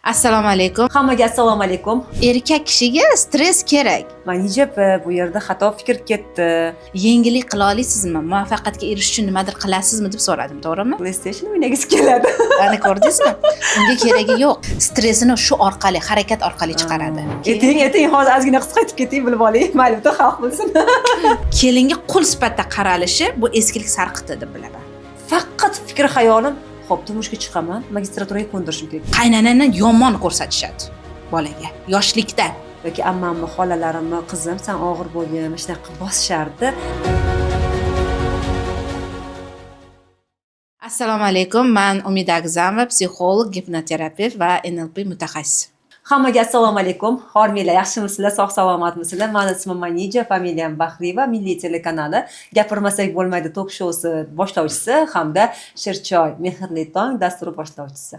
Assalomu alaykum. Hammaga assalomu alaykum. Erkak kishiga stress kerak. Manija opa, bu yerda xato fikr ketdi. Yengillik qila olasizmi? Muvaffaqiyatga erishish uchun nimadir qilasizmi deb so'radim, to'g'rimi? PlayStation o'ynagisi keladi. Ana ko'rdingizmi? Unga keragi yo'q. Stressini shu orqali, harakat orqali chiqaradi. Eting, eting, hozir ozgina qisqaytib keting, bilib oling. Mayli, butun xalq bilsin. Kelinga qul sifatida qaralishi bu eskilik sarqiti deb bilaman. Faqat fikr xayolim, xo'p, turmushga chiqaman, magistraturaga ko'ndirishim kerak. Qaynonani yomon ko'rsatishadi bolaga yoshlikda. Yoki ammamni, xolalarimni, qizim, san og'ir bo'lgin, shunaqa qilib bosishardi. Assalomu alaykum. Man Umida Agzamova, psixolog, gipnoterapevt va NLP mutaxassisi. Hammaga assalomu alaykum. Hormanglar, yaxshimisizlar, sog' salomatmisizlar? Mani ismim Manija, familiyam Bahriyeva, Milliy telekanali Gapirmasak bo'lmaydi tok shousi boshlovchisi hamda Shirchoy mehrli tong dasturi boshlovchisi.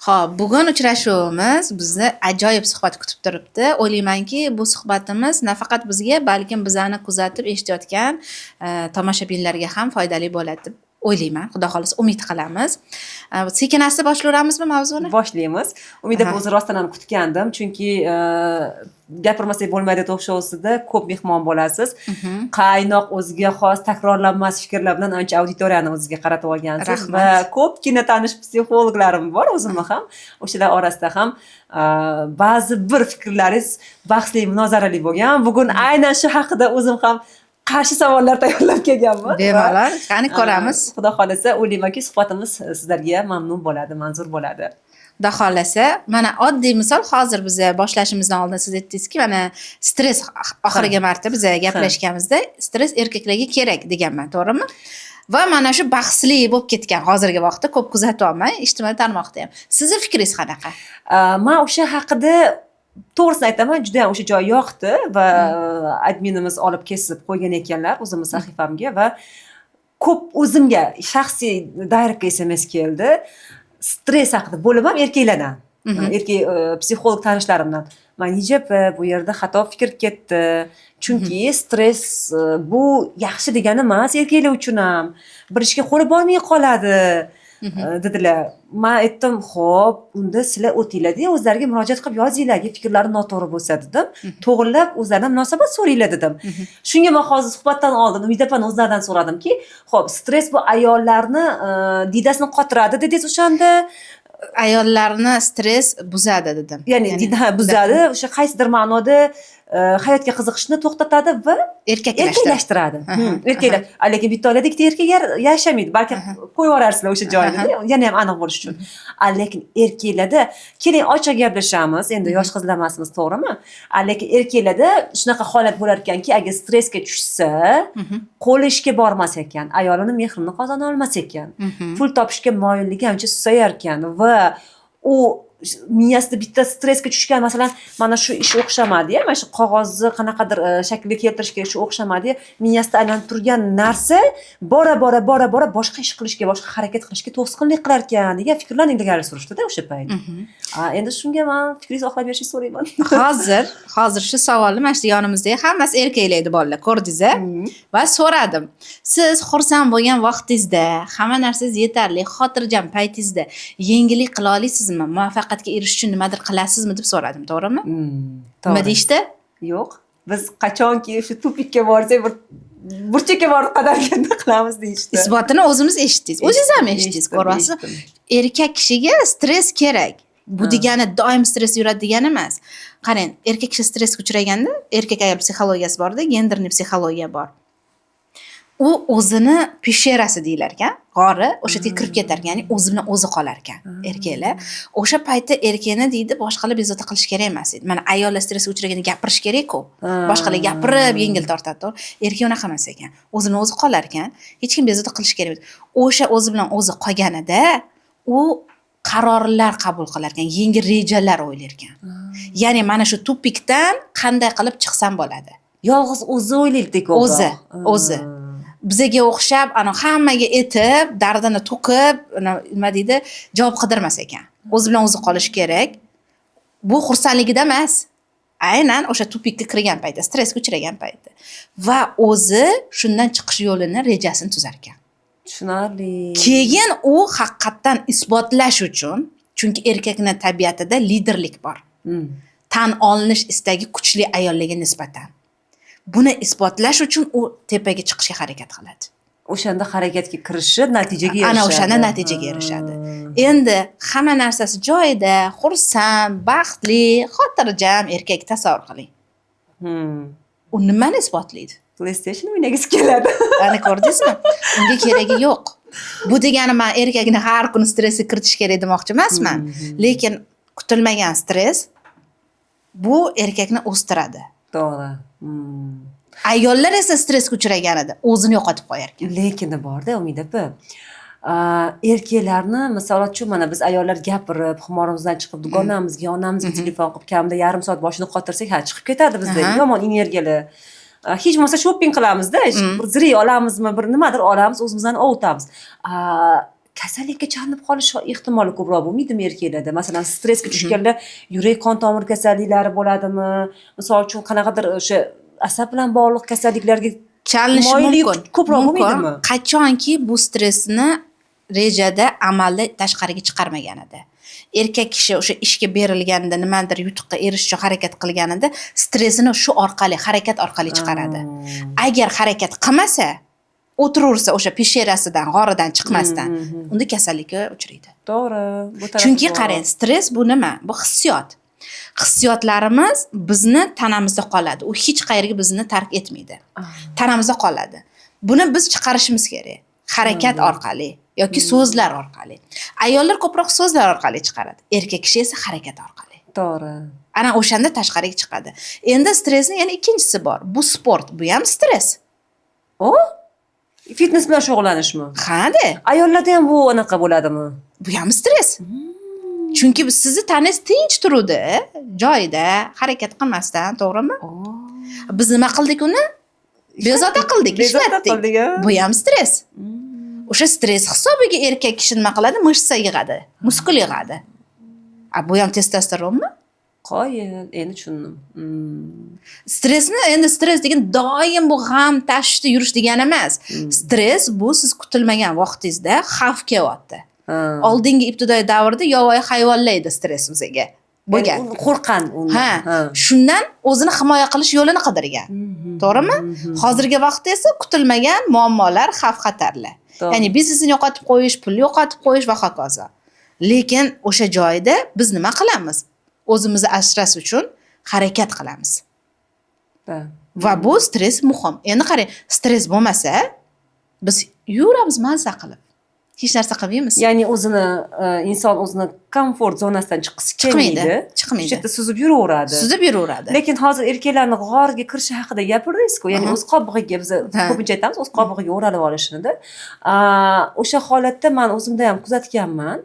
Xo'p, bugun uchrashuvimiz bizni ajoyib suhbat kutib turibdi. O'ylaymanki, bu suhbatimiz nafaqat bizga, balkim bizani kuzatib eshitayotgan tomoshabinlarga ham foydali bo'ladi deb o'ylayman. Xudo xohlasa umid qilamiz. Sekin asta boshlayveramizmi mavzuni? Boshlaymiz. Umida o'zi rostdan ham kutgandim, chunki Gapirmasak bo'lmaydi tok shousida ko'p mehmon bo'lasiz. Qaynoq, o'ziga xos, takrorlanmas fikrlar bilan ancha auditoriyani o'zizga qaratib olgansiz. Rahmat. Va ko'pgina tanish psixologlarim bor, o'zimni ham. O'shalar orasida ham ba'zi bir fikrlaringiz bahsli, munozarali bo'lgan. Bugun aynan shu haqida o'zim ham qarshi savollar tayyorlab kelganman. Bemalol, qani ko'ramiz. Xudo xohlasa, o'ylaymanki, suhbatimiz sizlarga mamnun bo'ladi, manzur bo'ladi. Xudo xohlasa, mana oddiy misol, hozir biz boshlashimizdan oldin siz aytdingizki, mana stress oxirgi marta biz gaplashganimizda stress erkaklarga kerak deganman, to'g'rimi? Va mana shu bahsli bo'lib ketgan hozirgi vaqtda ko'p kuzatyapman ijtimoiy tarmoqda ham. Sizni fikringiz qanaqa? Men o'sha haqida to'g'risini aytaman, juda ham o'sha joy yoqdi va adminimiz olib kesib qo'ygan ekanlar o'zimni sahifamga va ko'p o'zimga shaxsiy direct SMS keldi. Stress haqida bo'lib ham erkaklardan. Erkak psixolog tanishlarimdan. Manija opa, bu yerda xato fikr ketdi. Chunki stress bu yaxshi degani emas erkaklar uchun ham. Bir ishga qo'li bormay qoladi. Dedilar. Men aytdim, xo'p, unda sizlar o'tinglar-da, o'zlariga murojaat qilib yozinglar, agar fikrlari noto'g'ri bo'lsa dedim. To'g'rilab o'zlaridan munosabat so'ranglar dedim. Shunga men hozir suhbatdan oldin Umida opani o'zlaridan so'radimki, xo'p, stress bu ayollarni diydasini qotiradi dedingiz o'shanda. Ayollarni stress buzadi dedim. Ya'ni dida buzadi, o'sha qaysidir ma'noda hayotga qiziqishni to'xtatadi va erkaklashtiradi. erkaklashtiradi. Erkaklar. Lekin bitta oilada ikkita erkak yashamaydi, balki qo'yib yuborarsizlar o'sha joyini, yana ham aniq bo'lish uchun. Lekin erkaklarda, keling ochiq gaplashamiz, endi yosh qizlar emasmiz, to'g'rimi? Lekin erkaklarda shunaqa holat bo'lar ekanki, agar stressga tushsa, qo'li ishga bormas ekan, ayolini mehrini qozona olmas ekan, pul topishga moyilligi ancha susayar ekan va u miyasida bitta stressga tushgan, masalan, mana shu ish o'xshamadi-ya, mana shu qog'ozni qanaqadir shaklga keltirish kerak, shu o'xshamadi-ya, miyasida aylanib turgan narsa bora bora bora bora boshqa ish qilishga, boshqa harakat qilishga to'sqinlik qilar ekan degan fikrlarni ilgari surishdida o'sha payt. Endi shunga men fikringizni oqlab berishingizni so'rayman. Hozir shu savolni mana shu yonimizdagi hammasi erkaklar edi bolalar, ko'rdingiz-a? Va so'radim. Siz xursand bo'lgan vaqtingizda, hamma narsangiz yetarli, xotirjam paytingizda yengillik qila olasizmi? Muvaffaqiyatga erishish uchun nimadir qilasizmi deb so'radim, to'g'rimi? Nima To'g'ri. deyishdi? Yo'q. Biz qachonki shu tupikka borsak, bir burchakka borib qadalganda qilamiz deyishdi. Isbotini o'zimiz eshitdingiz. O'zingiz ham eshitdingiz, ko'ryapsiz? Eshitdim. Erkak kishiga stress kerak. Bu degani doim stress yuradi degani emas. Qarang, erkak kishi stressga uchraganda, erkak ayol psixologiyasi borda, genderli psixologiya bor. U o'zini пещера si deyilar ekan, g'ori, o'sha yerga kirib ketar ekan, ya'ni o'zi bilan o'zi qolar ekan erkaklar. O'sha paytda erkakni deydi, boshqalar bezovta qilish kerak emas deydi. Mana ayollar stressga uchraganda gapirish kerak-ku. Boshqalar gapirib yengil tortadi, to'g'ri? Erkak unaqa emas ekan. O'zi bilan o'zi qolar ekan, hech kim bezovta qilish kerak emas. O'sha o'zi bilan o'zi qolganida u qarorlar qabul qilar ekan, yangi rejalar o'ylar ekan. Ya'ni mana shu тупик dan qanday qilib chiqsam bo'ladi. Yolg'iz o'zi o'ylaydi ko'proq. O'zi, o'zi. Bizaga o'xshab, ana hammaga aytib, dardini to'kib, ana nima deydi, javob qidirmas ekan. O'zi bilan o'zi qolish kerak. Bu xursandligida emas. Aynan o'sha тупик ka kirgan paytda, stressga uchragan paytda. Va o'zi shundan chiqish yo'lini, rejasini tuzar ekan. Tushunarli. Keyin u haqiqatdan isbotlash uchun Chunki erkakni tabiatida liderlik bor, tan olinish istagi kuchli ayollarga nisbatan. Buni isbotlash uchun u tepaga chiqishga harakat qiladi. O'shanda harakatga kirishib, natijaga erishadi. Ana o'shanda natijaga erishadi. Endi hamma narsasi joyida, xursand, baxtli, xotirjam erkak tasavvur qiling. U nimani isbotlaydi? PlayStation o'ynagisi keladi. Ana, ko'rdingizmi, unga keragi yo'q. Bu degani man erkakni har kuni stressga kiritish kerak demoqchi emasman, lekin kutilmagan stress bu erkakni o'stiradi. To'g'ri. Ayollar esa stressga uchraganida o'zini yo'qotib qo'yar ekan. Lekin borda, Umida opa, erkaklarni, misol uchun, mana biz ayollar gapirib, xumorimizdan chiqib, dugonamizga, onamizga telefon qilib, kamida yarim soat boshini qotirsak, ha, chiqib ketadi bizda yomon energiyalar. Hech bo'lmasa shopping qilamizda, bir zirak olamizmi, bir nimadir olamiz, o'zimizni ovutamiz. Kasallikka chalinib qolish ehtimoli ko'proq bo'lmaydimi erkaklarda? Masalan, stressga tushganlar yurak qon tomir kasalliklari bo'ladimi, misol uchun, qanaqadir o'sha asab bilan bog'liq kasalliklarga Chalinishi moyillik mumkin. ko'proq Mumkin. bo'lmaydimi? Qachonki bu stressni rejada, amalda tashqariga chiqarmaganida, erkak kishi o'sha ishga berilganida, nimadir yutuqqa erishish uchun harakat qilganida, stressini shu orqali, harakat orqali chiqaradi. Agar harakat qilmasa, o'tiraversa o'sha пещера sidan, g'oridan chiqmasdan, unda kasallikka uchraydi. To'g'ri, bu tarafi Chunki bor. qarang, stress bu nima? Bu hissiyot. Hissiyotlarimiz bizni tanamizda qoladi, u hech qayerga bizni tark etmaydi, tanamizda qoladi. Buni biz chiqarishimiz kerak harakat orqali yoki so'zlar orqali. Ayollar ko'proq so'zlar orqali chiqaradi, erkak kishi esa harakat orqali. Ana o'shanda tashqariga chiqadi. Endi stressni yana ikkinchisi bor, bu sport, bu ham stress. O, fitness bilan shug'ullanishmi? Hada. Ayollarda ham bu anaqa bo'ladimi? Bu ham stress, chunki sizni tanangiz tinch turuvdi joyida, harakat qilmasdan, to'g'rimi? Biz nima qildik? Uni bezovta qildik, Bezovta ishlatdik. qildik, a? Bu ham stress. O'sha stress hisobiga erkak kishi nima qiladi? Мышца yig'adi, muskul yig'adi. A bu ham testosteronmi? Qoyil, endi tushundim. Stressni, endi stress degan doim bu g'am tashvishda yurish degani emas. Stress bu siz kutilmagan vaqtingizda xavf kelyapti. Oldingi ibtidoiy davrda yovvoyi hayvonlar edi stress o'ziga bo'lgan. Ya'ni u qo'rqqan undan. Ha, shundan o'zini himoya qilish yo'lini qidirgan, to'g'rimi? Hozirgi vaqtda esa kutilmagan muammolar, xavf xatarlar, ya'ni biznesini yo'qotib qo'yish, pul yo'qotib qo'yish va hokazo. Lekin o'sha joyda biz nima qilamiz? O'zimizni asrash uchun harakat qilamiz. Va bu stress muhim. Endi qarang, stress bo'lmasa, biz yuramiz mazza qilib, hech narsa qilmaymiz. Ya'ni o'zini inson o'zini komfort zonasidan chiqqisi Chiqmaydi. kelmaydi. Chiqmaydi. O'sha yerda suzib yuraveradi. Suzib yuraveradi. Lekin hozir erkaklarni g'orga kirishi haqida gapirdingiz-ku, ya'ni o'z qobig'iga, biz ko'pincha aytamiz, o'z qobig'iga o'ralib olishini. O'sha holatda man o'zimda ham kuzatganman.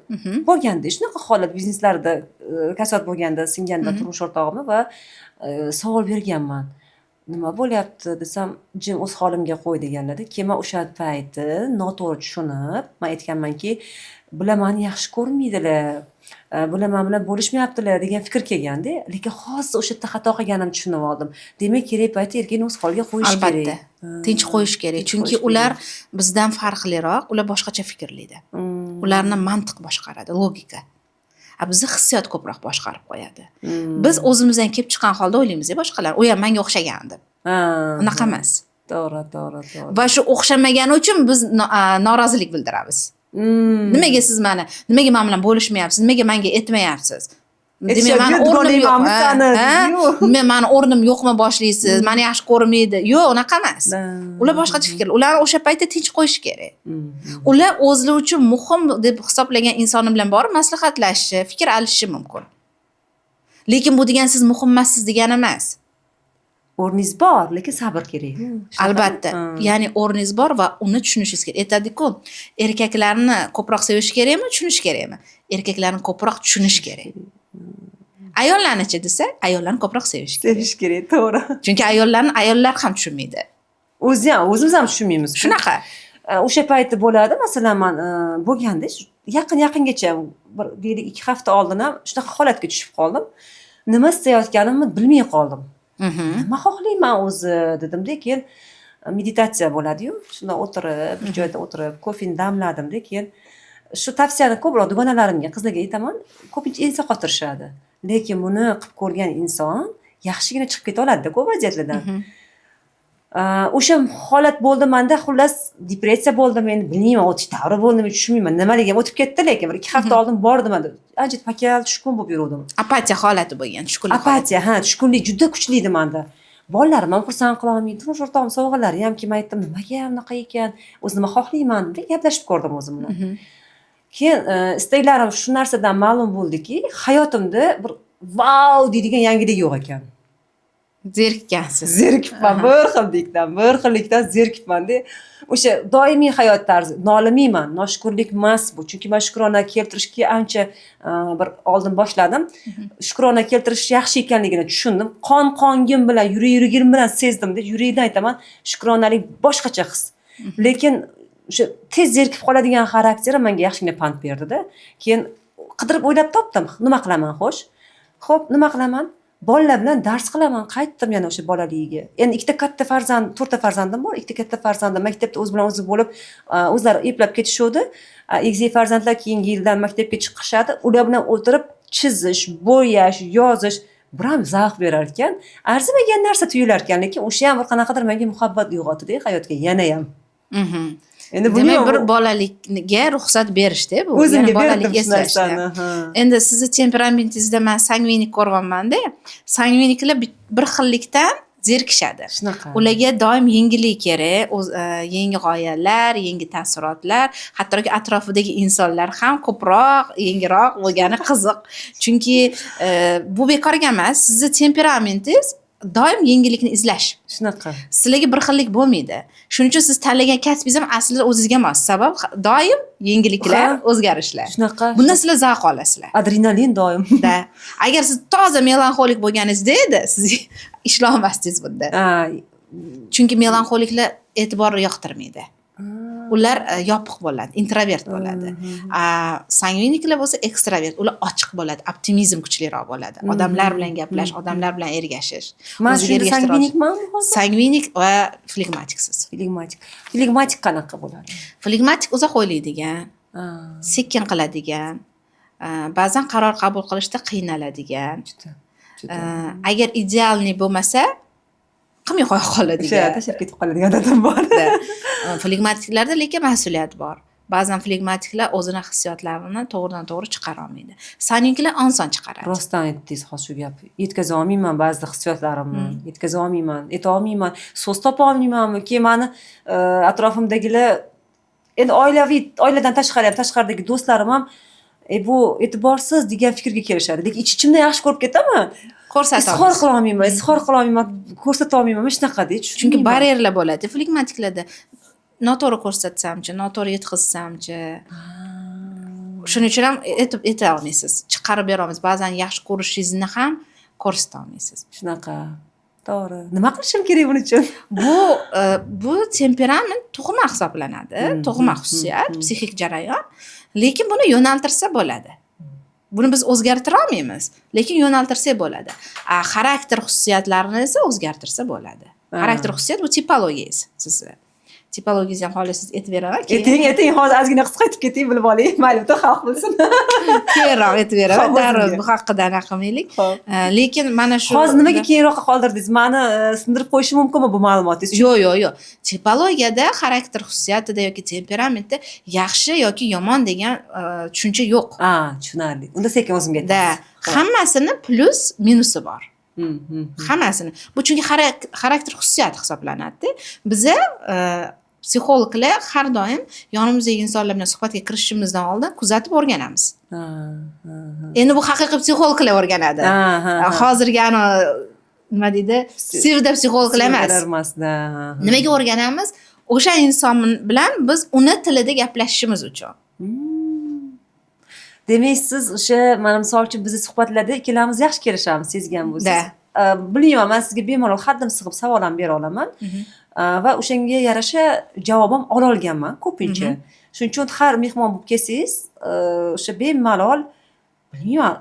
Bo'lganda shunaqa holat, bizneslarida kasod bo'lganda, singanda turmush o'rtog'imni va savol berganman. Nima bo'lyapti desam, jim, o'z holimga qo'y deganlarda, keyin man o'sha payti noto'g'ri tushunib, man aytganmanki, bular mani yaxshi ko'rmaydilar, bular man bilan bo'lishmayaptilar degan fikr kelganda, lekin hozir o'sha yerda xato qilganimni tushunib oldim. Demak, kerak payti erkakni o'z holiga qo'yish Albatta. kerak. Tinch qo'yish kerak. Tinch Chunki qo'yish ular bizdan farqliroq, ular boshqacha fikrlaydi. Ularni mantiq boshqaradi, logika. A bizni hissiyot ko'proq boshqarib qo'yadi. Biz o'zimizdan kelib chiqqan holda o'ylaymiz boshqalar, u ham manga o'xshagan deb. Unaqa emas. To'g'ri, to'g'ri, to'g'ri. Va shu o'xshamagani uchun biz norozilik bildiramiz. Nimaga siz mani, nimaga man bilan bo'lishmayapsiz, nimaga menga aytmayapsiz? Demak, Aytishadi, mani o'rnim yo'q. "Dugonangmanmi Ha, sani?" ha? deydi-yu. Nima, mani o'rnim yo'qmi boshlaysiz, mani yaxshi ko'rmaydi. Yo'q, unaqa emas. Ular boshqacha fikr. Ularni o'sha paytda tinch qo'yish kerak. Ular o'zlari uchun muhim deb hisoblagan insoni bilan borib maslahatlashishi, fikr olishishi mumkin. Lekin bu degani siz muhim emassiz degani emas. O'rningiz bor, lekin sabr kerak. Shunaqa? Albatta. Ya'ni o'rningiz bor va uni tushunishingiz kerak. Aytadi-ku, erkaklarni ko'proq sevish kerakmi, tushunish kerakmi? Erkaklarni ko'proq tushunish kerak. Ayollarnichi desa, ayollarni ko'proq sevish kerak. Sevish kerak, to'g'ri. Chunki ayollarni ayollar ham tushunmaydi. O'zi ham, o'zimiz ham tushunmaymiz. Shunaqa. O'sha payti bo'ladi, masalan, man bo'lganda yaqin yaqingacha, bir deylik 2 hafta oldin ham shunaqa holatga tushib qoldim. Nima istayotganimni bilmay qoldim. Nima xohlayman o'zi dedimda, keyin meditatsiya bo'ladi-yu, shunda o'tirib, bir joyda o'tirib, kofeni damladimda, keyin Shu tavsiyani ko'proq dugonalarimga, qizlarga aytaman, ko'pincha ensa qotirishadi, lekin buni qilib ko'rgan inson yaxshigina chiqib keta oladida ko'p vaziyatlardan. O'sha holat bo'ldi manda, xullas, depressiya bo'ldim. Endi bilmayman, o'tish davri bo'ldimi, tushunmayman nimaligim, o'tib ketdi. Lekin bir 2 hafta oldin bordim, ancha pakal, tushkun bo'lib yuruvdim. Apatiya holati bo'lgan, tushkunlik holati. Apatiya, ha, tushkunlik juda kuchli edi manda. Bolalarim ham xursand qilolmaydi, turmush o'rtog'im sovg'alari ham kim, aytdim, nimaga bunaqa ekan o'zi, nima xohlayman deb gaplashib ko'rdim o'zim bilan. Keyin istaklarim shu narsadan ma'lum bo'ldiki, hayotimda bir vau deydigan yangilik yo'q ekan. Zerikkansiz. Zerikibman, bir xillikdan zerikibmanda. O'sha doimiy hayot tarzi, nolimayman, noshukurlik emas bu, chunki man shukrona keltirishga ancha bir oldin boshladim. Shukrona keltirish yaxshi ekanligini tushundim, qon qongim bilan, yurak yuragim bilan sezdimda, yurakdan aytaman, shukronalik boshqacha his. Lekin o'sha tez zerikib qoladigan xarakterim menga yaxshigina pand berdida. Keyin qidirib, o'ylab topdim, nima qilaman. Xo'sh, ho'p, nima qilaman? Bolalar bilan dars qilaman. Qaytdim yana o'sha bolaligiga. Endi ikkita katta farzand, to'rtta farzandim bor, ikkita katta farzandim maktabda o'zi bilan o'zi bo'lib, o'zlari eplab ketishuvdi. Egizak farzandlar keyingi yildan maktabga chiqishadi. Ular bilan o'tirib chizish, bo'yash, yozish bir ham zavq berar ekan, arzimagan narsa tuyular ekan, lekin o'sha ham bir qanaqadir menga muhabbat uyg'otdida hayotga yanayam. Endi Demak, bilmayman, bir bolalikga ruxsat berishda bu. O'zimga Yana bolalik berdim shu eslashda. narsani, ha. Endi sizni temperamentingizda man sangvinik ko'ryapmanda. Sangviniklar bir xillikdan zerikishadi. Shunaqa. Ularga doim yengillik kerak, yangi g'oyalar, yangi taassurotlar, hattoki atrofidagi insonlar ham ko'proq yangiroq bo'lgani qiziq. Chunki bu bekorga emas, sizni temperamentingiz doim yangilikni izlash. Shunaqa. Sizlarga bir xillik bo'lmaydi. Shuning uchun siz tanlagan kasbingiz ham aslida o'zizga mos. Sabab doim yangiliklar, o'zgarishlar. Shunaqa. Bundan sizlar zavq olasizlar. Adrenalin doim. Da. Agar siz toza melanxolik bo'lganingizda edi, siz ishlolmasdingiz bunda. Chunki melanxoliklar e'tiborni yoqtirmaydi. Ular yopiq bo'ladi, introvert bo'ladi. A sangviniklar bo'lsa ekstravert, ular ochiq bo'ladi, optimizm kuchliroq bo'ladi. Odamlar bilan gaplash, odamlar bilan ergashish. Man O'ziga shunda ergashtira olish. sangvinikmanmi hozir? Sangvinik va flegmatiksiz. Flegmatik. Flegmatik qanaqa bo'ladi? Flegmatik uzoq o'ylaydigan, sekin qiladigan, ba'zan qaror qabul qilishda qiynaladigan. Juda. Juda. Agar идеальный bo'lmasa, qilmay qo'ya O'sha qoladigan. tashlab ketib qoladigan odatim bor. Da. Flegmatiklarda lekin mas'uliyat bor. Ba'zan flegmatiklar o'zini hissiyotlarini to'g'ridan to'g'ri chiqara olmaydi. Sangviniklar oson chiqaradi. Rostdan aytdingiz hozir shu gap. Yetkaza olmayman ba'zida hissiyotlarimni. Yetkaza olmayman, ayta olmayman, so'z topa olmaymanmi? Keyin mani atrofimdagilar, endi oilaviy, oiladan tashqari ham, tashqaridagi do'stlarim ham bu e'tiborsiz degan fikrga kelishadi. Lekin ich ichimdan yaxshi ko'rib ketaman. Ko'rsata Izhor olmaysiz. qila olmayman, izhor qila olmayman, ko'rsata olmayman. Mana shunaqada. Chunki baryerlar bo'ladi. Flegmatiklarda noto'g'ri ko'rsatsamchi, noto'g'ri yetkazsamchi. Shuning uchun ham aytib ayta olmaysiz, chiqarib bera olmaysiz. Ba'zan yaxshi ko'rishingizni ham ko'rsata olmaysiz. Shunaqa. To'g'ri. Nima qilishim kerak buning uchun? Bu temperament tug'ma hisoblanadi, tug'ma xususiyat, psixik jarayon. Lekin buni yo'naltirsa bo'ladi. Buni biz o'zgartira olmaymiz, lekin yo'naltirsak bo'ladi. A xarakter xususiyatlarini esa o'zgartirsa bo'ladi. Xarakter xususiyat bu tipologiyangiz sizni. Tipologiyangizni ham xohlasangiz aytib beraman. Keyin Ayting, ayting, hozir ozgina qisqa aytib keting, bilib oling. Mayli, butun xalq bilsin. Keyinroq aytib beraman. Xo'p, Darrov o'zimga. bu haqida anaqa qilmaylik. Xo'p. Lekin mana shu Hozir nimaga keyinroqqa qoldirdingiz? Mani sindirib qo'yishi mumkinmi bu ma'lumotingiz? Yo'q, yo'q, yo'q. Tipologiyada xarakter xususiyatida yoki temperamentda yaxshi yoki yomon degan tushuncha yo'q. A, tushunarli. Unda sekin o'zimga Da, aytasiz. hammasini plyus, minusi bor. Hammasini. Bu chunki xarakter xususiyati hisoblanadi. Biza psixologlar har doim yonimizdagi insonlar bilan suhbatga kirishishimizdan oldin kuzatib o'rganamiz. Ha, ha, ha. Endi bu haqiqiy psixologlar o'rganadi. Ha, ha, ha. Hozirgi ano nima deydi? Psevdo psixologlar emas. Emasda. Ha, ha. Nimaga o'rganamiz? O'sha inson bilan biz uni tilida gaplashishimiz uchun. Demak, siz o'sha mana misol uchun bizni suhbatlarda ikkalamiz yaxshi kelishamiz, sezgan bo'lsangiz. Da. Bilmayman, man sizga bemalol haddim sig'ib savol ham bera olaman. Va o'shanga yarasha javob ham ola olganman ko'pincha. Shuning uchun har mehmon bo'lib kelsangiz, o'sha bemalol, bilmayman,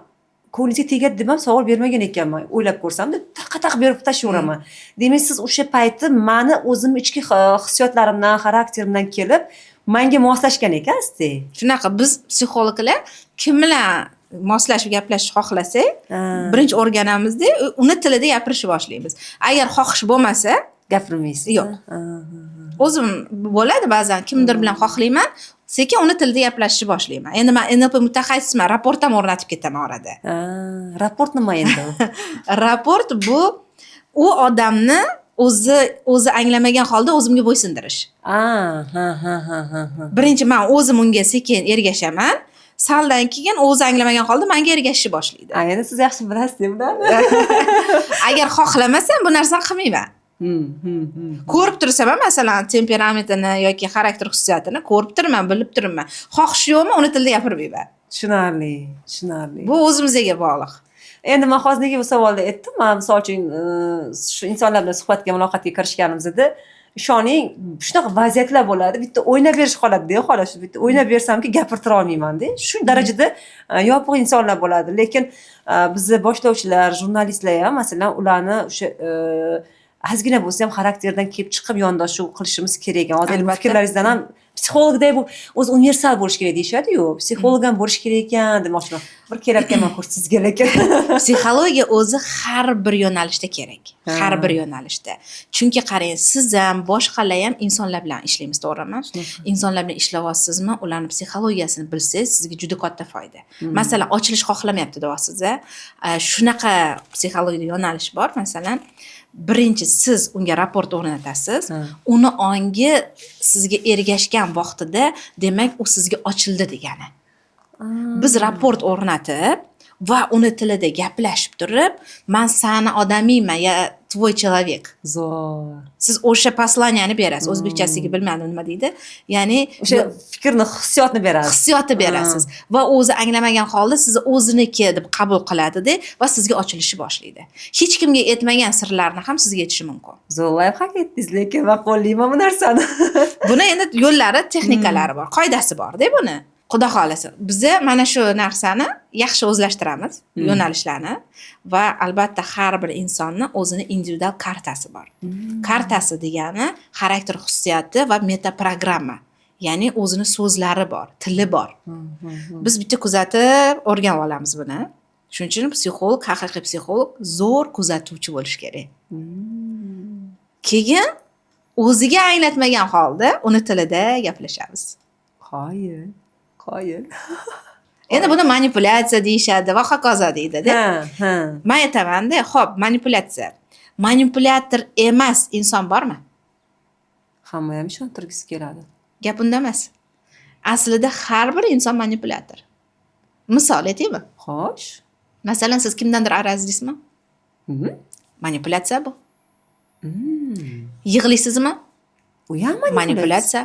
ko'nglingizga tegadi deb ham savol bermagan ekanman. O'ylab ko'rsamda taqa taq berib tashlayveraman. Demak, siz o'sha payti mani o'zimni ichki hissiyotlarimdan, xarakterimdan kelib Manga moslashgan ekansizda. Shunaqa, biz psixologlar kim bilan moslashib gaplashishni xohlasak, birinchi o'rganamizda, uni tilida gapirishni boshlaymiz. Agar xohish bo'lmasa, Gapirmaysiz. Yo'q. O'zim bo'ladi, ba'zan kimdir bilan xohlayman, sekin uni tilida gaplashishni boshlayman. Endi man НЛП mutaxassisman, рапорт ham o'rnatib ketaman orada. Ha, рапорт nima endi u? Рапорт bu u odamni o'zi o'zi anglamagan holda o'zimga bo'ysundirish. Ha ha ha ha ha ha. Birinchi man o'zim unga sekin ergashaman, saldan keyin o'zi anglamagan holda manga ergashishni boshlaydi. A, endi siz yaxshi bilasiz bularni. Agar xohlamasam, bu narsani qilmayman. Hmm, hmm, hmm. Ko'rib tursam ham, masalan, temperamentini yoki xarakter xususiyatini ko'rib turibman, bilib turibman, xohish yo'qmi, uni tilida gapirmayman. Tushunarli, tushunarli. Bu o'zimizga bog'liq. Endi man hozir nega bu savolni aytdim? Man, misol uchun, shu insonlar bilan suhbatga, muloqotga kirishganimizda, ishoning, shunaqa vaziyatlar bo'ladi, bitta o'ynab berish holatida, xolos, shu bitta o'ynab bersamki, gapirtira olmaymanda, shu darajada yopiq insonlar bo'ladi. Lekin bizni boshlovchilar, jurnalistlar ham, masalan, ularni o'sha ozgina bo'lsa ham xarakteridan kelib chiqib yondashuv qilishimiz kerak ekan. Hozir endi bu fikrlaringizdan ham psixologday bu o'zi universal bo'lishi kerak deyishadiyu, psixolog ham bo'lishi kerak ekan demoqchiman. Bir kelarkanman kursingizga lekin. Psixologiya o'zi har bir yo'nalishda kerak, har bir yo'nalishda. Chunki qarang, siz ham, boshqalar ham insonlar bilan ishlaymiz, to'g'rimi? Insonlar bilan ishlayapsizmi, ularni psixologiyasini bilsangiz, sizga juda katta foyda. Masalan, ochilish xohlamayapti deyapsiz a, shunaqa psixologiya yo'nalish bor. Masalan, birinchi siz unga рапорт o'rnatasiz. Uni ongi sizga ergashgan vaqtida, demak, u sizga ochildi degani. Biz рапорт o'rnatib va uni tilida gaplashib turib, "Man sani odamingman, я твой человек". Zo'r. Siz o'sha послание ni berasiz. O'zbekchasiga bilmadim nima deydi, ya'ni o'sha fikrni, hissiyotni berasiz. Hissiyotni berasiz va o'zi anglamagan holda sizni o'ziniki deb qabul qiladida va sizga ochilishni boshlaydi. Hech kimga aytmagan sirlarni ham sizga aytishi mumkin. Zo'r лайфхак aytdingiz, lekin man qo'llayman bu narsani. Buni endi yo'llari, texnikalari bor, qoidasi borda buni. Xudo xohlasa, biza mana shu narsani yaxshi o'zlashtiramiz, yo'nalishlarni, va albatta har bir insonni o'zini individual kartasi bor. Kartasi degani xarakter xususiyati va metaprogramma, ya'ni o'zini so'zlari bor, tili bor. Biz bitta kuzatib o'rganib olamiz buni. Shuning uchun psixolog, haqiqiy psixolog zo'r kuzatuvchi bo'lishi kerak. Keyin o'ziga anglatmagan holda uni tilida gaplashamiz. Qoyil, qoyil. Endi buni manipulyatsiya deyishadi va hokazo deydida. Ha ha Man aytamanda, ho'p, manipulyatsiya, manipulyator emas inson bormi? Hamma ham ishontirgisi keladi. Gap unda emas. Aslida har bir inson manipulyator. Misol aytaymi? Xo'sh. Masalan, siz kimdandir arazlaysizmi? Mhm. Manipulyatsiya bu. Yig'laysizmi? U ham Manipulyatsiya.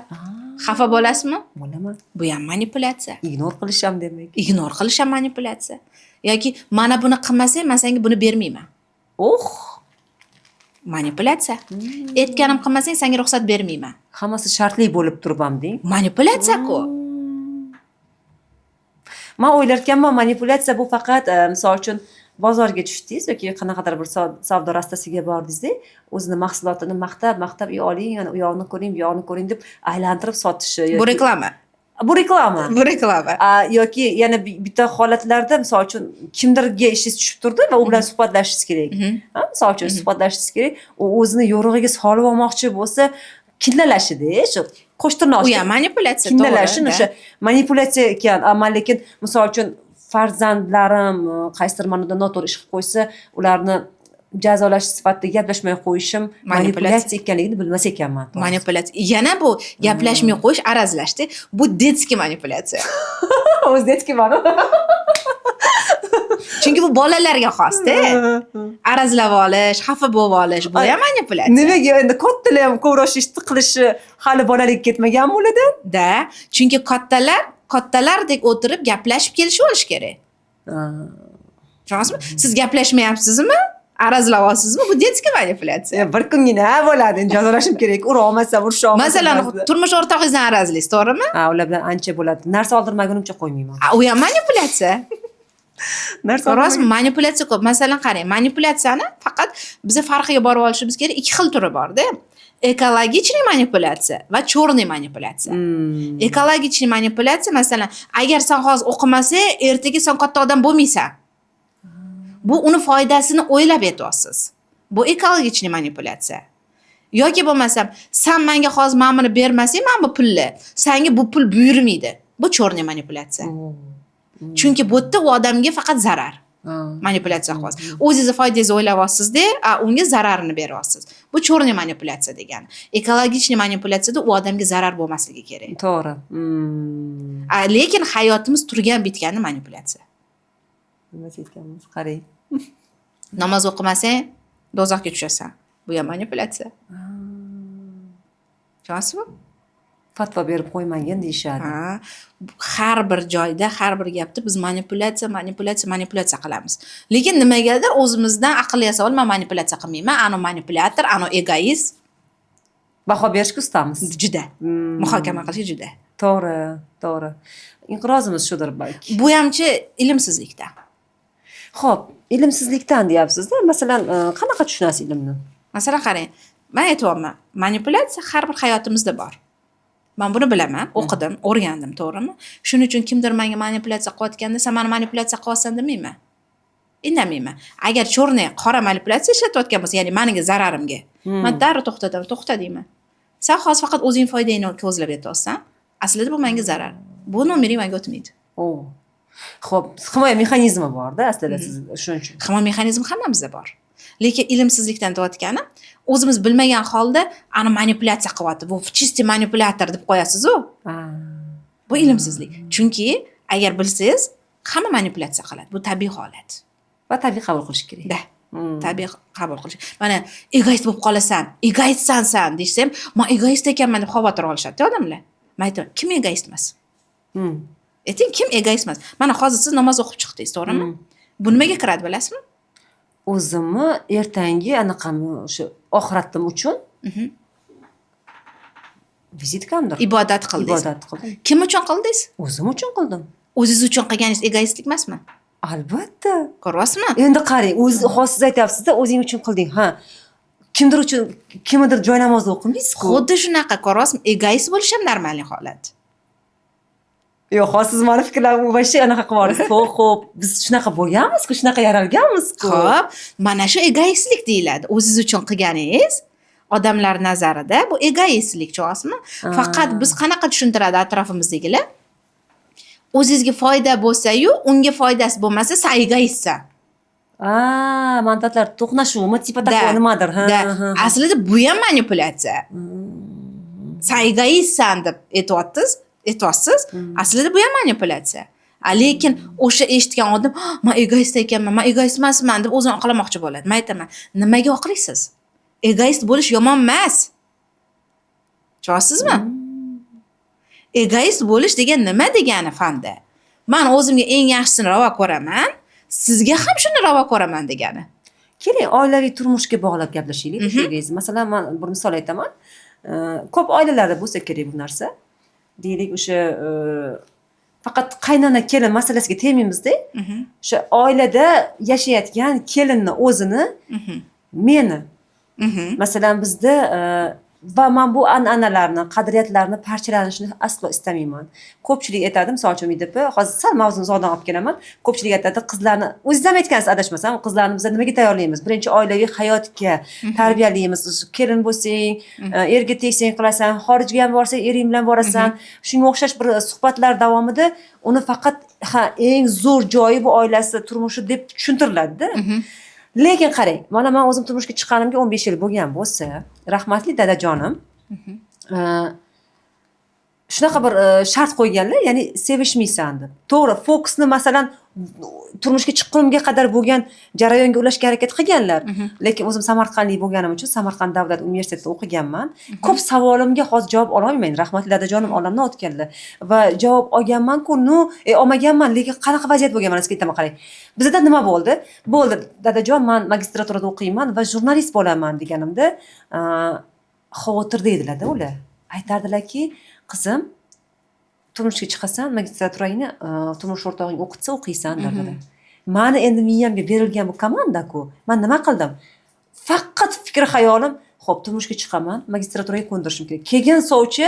Xafa bo'lasizmi? Bo'laman. Bu ham manipulyatsiya. Игнор qilish ham demak. Игнор qilish ham manipulyatsiya. Yoki mana buni qilmasang, man senga buni bermayman. Oh. Manipulyatsiya. Aytganim qilmasang, senga ruxsat bermayman. Hammasi shartli bo'lib turib ham deng. Manipulyatsiya-ku. Man o'ylarkanman, manipulyatsiya bu faqat misol uchun, bozorga tushdingiz yoki qanaqadir bir savdo rastasiga bordingizda, o'zini mahsulotini maqtab maqtab, "U oling, ana u yog'ini ko'ring, bu yog'ini ko'ring", deb aylantirib sotishi Bu reklama. Bu reklama. Bu reklama. A, yoki yana bitta holatlarda, misol uchun, kimdirga ishingiz tushib turdi va u bilan suhbatlashishingiz kerak. Ha, misol uchun, suhbatlashishingiz kerak, u o'zini yo'rig'iga solib olmoqchi bo'lsa, kinnalashida shu qo'sh tirnoq U ham manipulyatsiya, kinnalashini to'g'ri. O'sha manipulyatsiya ekan. Ammo lekin, misol uchun, farzandlarim qaysidir ma'noda noto'g'ri ish qilib qo'ysa, ularni jazolash sifatida gaplashmay qo'yishim Manipulyatsiya. Manipulyatsiya ekanligini bilmas ekanman, to'g'risi. Manipulyatsiya. Yana bu gaplashmay qo'yish arazlashda, bu детский manipulyatsiya. O'zi детский mani. Chunki bu bolalarga xosda. Arazlab olish, xafa bo'lib olish, bu ham manipulyatsiya. Nimaga endi kattalar ham ko'proq ishni qilishi, hali bolalik ketmaganmi ulardan? Da, chunki kattalar kattalardek o'tirib gaplashib kelishib olish kerak. Tushunyapsizmi? Siz gaplashmayapsizmi? Arazlayapsizmi? Bu детский manipulyatsiya. Bir kungina bo'ladi, endi jazolashim kerak, ura olmasam, urusha olmasam. Masalan, ba'zida. Turmush o'rtog'ingizdan arazlaysiz, to'g'rimi? Ha, ular bilan ancha bo'ladi, narsa oldirmagunimcha qo'ymayman. A, u ham manipulyatsiya. Narsa Ko'ryapsizmi? Manipulyatsiya ko'p. Masalan, qarang, manipulyatsiyani faqat biza farqiga borib olishimiz kerak. Ikki xil turi borda. Экологичный manipulyatsiya va черный manipulyatsiya. Экологичный manipulyatsiya, masalan, agar sen hozir o'qimasang, ertaga sen katta odam bo'lmaysan. Bu uni foydasini o'ylab aytyapsiz. Bu экологичный manipulyatsiya. Yoki bo'lmasam, san menga hozir mana buni bermasang, mana bu pulni, sanga bu pul buyurmaydi. Bu черный manipulyatsiya. Chunki bu yerda u odamga faqat zarar. Manipulyatsiya qilyapsiz. O'zingizni foydangizni o'ylayapsizda, a unga zararini beryapsiz. Bu черный manipulyatsiya degani. Экологичный manipulyatsiyada u odamga zarar bo'lmasligi kerak. To'g'ri. A, lekin hayotimiz turgan bitgani manipulyatsiya. Nima aytganmiz, qarang. Namoz o'qimasang, do'zaxga tushasan. Bu ham manipulyatsiya. Tushunasizmi? Fatvo berib qo'ymagin deyishadi. Ha, har bir joyda, har bir gapda biz manipulyatsiya, manipulyatsiya, manipulyatsiya qilamiz. Lekin nimagadir o'zimizdan aql yasab olib, man manipulyatsiya qilmayman, ano manipulyator, ano egoist. Baho berishga ustamiz. Juda. Muhokama qilishga juda. To'g'ri, to'g'ri. Inqirozimiz shudir balki. Bu hamchi ilmsizlikdan. Xo'p, ilmsizlikdan deyapsiz-da. Masalan, qanaqa tushunasiz ilmni? Masalan, qarang, man aytyapman, manipulyatsiya har bir hayotimizda bor. Man buni bilaman, o'qidim, o'rgandim, to'g'rimi? Shuning uchun kimdir menga manipulyatsiya qilayotganda, sen mani manipulyatsiya qilyapsan demayman. Indamayman. Agar черный, qora manipulyatsiya ishlatayotgan bo'lsa, ya'ni menga zararimga, man darrov to'xtataman, to'xta deyman. Sen hozir faqat o'zing foydangni ko'zlab aytyapsan. Aslida bu menga zarar. Bu nomering menga o'tmaydi. O. Xo'p, himoya mexanizmi bor-da aslida siz shuning uchun. Himoya mexanizmi hammamizda bor. Lekin ilmsizlikdan deyotganim, o'zimiz bilmagan holda ana manipulyatsiya qilyapti. Bu чистый manipulyator deb qo'yasiz-u. Bu ilmsizlik. Chunki agar bilsangiz, hamma manipulyatsiya qiladi. Bu tabiiy holat. Va tabiiy qabul qilish kerak. Да. Tabiiy qabul qilish. Mana egoist bo'lib qolasan, egoistsan san deyishsa ham, man egoist ekanman deb xavotir olishadi odamlar. Man aytaman, kim egoist emas? Ayting, kim egoist emas? Mana hozir siz namoz o'qib chiqdingiz, to'g'rimi? Bu nimaga kiradi, bilasizmi? O'zimni ertangi anaqam, o'sha oxiratim uchun vizitkamdir. Ibodat qildingiz. Ibodat qildim. Kim uchun qildingiz? O'zim uchun qildim. O'zingiz uchun qilganingiz egoistlik emasmi? Albatta. Ko'ryapsizmi? Endi qarang, o'zi hozir siz aytyapsiz-da, o'zing uchun qilding. Ha. Kimdir uchun, kimnidir joy namozida o'qimaysiz-ku. Xuddi shunaqa, ko'ryapsizmi? Egoist bo'lish ham нормальный holat. Yo'q, hozir siz mani fikrlarimni вообще anaqa qilib yubordingiz. Xo'p, xo'p, biz shunaqa bo'lganmiz-ku, shunaqa yaralganmiz-ku. Xo'p, mana shu egoistlik deyiladi. O'zingiz uchun qilganingiz odamlar nazarida bu egoistlik, tushunyapsizmi? Faqat biz qanaqa tushuntiradi atrofimizdagilar? O'zingizga foyda bo'lsa-yu, unga foydasi bo'lmasa, sen egoistsan. A, manfaatlar to'qnashuvimi, типа Да, такого nimadir. Ha, да. ha, ha. Aslida bu ham manipulyatsiya. Sen egoistsan deb aytyapsiz, aytyapsiz. Aslida bu ham manipulyatsiya. A lekin o'sha eshitgan odam, "Man egoist ekanman, man egoist emasman" deb o'zini oqlamoqchi bo'ladi. Man aytaman, nimaga oqlaysiz? Egoist bo'lish yomon emas. Tushunyapsizmi? Egoist bo'lish degan nima degani fanda? Man o'zimga eng yaxshisini ravo ko'raman, sizga ham shuni ravo ko'raman degani. Keling, oilaviy turmushga bog'lab gaplashaylik o'sha egoizm. Masalan, man bir misol aytaman. Ko'p oilalarda bo'lsa kerak bu narsa. Deylik, o'sha faqat qaynona kelin masalasiga tegmaymizda. O'sha oilada yashayotgan kelinni o'zini meni masalan bizda va man bu an'analarni, qadriyatlarni parchalanishini aslo istamayman. Ko'pchilik aytadi, misol uchun, Umid opa, hozir sal mavzuni uzoqdan olib kelaman. Ko'pchilik aytadi, qizlarni, o'zingiz ham aytgansiz adashmasam, qizlarni biz nimaga tayyorlaymiz? Birinchi oilaviy hayotga tarbiyalaymiz. Kelin bo'lsang, erga tegsang qilasan, xorijga ham borsang ering bilan borasan. Shunga o'xshash bir suhbatlar davomida uni faqat ha eng zo'r joyi bu oilasi, turmushi deb tushuntiriladi-da. Lekin qarang, mana man o'zim turmushga chiqqanimga 15 yil bo'lgan bo'lsa, rahmatli dadajonim shunaqa bir shart qo'yganlar, ya'ni sevishmaysan deb. To'g'ri, fokusni masalan turmushga chiqqunimga qadar bo'lgan jarayonga ulashga harakat qilganlar. Lekin o'zim samarqandlik bo'lganim uchun Samarqand davlat universitetida o'qiganman. Ko'p savolimga hozir javob ololmayman. Rahmatli dadajonim olamdan o'tganlar va javob olganman-ku, ну, olmaganman, lekin qanaqa vaziyat bo'lgan, mana sizga aytaman, qarang. Bizda nima bo'ldi? Bo'ldi, dadajon, man magistraturada o'qiyman va jurnalist bo'laman deganimda, xavotirda edilar-da ular. Aytardilarki, qizim, turmushga chiqasan, magistraturangni turmush o'rtog'ing o'qitsa o'qiysan derdilar. Mani endi miyamga berilgan bu komanda-ku. Man nima qildim? Faqat fikr xayolim Ho'p, turmushga chiqaman, magistraturaga ko'ndirishim kerak. Keyin sovchi,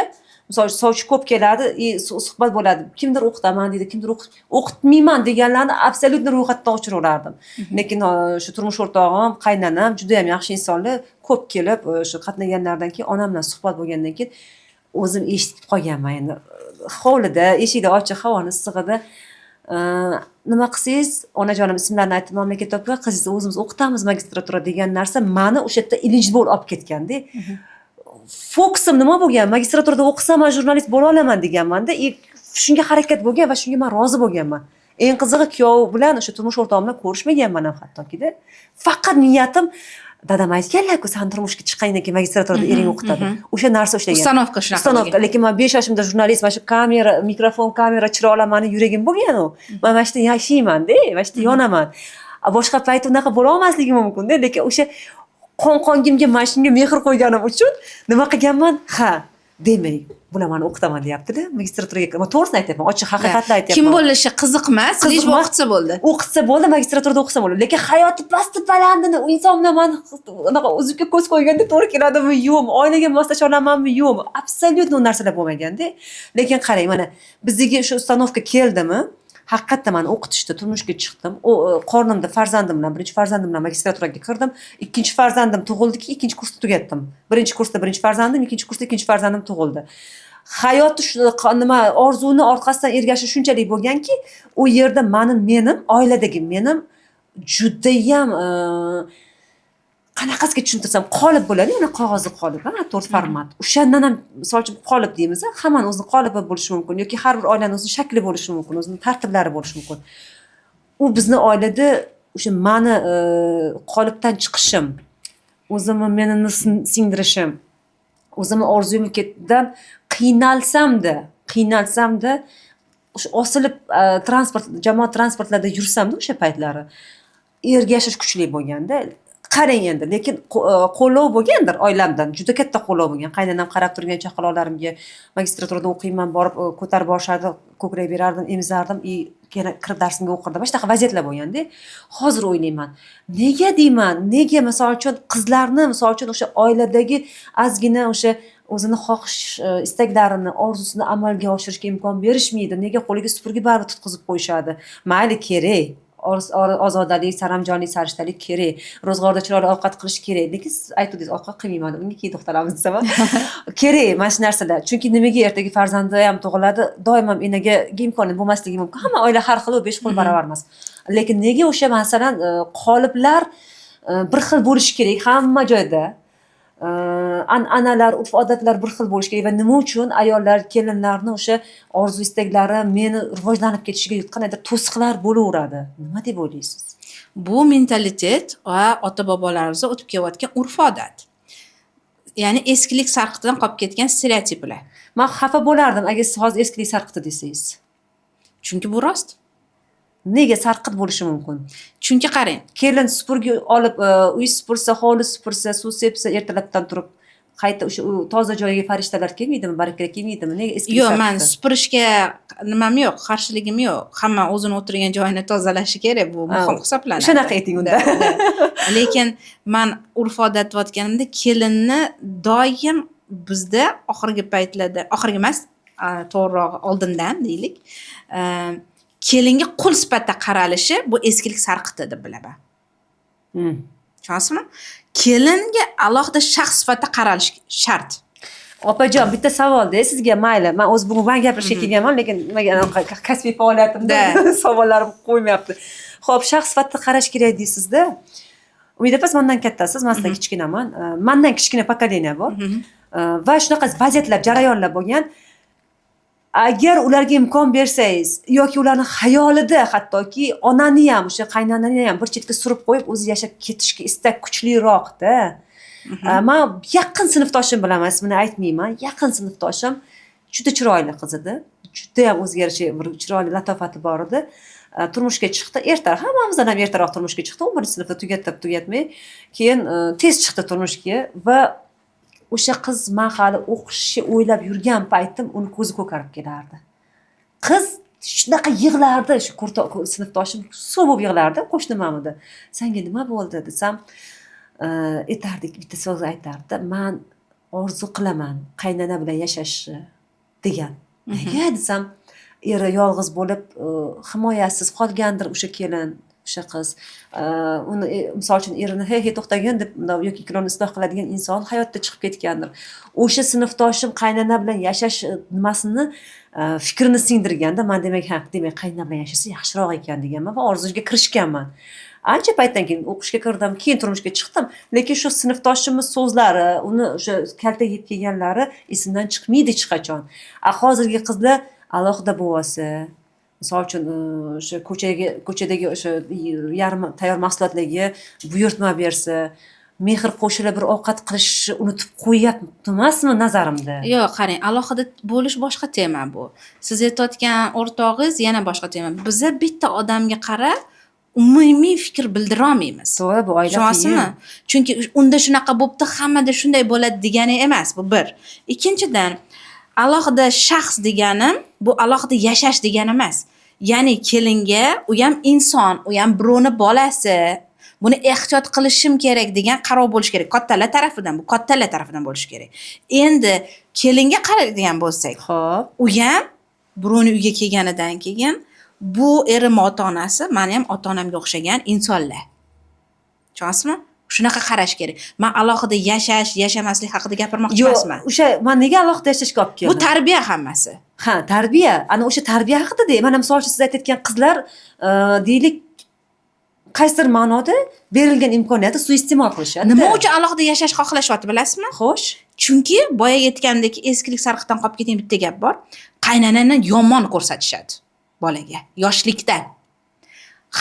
misol uchun, sovchi ko'p keladi и suhbat bo'ladi. Kimdir o'qitaman deydi, kimdir o'qitmayman deganlarni абсолютно ro'yxatdan o'chiraverardim. Lekin shu turmush o'rtog'im, qaynonam juda yam yaxshi insonlar, ko'p kelib, shu qatnaganlaridan keyin, onam bilan suhbat bo'lgandan keyin o'zim eshitib qolganman. Endi hovlida, eshikda ochiq, havoni issig'ida, nima qilsangiz, onajonim ismlarini aytib, mamlakat opa, qizingizni o'zimiz o'qitamiz magistratura degan narsa mani o'sha yerda ilinj bo'lib olib ketganda. Fokusim nima bo'lgan? Magistraturada o'qisam, man jurnalist bo'la olaman deganmanda и shunga harakat bo'lgan va shunga man rozi bo'lganman. Eng qizig'i, kuyov bilan, o'sha turmush o'rtog'im bilan ko'rishmaganman ham hattokida. Faqat niyatim, dadam aytganlarku, san turmushga chiqqaningdan keyin magistraturada ering o'qitadi, o'sha narsa ushlagan. Установка shunaqa Установка. bo'lgan. Lekin man 5 yoshimda jurnalist, mana shu kamera, mikrofon, kamera, chiroqlar mani yuragim bo'lgan. U man mana shu yerda yashaymanda, mana shu yerda yonaman. A boshqa payt unaqa bo'la olmasligi mumkinda, lekin o'sha qon qongimga mana shunga mehr qo'yganim uchun nima qilganman? Ha, demak, bular mani o'qitaman deyaptida magistraturaga. Man to'g'risini aytyapman, ochiq haqiqatni aytyapman. Kim bo'lishi qiziq emas, Qiziq лишь emas. o'qitsa bo'ldi. O'qitsa bo'ldi, magistraturada o'qisam bo'ldi. Lekin hayoti pasti balandini u inson bilan man anaqa uzukka ko'z qo'yganda to'g'ri keladimi, yo'qmi, oilaga moslasha olamanmi, yo'qmi, абсолютно u narsalar bo'lmaganda. Lekin qarang, mana bizga o'sha установка keldimi, haqiqatdan mani o'qitishdi. Turmushga chiqdim, u qornimda farzandim bilan, birinchi farzandim bilan magistraturaga kirdim. Ikkinchi farzandim tug'ildiki, ikkinchi kursni tugatdim. Birinchi kursda birinchi farzandim, ikkinchi kursda ikkinchi farzandim tug'ildi. Hayoti shu nima, orzuni orqasidan ergashish shunchalik bo'lganki, u yerda mani menim, oiladagi menim judayam qanaqasiga tushuntirsam, qolip bo'ladi, mana qog'ozni qolip, a to'rt format. O'shandan ham, misol uchun, qolip deymiz, hammani o'zini qolipi bo'lishi mumkin yoki har bir oilani o'zini shakli bo'lishi mumkin, o'zini tartiblari bo'lishi mumkin. U bizni oilada o'sha mani qolipdan chiqishim, o'zimni menini singdirishim, o'zimni orzuyimni ketidan qiynalsamda, o'sha osilib, transport, jamoat transportlarida yursamda, o'sha paytlari ergashish kuchli bo'lganda. Qarang endi, lekin qo'llov bo'lgandir oilamdan, juda katta qo'llov bo'lgan. Qaynonam qarab turgan chaqaloqlarimga, magistraturada o'qiyman, borib ko'tarib borishardi, ko'krak berardim, emizardim и yana kirib darsimga o'qirdim. Mana shunaqa vaziyatlar bo'lganda, hozir o'ylayman, nega deyman, nega, misol uchun, qizlarni, misol uchun, o'sha oiladagi ozgina o'sha o'zini xohish, istaklarini, orzusini amalga oshirishga imkon berishmaydi? Nega qo'liga supurgi baribir tutqizib qo'yishadi? Mayli, kerak, ozodalik, saramjonlik, sarishtalik kerak, ro'zg'orda chiroyli ovqat qilish kerak. Lekin siz aytdingiz, ovqat qilmayman, unga keyin to'xtalamiz desam, kerak mana shu narsalar. Chunki nimaga, ertaga farzandi ham tug'iladi, doim ham enaga imkoni bo'lmasligi mumkin. Hamma oila har xil, u besh qo'l barobar emas. Lekin nega o'sha, masalan, qoliplar bir xil bo'lishi kerak hamma joyda, an'analar, urf odatlar bir xil bo'lishi kerak va nima uchun ayollar, kelinlarni o'sha orzu istaklari, meni rivojlanib ketishiga qandaydir to'siqlar bo'laveradi? Nima deb o'ylaysiz? Bu mentalitet va ota bobolarimizdan o'tib kelayotgan urf odat, ya'ni eskilik sarqitidan qolib ketgan stereotiplar. Man xafa bo'lardim agar siz hozir eskilik sarqiti desangiz. Chunki bu rost. Nega sarqit bo'lishi mumkin? Chunki qarang. Kelin supurgi olib, uy supursa, hovli supursa, suv sepsa, ertalabdan turib qayta o'sha u toza joyga farishtalar kelmaydimi, baraka kelmaydimi? Nega eskilik Yo'q, man sarqiti? supurishga nimam yo'q, qarshiligim yo'q. Hamma o'zini o'tirgan joyini tozalashi kerak, bu muhim hisoblanadi. O'shanaqa ayting unda. Да, да. Lekin man urf odat deyotganimda, kelinni doim bizda oxirgi paytlarda, oxirgi emas, to'g'rirog'i oldindan deylik, kelinga qul sifatida qaralishi, bu eskilik sarqiti deb bilaman. Tushunasizmi? Kelinga alohida shaxs sifatida qaralish shart. Opajon, bitta savolda sizga. Mayli, man o'zi bugun man gapirishga kelganman, lekin nimaga anaqa kasbiy faoliyatimda savollarim qo'ymayapti. Ho'p, shaxs sifatida qarash kerak deysizda. Umida opa, siz mandan kattasiz, man sizdan kichkinaman. Mandan kichkina поколение bor va shunaqa vaziyatlar, jarayonlar bo'lgan. Agar ularga imkon bersangiz yoki ularni xayolida hattoki onani ham, o'sha qaynonani ham bir chetga surib qo'yib, o'zi yashab ketishga istak kuchliroqda. Man yaqin sinfdoshim bilaman, ismini aytmayman, yaqin sinfdoshim juda chiroyli qiz edi, judayam o'ziga yarasha bir chiroyli latofati bor edi. Turmushga chiqdi erta, hammamizdan ham ertaroq turmushga chiqdi, 11-sinfda tugatib tugatmay keyin tez chiqdi turmushga. Va o'sha qiz, man hali o'qishni o'ylab yurgan paytim uni ko'zi ko'karib kelardi. Qiz shunaqa yig'lardi, shu sinfdoshim suv bo'lib yig'lardi, qo'shnim ham edi. Sanga nima bo'ldi desam, Aytardik, bitta so'z aytardi: "Man orzu qilaman qaynona bilan yashashni", degan. Nega desam, eri yolg'iz bo'lib, himoyasiz qolgandir o'sha kelin, o'sha qiz. Uni misol uchun, erini "Hey, hey, to'xtagin" deb bundoq yoki ikkalovini isloh qiladigan inson hayotda chiqib ketgandir. O'sha sinfdoshim qaynona bilan yashash nimasini, fikrini singdirganda, man demak, ha, demak, qaynona bilan yashasa yaxshiroq ekan deganman va orzuga kirishganman. Ancha paytdan keyin o'qishga kirdim, keyin turmushga chiqdim, lekin shu sinfdoshimni so'zlari, uni o'sha kaltak yeb kelganlari esimdan chiqmaydi hech qachon. A hozirgi qizlar alohida bo'lsa, misol uchun, o'sha ko'chaga, ko'chadagi o'sha yarim tayyor mahsulotlarga buyurtma bersa, mehr qo'shilib bir ovqat qilishni unutib qo'yyapti emasmi nazarimda. Yo'q, qarang, alohida bo'lish boshqa tema bu. Siz aytayotgan o'rtog'ingiz yana boshqa tema. Biza bitta odamga qarab umumiy fikr bildirolmaymiz. To'g'ri, bu oila Tushunasizmi? qiyin. Chunki unda shunaqa bo'pti, hammada shunday bo'ladi degani emas, bu bir. Ikkinchidan, alohida shaxs deganim bu alohida yashash degani emas. Ya'ni kelinga, u ham inson, u ham birovni bolasi. Buni ehtiyot qilishim kerak degan qarov bo'lishi kerak. Kattalar tarafidan, bu kattalar tarafidan bo'lishi kerak. Endi kelinga qaraydigan bo'lsak, u ham birovni uyga kelganidan keyin bu erim ota-onasi, mani ham ota-onamga o'xshagan insonlar. Tushunasizmi? Shunaqa qarash kerak. Man alohida yashash, yashamaslik haqida gapirmoqchi Yo'q, emasman. o'sha man nega alohida yashashga olib Bu keldim? tarbiya hammasi. Ha, tarbiya. Ana o'sha tarbiya haqida. Mana misol uchun, siz aytayotgan qizlar, deylik, qaysidir ma'noda berilgan imkoniyatni suiiste'mol qilishadi. Nima uchun alohida yashash xohlashyapti, bilasizmi? Xo'sh. Chunki boyagi aytgandek, eskilik sarqitdan qolib ketgan bitta gap bor. Qaynonani yomon ko'rsatishadi bolaga yoshlikdan.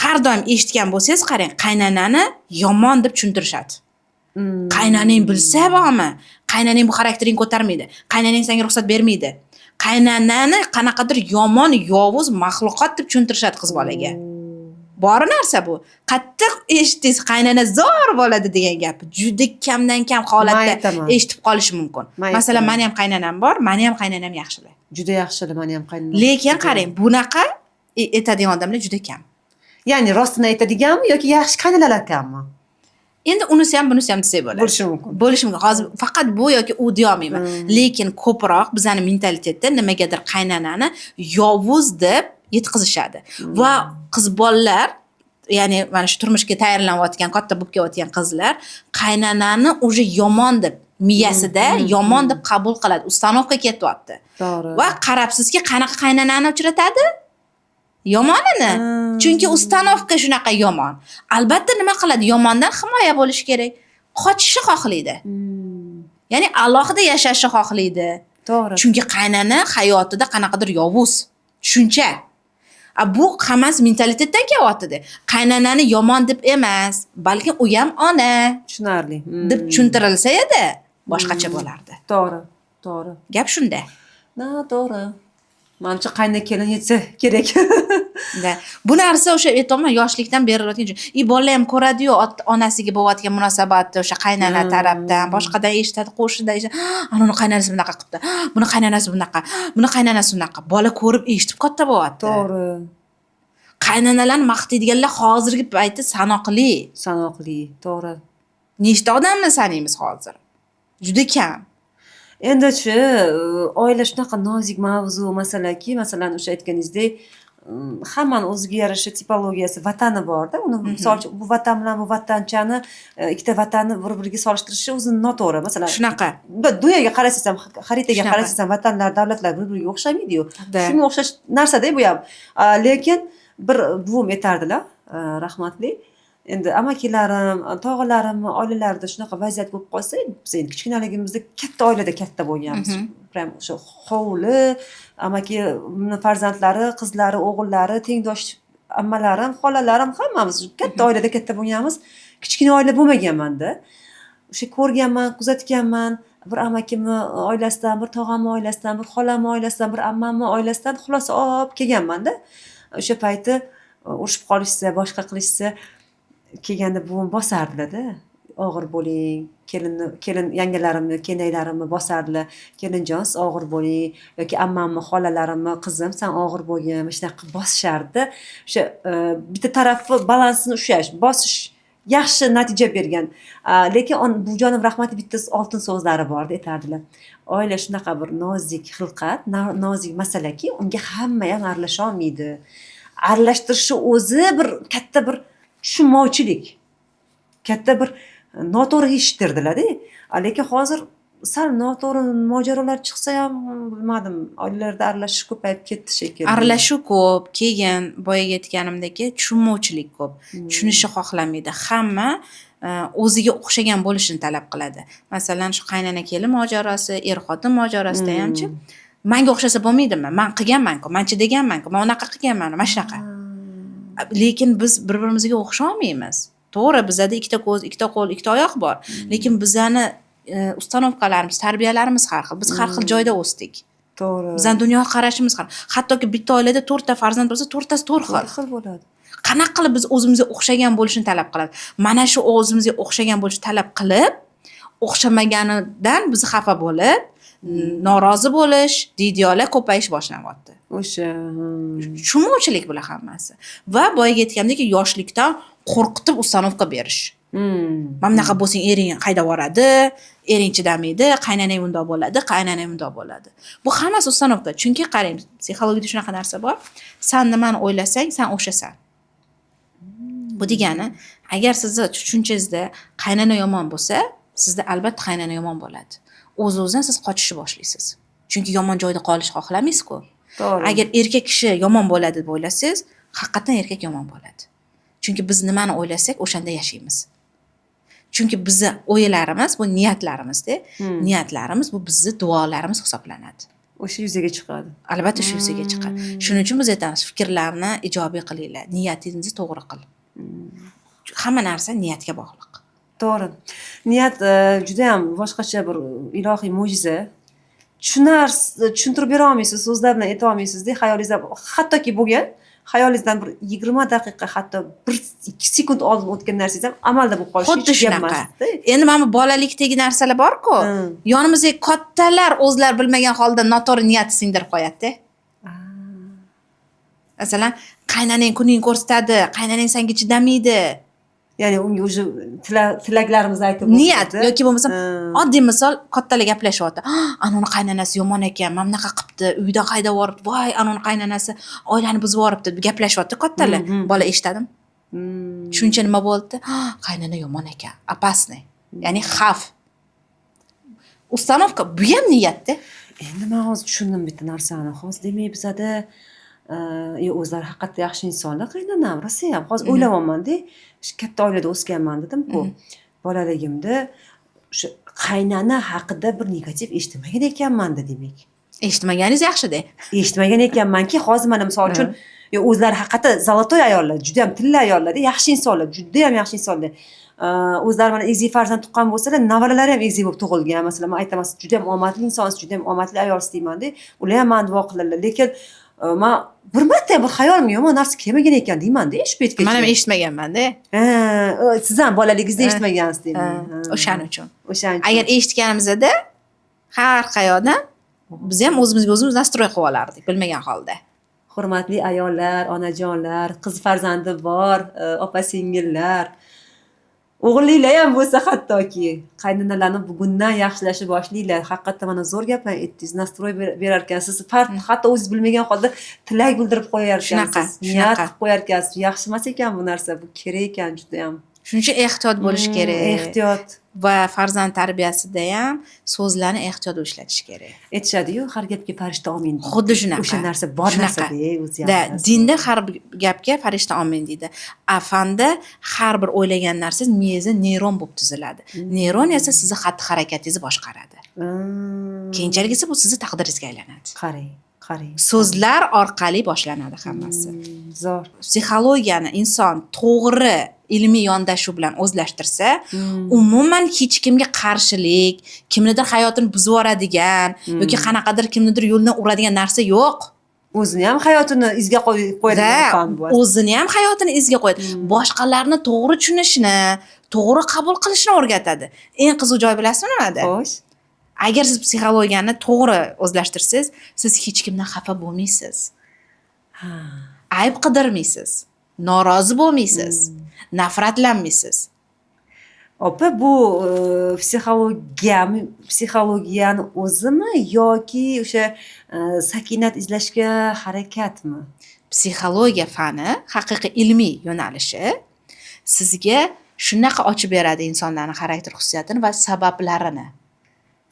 Har doim eshitgan bo'lsangiz, qarang, qaynonani yomon deb tushuntirishadi. Qaynonang bilsa bormi? Qaynonang bu xarakteringni ko'tarmaydi. Qaynonang senga ruxsat bermaydi. Qaynonani qanaqadir yomon, yovuz maxluqot deb tushuntirishadi qiz bolaga. Bor narsa bu. Qattiq eshitdingiz, qaynona zo'r bo'ladi degan gap. Juda kamdan kam holatda Aytaman. eshitib qolish mumkin. Man Masalan, aytaman. mani ham qaynonam bor, mani ham qaynonam yaxshilar. Juda yaxshi, mani ham qaynonam. Lekin qarang, bunaqa aytadigan odamlar juda kam. Ya'ni rostini aytadiganmi yoki yaxshi qaynonalar kammi? Endi unisi ham, bunisi ham desak bo'ladi. Bo'lishi mumkin. Bo'lishi mumkin. Hozir faqat bu yoki u deyolmayman. Lekin ko'proq bizani mentalitetda nimagadir qaynonani yovuz deb yetkazishadi. Va qiz bolalar, ya'ni mana shu turmushga tayyorlanayotgan, katta bo'lib kelayotgan qizlar qaynonani уже yomon deb miyasida yomon deb qabul qiladi. Установка ketyapti. Va qarabsizki, qanaqa qaynonani uchratadi? Yomonini. Chunki установка shunaqa yomon. Albatta nima qiladi? Yomondan himoya bo'lishi kerak. Qochishni xohlaydi. Ya'ni alohida yashashni xohlaydi. Chunki qaynona hayotida qanaqadir yovuz tushuncha. A bu hammasi mentalitetdan kelyapti. Qaynonani yomon deb emas, balki u ham ona Tushunarli. Deb tushuntirilsa edi, boshqacha bo'lardi. To'g'ri. To'g'ri. Gap shunda. Na, to'g'ri. Manimcha, qayna kelin yetsa kerak. Da. Bu narsa o'sha aytyapman, yoshlikdan berilayotgan. И bolalar ham ko'radi-yu, onasiga bo'layotgan munosabatni o'sha qaynona tarafdan, boshqadan eshitadi, qo'shnidan eshitadi. "Ana uni qaynonasi bunaqa qilibdi. Buni qaynonasi bunaqa, buni qaynonasi bunaqa." Bola ko'rib, eshitib katta bo'lyapti. Qaynonalarni maqtaydiganlar hozirgi paytda sanoqli. Sanoqli, to'g'ri. Nechta odamni sanaymiz hozir? Juda kam. Endichi, oila shunaqa nozik mavzu, masalaki, masalan, o'sha aytganingizdek, hammani o'ziga yarasha tipologiyasi, vatani borda. Uni, misol uchun, bu vatan bilan bu vatanchani, ikkita vatanni bir biriga solishtirishi o'zi noto'g'ri. Masalan, Shunaqa. dunyoga qarasangiz ham, xaritaga Shunaqa. qarasangiz ham, vatanlar, davlatlar bir biriga o'xshamaydiyu. Da. Shunga o'xshash narsada bu ham. Lekin bir buvim aytardilar, rahmatli, endi amakilarim, tog'alarimni oilalarida shunaqa vaziyat bo'lib qolsa, biz endi kichkinaligimizda katta oilada katta bo'lganmiz. Prям o'sha hovli, amakimni farzandlari, qizlari, o'g'illari, tengdosh ammalarim, xolalarim, hammamiz katta oilada katta bo'lganmiz. Kichkina oila bo'lmaganmanda. O'sha ko'rganman, kuzatganman. Bir amakimni oilasidan, bir tog'amni oilasidan, bir xolamni oilasidan, bir ammamni oilasidan xulosa olib kelganmanda. O'sha payti urushib qolishsa, boshqa qilishsa, kelganda buvim bosardilarda. Og'ir bo'ling, kelinni, kelin yangalarimni, kelinoylarimni bosardilar. Kelinjon, siz og'ir bo'ling yoki ammamni, xolalarimni, qizim, san og'ir bo'lgin, mana shunaqa qilib bosishardi. O'sha bitta tarafi balansini ushlash, bosish. Yaxshi natija bergan. Lekin buvijonim rahmatli bitta oltin so'zlari bordi, aytardilar: oila shunaqa bir nozik xilqat, nozik masalaki, unga hamma ham aralasholmaydi. Aralashtirishni o'zi bir katta bir tushunmovchilik, katta bir noto'g'ri ish derdilarda. Lekin hozir sal noto'g'ri mojarolar chiqsa ham, bilmadim, oilalarda aralashish ko'payib ketdi shekilli. Aralashuv ko'p, keyin boyagi aytganimdek, tushunmovchilik ko'p. Tushunishni xohlamaydi hamma, o'ziga o'xshagan bo'lishini talab qiladi. Masalan, shu qaynona kelin mojarosi, er xotin mojarosida hamchi, manga o'xshasa bo'lmaydimi, man qilganmanku, man chidaganmanku, man unaqa qilganman, mana shunaqa. Lekin biz bir birimizga o'xsholmaymiz. To'g'ri, bizada ikkita ko'z, ikkita qo'l, ikkita oyoq bor, lekin bizani установка larimiz, tarbiyalarimiz har xil, biz har xil joyda o'sdik. Bizani dunyoqarashimiz har, hattoki bitta oilada to'rtta farzand bo'lsa, to'rttasi to'rt xil. To'rt xil bo'ladi. Qanaqa qilib biz o'zimizga o'xshagan bo'lishini talab qilamiz? Mana shu o'zimizga o'xshagan bo'lishni talab qilib, o'xshamaganidan biz xafa bo'lib, norozi bo'lish, deydiyolar ko'payish boshlanyapti. O'sha. Tushunmovchilik bular hammasi. Va boyagi aytgandek, yoshlikdan qo'rqitib установка berish. Mana bunaqa bo'lsang, ering haydab yuboradi, ering chidamaydi, qaynonang bundoq bo'ladi, qaynonang bundoq bo'ladi. Bu hammasi установка. Chunki qarang, psixologiyada shunaqa narsa bor: san nimani o'ylasang, san o'shasan. Bu degani, agar sizni tushunchangizda qaynona yomon bo'lsa, sizda albatta qaynona yomon bo'ladi. O'z o'zidan siz qochishni boshlaysiz, chunki yomon joyda qolishni xohlamaysizku. Agar erkak kishi yomon bo'ladi deb o'ylasangiz, haqiqatdan erkak yomon bo'ladi, chunki biz nimani o'ylasak, o'shanda yashaymiz. Chunki bizni o'ylarimiz bu niyatlarimizda. Niyatlarimiz bu bizni duolarimiz hisoblanadi. O'sha yuzaga chiqadi. Albatta, shu yuzaga chiqadi. Shuning uchun biz aytamiz: fikrlarni ijobiy qilinglar, niyatingizni to'g'ri qil. Hamma narsa niyatga bog'liq. To'g'ri, niyat judayam boshqacha bir ilohiy mo'jiza. Tushunarsiz, tushuntirib bera olmaysiz, so'zlar bilan ayta olmaysizda. Xayolingizda hattoki bo'lgan, xayolingizdan bir 20 daqiqa, hatto bir ikki sekund oldin o'tgan narsangiz ham amalda bo'lib qolishi Xuddi hech gap shunaqa. emasda. Endi mana bu bolalikdagi narsalar borku, yonimizdagi kattalar o'zlari bilmagan holda noto'g'ri niyat singdirib qo'yadida. Masalan, qaynonang kuningni ko'rsatadi, qaynonang senga chidamaydi. Ya'ni unga уже tilaklarimizni aytib Niyat o'tdi. Yoki bo'lmasam, oddiy misol, kattalar gaplashyapti: "Ah, anavini qaynonasi yomon ekan, mana bunaqa qilibdi, uydan haydab yuboribdi, voy, anavini qaynonasi oilani buzib yuboribdi", deb gaplashyapti kattalar. Bola eshitadimi? Tushuncha nima bo'ldi? "Ah, qaynona yomon ekan, опасный", ya'ni xavf. Установка, bu ham niyatda. Endi man hozir tushundim bitta narsani. Hozir, demak, bizada o'zlari haqiqatda yaxshi insonlar qaynonam rosayam. Hozir o'ylayapmanda, shu katta oilada o'sganman dedim-ku. Bolaligimda o'sha qaynona haqida bir negativ eshitmagan ekanmanda, demak. Eshitmaganingiz yaxshida. Eshitmagan ekanmanki, hozir mana misol uchun, yo o'zlari haqiqatda золотой ayollar, judayam tilla ayollarda, yaxshi insonlar, judayam yaxshi insonlar. O'zlari mana egizak farzand tuqqan bo'lsalar, nevaralari ham egizak bo'lib tug'ilgan. Masalan, man aytaman: "Siz judayam omadli insonsiz, judayam omadli ayolsiz", deymanda. Ular ham mani duo qiladilar. Lekin man bir marta ham bir xayolimga yomon narsa kelmagan ekan deymanda shu paytgacha. Man ham eshitmaganmanda. Ha, siz ham bolaligingizda eshitmagansiz, demak. Ha, o'shaning uchun. O'shaning uchun. Agar eshitganimizda, har qayoqdan biz ham o'zimizga o'zimiz настрой qilib olardik bilmagan holda. Hurmatli ayollar, onajonlar, qiz farzandi bor opa singillar, o'g'illiklar ham bo'lsa, hattoki qaynonalarni bugundan yaxshilashni boshlanglar. Haqiqatda mana zo'r gaplar aytdingiz, настрой berar ekansiz, hatto o'zingiz bilmagan holda tilak bildirib qo'yar Shunaqa, ekansiz, niyat shunaqa. qilib qo'yar ekansiz. Yaxshi emas ekan bu narsa, bu kerak ekan judayam. Shuning uchun ehtiyot bo'lish kerak. Ehtiyot. Va farzand tarbiyasida ham so'zlarni ehtiyot ishlatish kerak. Aytishadiyu, har gapga farishta omin deydi. Xuddi shunaqa. O'sha narsa bor. Shunaqa. Narsada o'zi ham Da, narsa. dinda har bir gapga farishta omin deydi, a fanda har bir o'ylagan narsangiz miyangizda neyron bo'lib tuziladi. Neyron esa sizni xatti harakatingizni boshqaradi. Keyinchalik esa bu sizni taqdiringizga aylanadi. Qarang, qarang. So'zlar orqali boshlanadi hammasi. Zo'r. Psixologiyani inson to'g'ri ilmiy yondashuv bilan o'zlashtirsa, umuman hech kimga qarshilik, kimnidir hayotini buzib yuboradigan yoki qanaqadir kimnidir yo'ldan uradigan narsa yo'q. O'zini ham hayotini izga qo'yadigan Da, fan bu. O'zini ham hayotini izga qo'yadi, boshqalarni to'g'ri tushunishni, to'g'ri qabul qilishni o'rgatadi. Eng qiziq joy bilasizmi nimada? Xo'sh. Agar siz psixologiyani to'g'ri o'zlashtirsangiz, siz hech kimdan xafa bo'lmaysiz, ayb qidirmaysiz, norozi bo'lmaysiz, nafratlanmaysiz. Opa, bu psixologiyani o'zimi yoki o'sha sakinat izlashga harakatmi? Psixologiya fani haqiqiy ilmiy yo'nalishi sizga shunaqa ochib beradi insonlarni xarakter xususiyatini va sabablarini.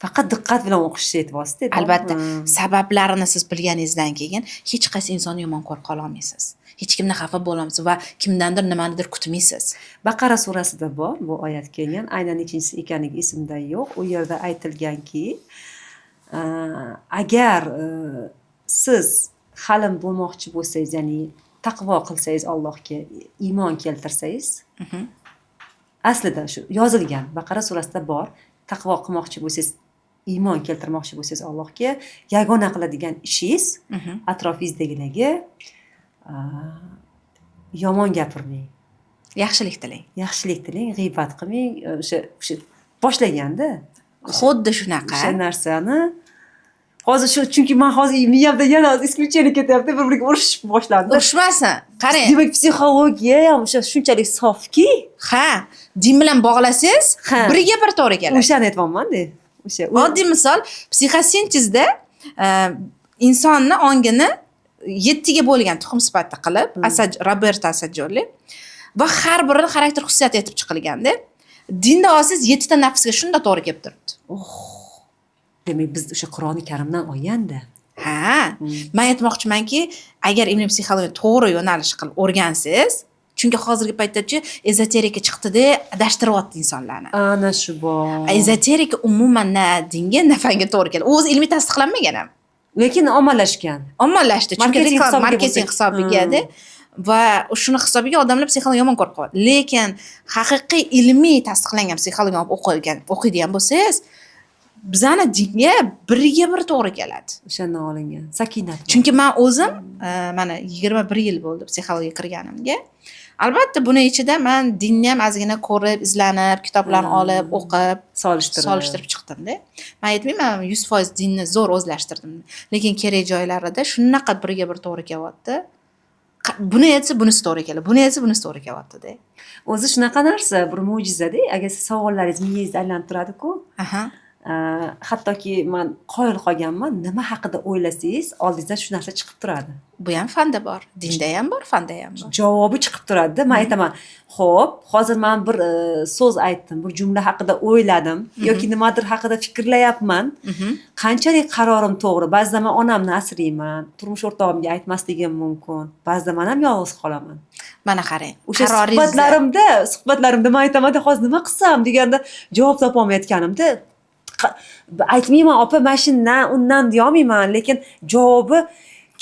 Faqat diqqat bilan o'qishni aytyapsiz. Albatta, sabablarini siz bilganingizdan keyin hech qaysi insonni yomon ko'rib qololmaysiz, hech kimdan xafa bo'lolmaysiz va kimdandir nimanidir kutmaysiz. Baqara surasida bor bu oyat kelgan, aynan nechinchisi ekanligi esimda yo'q. U yerda aytilganki, agar siz halim bo'lmoqchi bo'lsangiz, ya'ni taqvo qilsangiz, Allohga iymon keltirsangiz, aslida shu yozilgan, Baqara surasida bor, taqvo qilmoqchi bo'lsangiz, iymon keltirmoqchi bo'lsangiz Allohga, yagona qiladigan ishingiz atrofingizdagilarga yomon gapirmang, yaxshilik tilang, yaxshilik tilang, g'iybat qilmang. O'sha boshlaganda xuddi shunaqa o'sha narsani hozir shu, chunki man hozir miyamda yana исключение ketyapti, bir biriga urushib boshlandi. Urushmasin, qarang. Demak, psixologiya ham o'sha shunchalik sofki. Ha, din bilan bog'lasangiz, biriga bir to'g'ri keladi. O'shani aytyapmanda, o'sha. Oddiy misol, psixosintezda insonni ongini yettiga bo'lgan tuxum sifatida qilib, Roberto Assagioli va har birini xarakter xususiyati etib chiqilganda, dinda olsangiz, yettita nafsga shunda to'g'ri kelib turibdi. Demak, biz o'sha Qur'oni Karimdan olganda. Ha, man aytmoqchimanki, agar ilmiy psixologiya to'g'ri yo'nalish qilib o'rgansangiz, chunki hozirgi paytdachi ezoterika chiqdida, adashtiryapti insonlarni. Ana shu bor. Ezoterika umuman na dinga, na fanga to'g'ri keladi, u o'zi ilmiy tasdiqlanmagan ham. Lekin ommalashgan. Ommalashdi, chunki marketing reklama, hisobiga marketing bo'lsa. hisobigada va shuni hisobiga odamlar psixologiya yomon ko'rib qoladi. Lekin haqiqiy ilmiy tasdiqlangan psixologiya olib o'qiydigan bo'lsangiz, bizani dinga biriga bir to'g'ri keladi. O'shandan olingan sakinat bor. Chunki man o'zim mana 21 yil bo'ldi psixologiyaga kirganimga. Albatta, buni ichida man dinni ham ozgina ko'rib, izlanib, kitoblarni olib o'qib, solishtirib, solishtirib chiqdimda. Man aytmayman, 100% dinni zo'r o'zlashtirdim, lekin kerak joylarida shunaqa birga bir to'g'ri kelyapti. Buni aytsa, bunisi to'g'ri keladi, buni aytsa, bunisi to'g'ri kelyaptida. O'zi shunaqa narsa, bir mo'jizada. Agar siz savollaringiz miyangizda aylanib turadiku, hattoki man qoyil qolganman, nima haqida o'ylasangiz, oldingizdan shu narsa chiqib turadi. Bu ham fanda bor, dinda ham bor, fanda ham bor. Javobi chiqib turadida. Man aytaman, ho'p, hozir man bir so'z aytdim, bir jumla haqida o'yladim yoki nimadir haqida fikrlayapman, qanchalik qarorim to'g'ri? Ba'zida man onamni asrayman, turmush o'rtog'imga aytmasligim mumkin, ba'zida man ham yolg'iz qolaman. Mana qarang, o'sha qaroringizni suhbatlarimda man aytamanda, hozir nima qilsam deganda, javob topolmayotganimda, aytmayman, opa, mana shundan undan deyolmayman, lekin javobi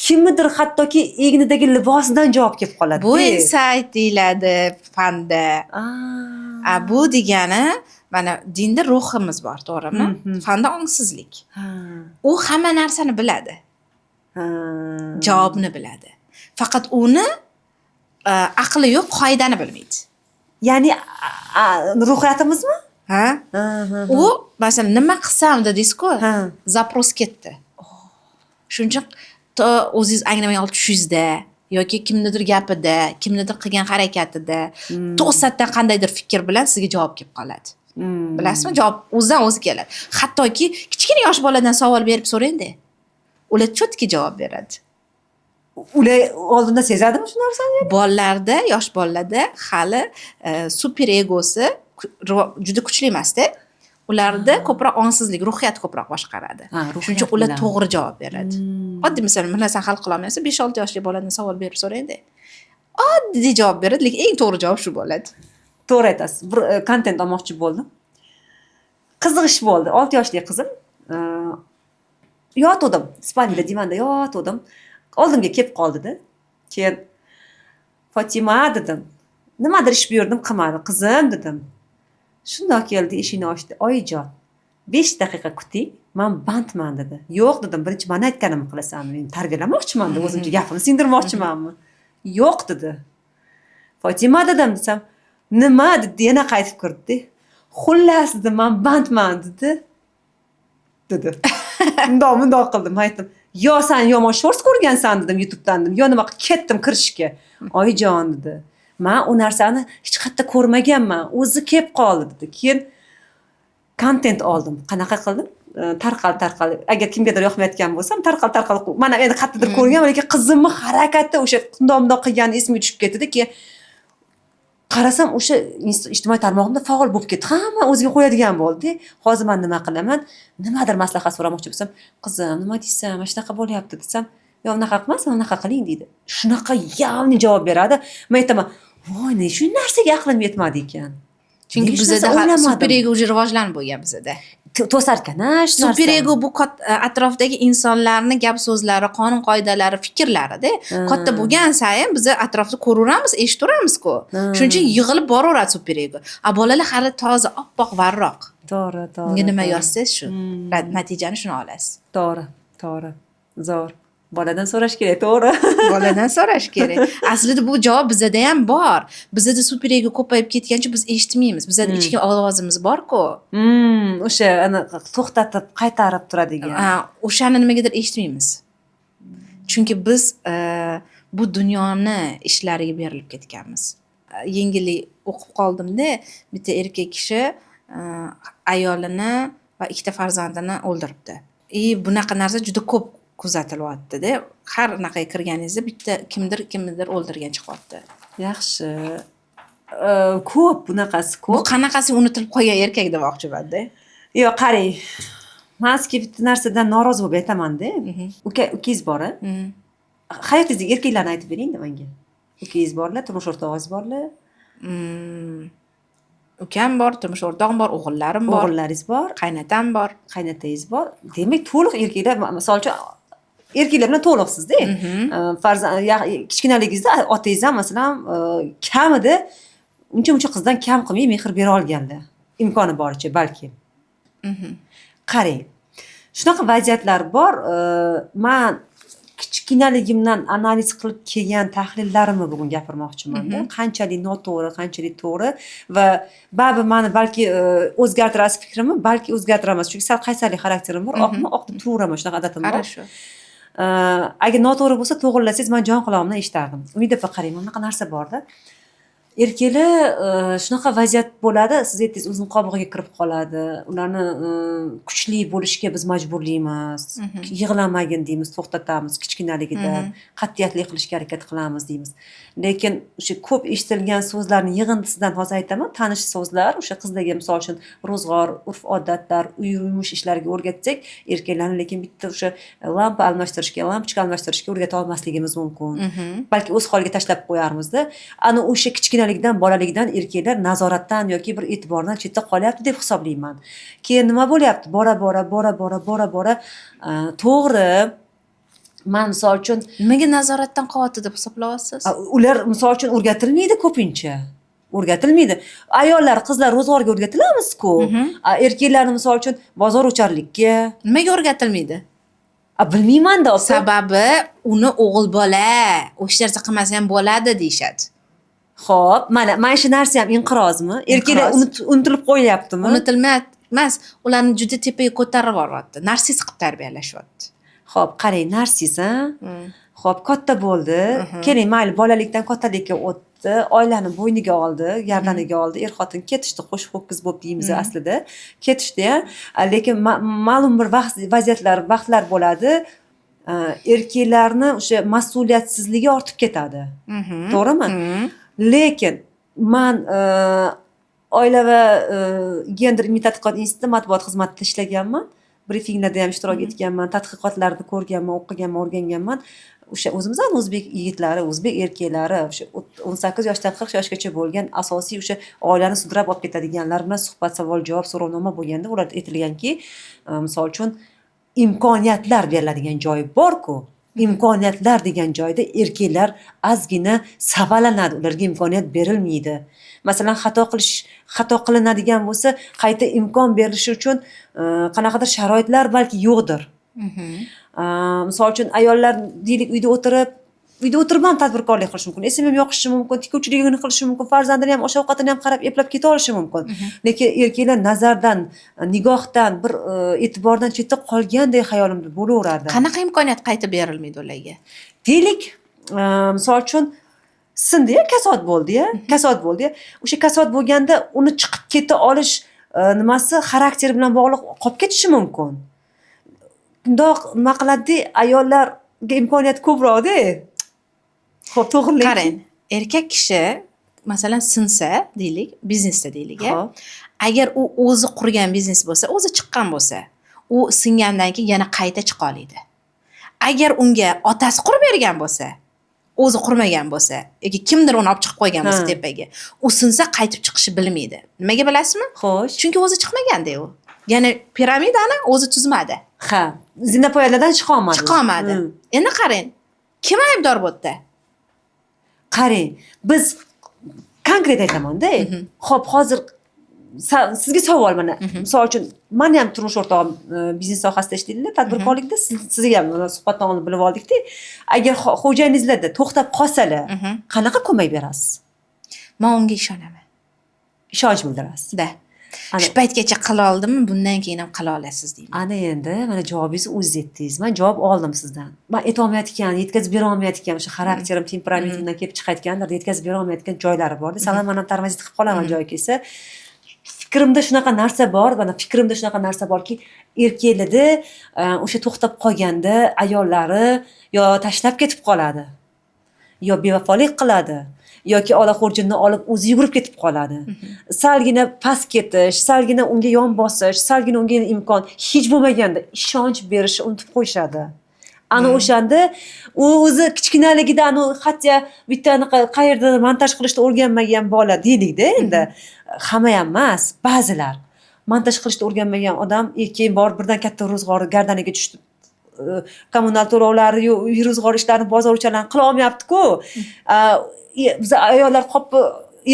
kimnidir hattoki egnidagi libosidan javob kelib qoladi. Bu insight deyiladi fanda. A bu degani, mana dinda ruhimiz bor, to'g'rimi? Fanda ongsizlik. U hamma narsani biladi, javobni biladi, faqat uni aqli yo'q, qoidani bilmaydi. Ya'ni ruhiyatimizmi? Ha. U masalan, nima qilsam dedingizku, запрос ketdi. Shuning uchun to o'zingiz anglamay olib tushingizda yoki kimnidir gapida, kimnidir qilgan harakatida to'satdan qandaydir fikr bilan sizga javob kelib qoladi. Bilasizmi, javob o'zidan o'zi keladi. Hattoki kichkina yosh boladan savol berib so'rangda, ular четкий javob beradi. Ular oldindan sezadimi shu narsani? Bolalarda, yosh bolalarda hali super egosi juda kuchli emasda. Ularda ko'proq ongsizlik, ruhiyat ko'proq boshqaradi. Ha, ruhiyat Shuning uchun ular bilan. to'g'ri javob beradi. Oddiy misol, bir narsani hal qilolmayapsiz, 5-6 yoshli boladan savol berib so'rangda, oddiy javob beradi, lekin eng to'g'ri javob shu bo'ladi. To'g'ri aytasiz. Bir kontent olmoqchi bo'ldim, qiziq ish bo'ldi. 6 yoshli qizim, yotuvdim спальня da, divanda yotuvdim, oldimga kelib qoldida. Keyin "Fotima", dedim, nimadir ish buyurdim, qilmadi. "Qizim", dedim. Shundoq keldi, eshikni ochdi. "Oyijon, 5 daqiqa kuting, man bandman", dedi. "Yo'q", dedim, "birinchi mani aytganimni qilasan, men tarbiyalamoqchiman", deb o'zimcha gapimni singdirmoqchimanmi. "Yo'q", dedi. "Fotima", dedim, desam, "Nima?" dedi. Yana qaytib kirdida. "Xullas", dedi, "man bandman", dedi. Mundoq mundoq qildim. Aytdim, yo san yomon shorts ko'rgansan, dedim, YouTubedan, dedim, yo nima qilib ketdim kirishga. "Oyijon", dedi. Man u narsani hech qayerda ko'rmaganman, o'zi kelib qoldi dedi. Keyin kontent oldim. Qanaqa qildim? Tarqal tarqal, agar kimgadir yoqmayotgan bo'lsam, tarqal tarqal. Mana endi qayerdadir ko'rganman, lekin qizimni harakati o'sha bundoq bundoq qilgani esimga tushib ketdida. Keyin qarasam, o'sha ijtimoiy tarmog'imda faol bo'lib ketdi, hamma o'ziga qo'yadigan bo'ldi. Hozir man nima qilaman? Nimadir maslahat so'ramoqchi bo'lsam, "Qizim, nima deysan, mana shunaqa bo'lyapti", desam, "Yo, unaqa qilmas, unaqa qiling", deydi. Shunaqa явный javob beradi. Man aytaman: "Voy, ne shu narsaga aqlim yetmadi ekan". Chunki Nega shu bizada narsa o'ylamadim? Super ego уже rivojlanib bo'lgan bizada. To'sarkan a shu narsa. Super ego bu atrofdagi insonlarni gap so'zlari, qonun qoidalari, fikrlarida. Katta bo'lgan sayin biza atrofda ko'raveramiz, eshitaveramizku, shuning uchun yig'ilib boraveradi super ego. A bolalar hali toza, oppoq varroq. to'g'ri to'g'ri Unga nima yozsangiz, shu natijani shuni olasiz. To'g'ri, zo'r, boladan so'rash kerak, to'g'ri. Boladan so'rash kerak. Aslida bu javob bizada ham bor. Bizada super ego ko'payib ketgancha biz eshitmaymiz. Bizada ichki ovozimiz borku. O'sha anaqa to'xtatib, qaytarib turadigan. Ha, o'shani nimagadir eshitmaymiz, chunki biz bu dunyoni ishlariga berilib ketganmiz. Yengillik o'qib qoldimda, bitta erkak kishi ayolini va ikkita farzandini o'ldiribdi. И bunaqa narsa juda ko'p kuzatilyaptida. Har anaqaga kirganingizda bitta kimdir kimnidir o'ldirgan chiqyapti. Yaxshi. Ko'p bunaqasi. Bu Ko'p. qanaqasi unutilib qolgan erkak demoqchimanda. Yo'q, qarang, man sizga bitta narsadan norozi bo'lib aytamanda. Uka, ukangiz bor a? Hayotingizdagi erkaklarni aytib beringda manga. Ukangiz borlar, turmush o'rtog'ingiz borlar? Ukam bor, turmush o'rtog'im bor, o'g'illarim bor. O'g'illaringiz bor. Qaynatam bor. Qaynatangiz bor. Demak, to'liq erkaklar, misol uchun, erkaklar bilan to'liqsizda. Farzand, kichkinaligingizda otangiz ham, masalan, kamida uncha muncha qizdan kam qilmay mehr bera olganlar, imkoni boricha balki. Qarang, shunaqa vaziyatlar bor. Man kichkinaligimdan analiz qilib kelgan tahlillarimni bugun gapirmoqchimanda, qanchalik noto'g'ri, qanchalik to'g'ri. Va baribir mani balki o'zgartirasiz fikrimni, balki o'zgartirolmas, chunki sal qaysarlik xarakterim bor. Oqmi, oq deb turaveraman, shunaqa odatim bor. Хорошо. Agar noto'g'ri bo'lsa, to'g'irlasangiz, man jon qulog'imdan eshitardim. Umid opa, qarang, bunaqa narsa borda. Erkaklar, shunaqa vaziyat bo'ladi, siz aytdingiz, o'zini qobig'iga kirib qoladi. Ularni kuchli bo'lishga biz majburlaymiz, yig'lamagin deymiz, to'xtatamiz kichkinaligida, qat'iyatli qilishga harakat qilamiz deymiz. Lekin o'sha ko'p eshitilgan so'zlarni yig'indisidan hozir aytaman, tanish so'zlar. O'sha qizlarga, misol uchun, ro'zg'or, urf odatlar, uy yumush ishlariga o'rgatsak, erkaklarni lekin bitta o'sha lampa almashtirishga, lampochka almashtirishga o'rgata olmasligimiz mumkin. Balki o'z holiga tashlab qo'yarmizda. Ana o'sha kichkinalikdan, bolalikdan erkaklar nazoratdan yoki bir e'tibordan chetda qolyapti deb hisoblayman. Keyin nima bo'lyapti? Bora bora, bora bora, bora bora, to'g'ri, man misol uchun Nimaga nazoratdan qolyapti deb hisoblayapsiz? Ular, misol uchun, o'rgatilmaydi, ko'pincha o'rgatilmaydi. Ayollar, qizlar ro'zg'orga o'rgatilamizku, erkaklarni, misol uchun, bozor o'charlikka. Nimaga o'rgatilmaydi? A, bilmaymanda, opa. Sababi uni o'g'il bola, o'sha narsa qilmasa ham bo'ladi deyishadi. Ho'p, mana shu narsa ham inqirozmi? Erkaklar Inqiroz. Unutilib qo'yyaptimi? Unutilmayapti emas, ularni juda tepaga ko'tarib yuboryapti, narsis qilib tarbiyalashyapti. Ho'p, qarang, narsis a. Ho'p, katta bo'ldi. Keling, mayli, bolalikdan kattalikka o'tdi, oilani bo'yniga oldi, gardaniga oldi, er xotin ketishdi, qo'sh ho'kiz bo'lib deymiz aslida, ketishdi. Lekin ma'lum bir vaqt, vaziyatlar, vaqtlar bo'ladi, erkaklarni o'sha mas'uliyatsizligi ortib ketadi, to'g'rimi? Mhm. Lekin man oila va gender ilmiy tadqiqot instituti matbuot xizmatida ishlaganman, brifinglarda ham ishtirok etganman, tadqiqotlarni ko'rganman, o'qiganman, o'rganganman. O'sha o'zimizni o'zbek yigitlari, o'zbek erkaklari, o'sha 18 yoshdan 40 yoshgacha bo'lgan asosiy o'sha oilani sudrab olib ketadiganlar bilan suhbat, savol javob, so'rovnoma bo'lganda, ularda aytilganki, misol uchun, imkoniyatlar beriladigan joyi borku, imkoniyatlar degan joyda erkaklar ozgina savalanadi, ularga imkoniyat berilmaydi. Masalan, xato qilish, xato qilinadigan bo'lsa, qayta imkon berilishi uchun qanaqadir sharoitlar balki yo'qdir. Misol uchun, ayollar, deylik, uyda o'tirib ham tadbirkorlik qilishi mumkin, SMM yoqishi mumkin, tikuvchiligini qilishi mumkin, farzandini ham, osh ovqatini ham qarab, eplab keta olishi mumkin. Lekin erkaklar nazardan, nigohdan, bir e'tibordan chetda qolganday xayolimda bo'laveradi. Qanaqa imkoniyat qayta berilmaydi ularga? Deylik, misol uchun, Sindi-ya, kasod bo'ldi-ya, kasod bo'ldi-ya. O'sha kasod bo'lganda uni chiqib keta olish nimasi xarakteri bilan bog'liq qolib ketishi mumkin. Bundoq nima qiladida, ayollarga imkoniyat ko'proqda. Xo'p, to'g'rilik. Qarang, erkak kishi masalan sinsa deylik, biznesda deylik, agar u o'zi qurgan biznes bo'lsa, o'zi chiqqan bo'lsa, u singandan keyin yana qayta chiqa oladi. Agar unga otasi qurib bergan bo'lsa, o'zi qurmagan bo'lsa yoki kimdir uni olib chiqib qo'ygan bo'lsa tepaga, u sinsa qaytib chiqishni bilmaydi. Nimaga bilasizmi? Xo'sh. Chunki o'zi chiqmaganda u. Ya'ni piramidani o'zi tuzmadi. Ha, zinapoyalardan chiqa olmadi. Chiqa olmadi. Endi qarang, kim aybdor bu yerda? Qarang, biz konkret aytamanda. Xo'p, hozir sizga savol mana. Misol uchun, mani ham turmush o'rtog'im biznes sohasida ishlaydilar, tadbirkorlikda. Sizga ham mana suhbatdan oldin bilib oldikda. Agar xo'jayiningizlarda to'xtab qolsalar, qanaqa ko'mak berasiz? Man unga ishonaman. Ishonch bildirasiz. Да. Ana. Shu paytgacha qila oldimmi, bundan keyin ham qila olasiz deyman. Ana endi mana javobingizni o'zingiz aytdingiz. Man javob oldim sizdan. Man aytolmayotgan, yetkazib bera olmayotgan o'sha xarakterim, temperamentimdan kelib chiqayotgandir, yetkazib bera olmayotgan joylari borda. Sal man ham тормозить qilib qolaman joyi kelsa. Fikrimda shunaqa narsa bor, mana fikrimda shunaqa narsa borki, erkaklarda o'sha to'xtab qolganda ayollari yo tashlab ketib qoladi, yo bevafolik qiladi, yoki ola xurjunni olib o'zi yugurib ketib qoladi. Salgina past ketish, salgina unga yon bosish, salgina unga imkon hech bo'lmaganda ishonch berishni unutib qo'yishadi. Ana o'shanda u o'zi kichkinaligida anu hatto bitta anaqa qayerda montaj qilishni o'rganmagan bola deylikda endi. Hamma ham emas, ba'zilar montaj qilishni o'rganmagan odam keyin borib birdan katta ro'zg'or gardaniga tushdi. Kommunal to'lovlari, uy ro'zg'or ishlarini, bozor o'chalarni qila olmayapti-ku. Biz ayollar qopni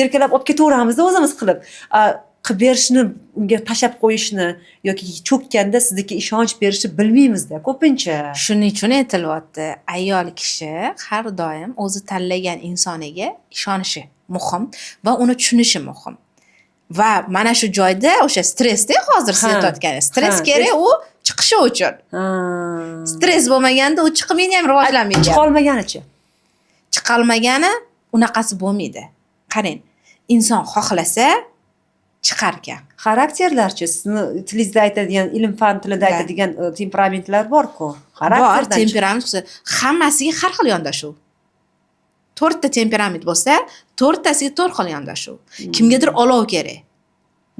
erkalab olib ketaveramizda o'zimiz qilib. Qilib berishni, unga tashlab qo'yishni yoki cho'kkanda sizniki ishonch berishni bilmaymizda ko'pincha. Shuning uchun aytilyapti, ayol kishi har doim o'zi tanlagan insoniga ishonishi muhim va uni tushunishi muhim. Va mana shu joyda o'sha stressda hozir siz aytayotganingiz, stress kerak u chiqishi uchun. Stress bo'lmaganda u chiqmaydi ham, rivojlanmaydi. Chiqa olmaganichi? Chiqolmagani unaqasi bo'lmaydi. Qarang, inson xohlasa chiqarkan. Xarakterlarchi, sizni tilingizda aytadigan, ilm fan tilida aytadigan temperamentlar bor-ku. Bor, Xarakterdan temperament bo'lsa, hammasiga har xil yondashuv. To'rtta temperament bo'lsa, to'rttasiga to'rt xil yondashuv. Kimgadir olov kerak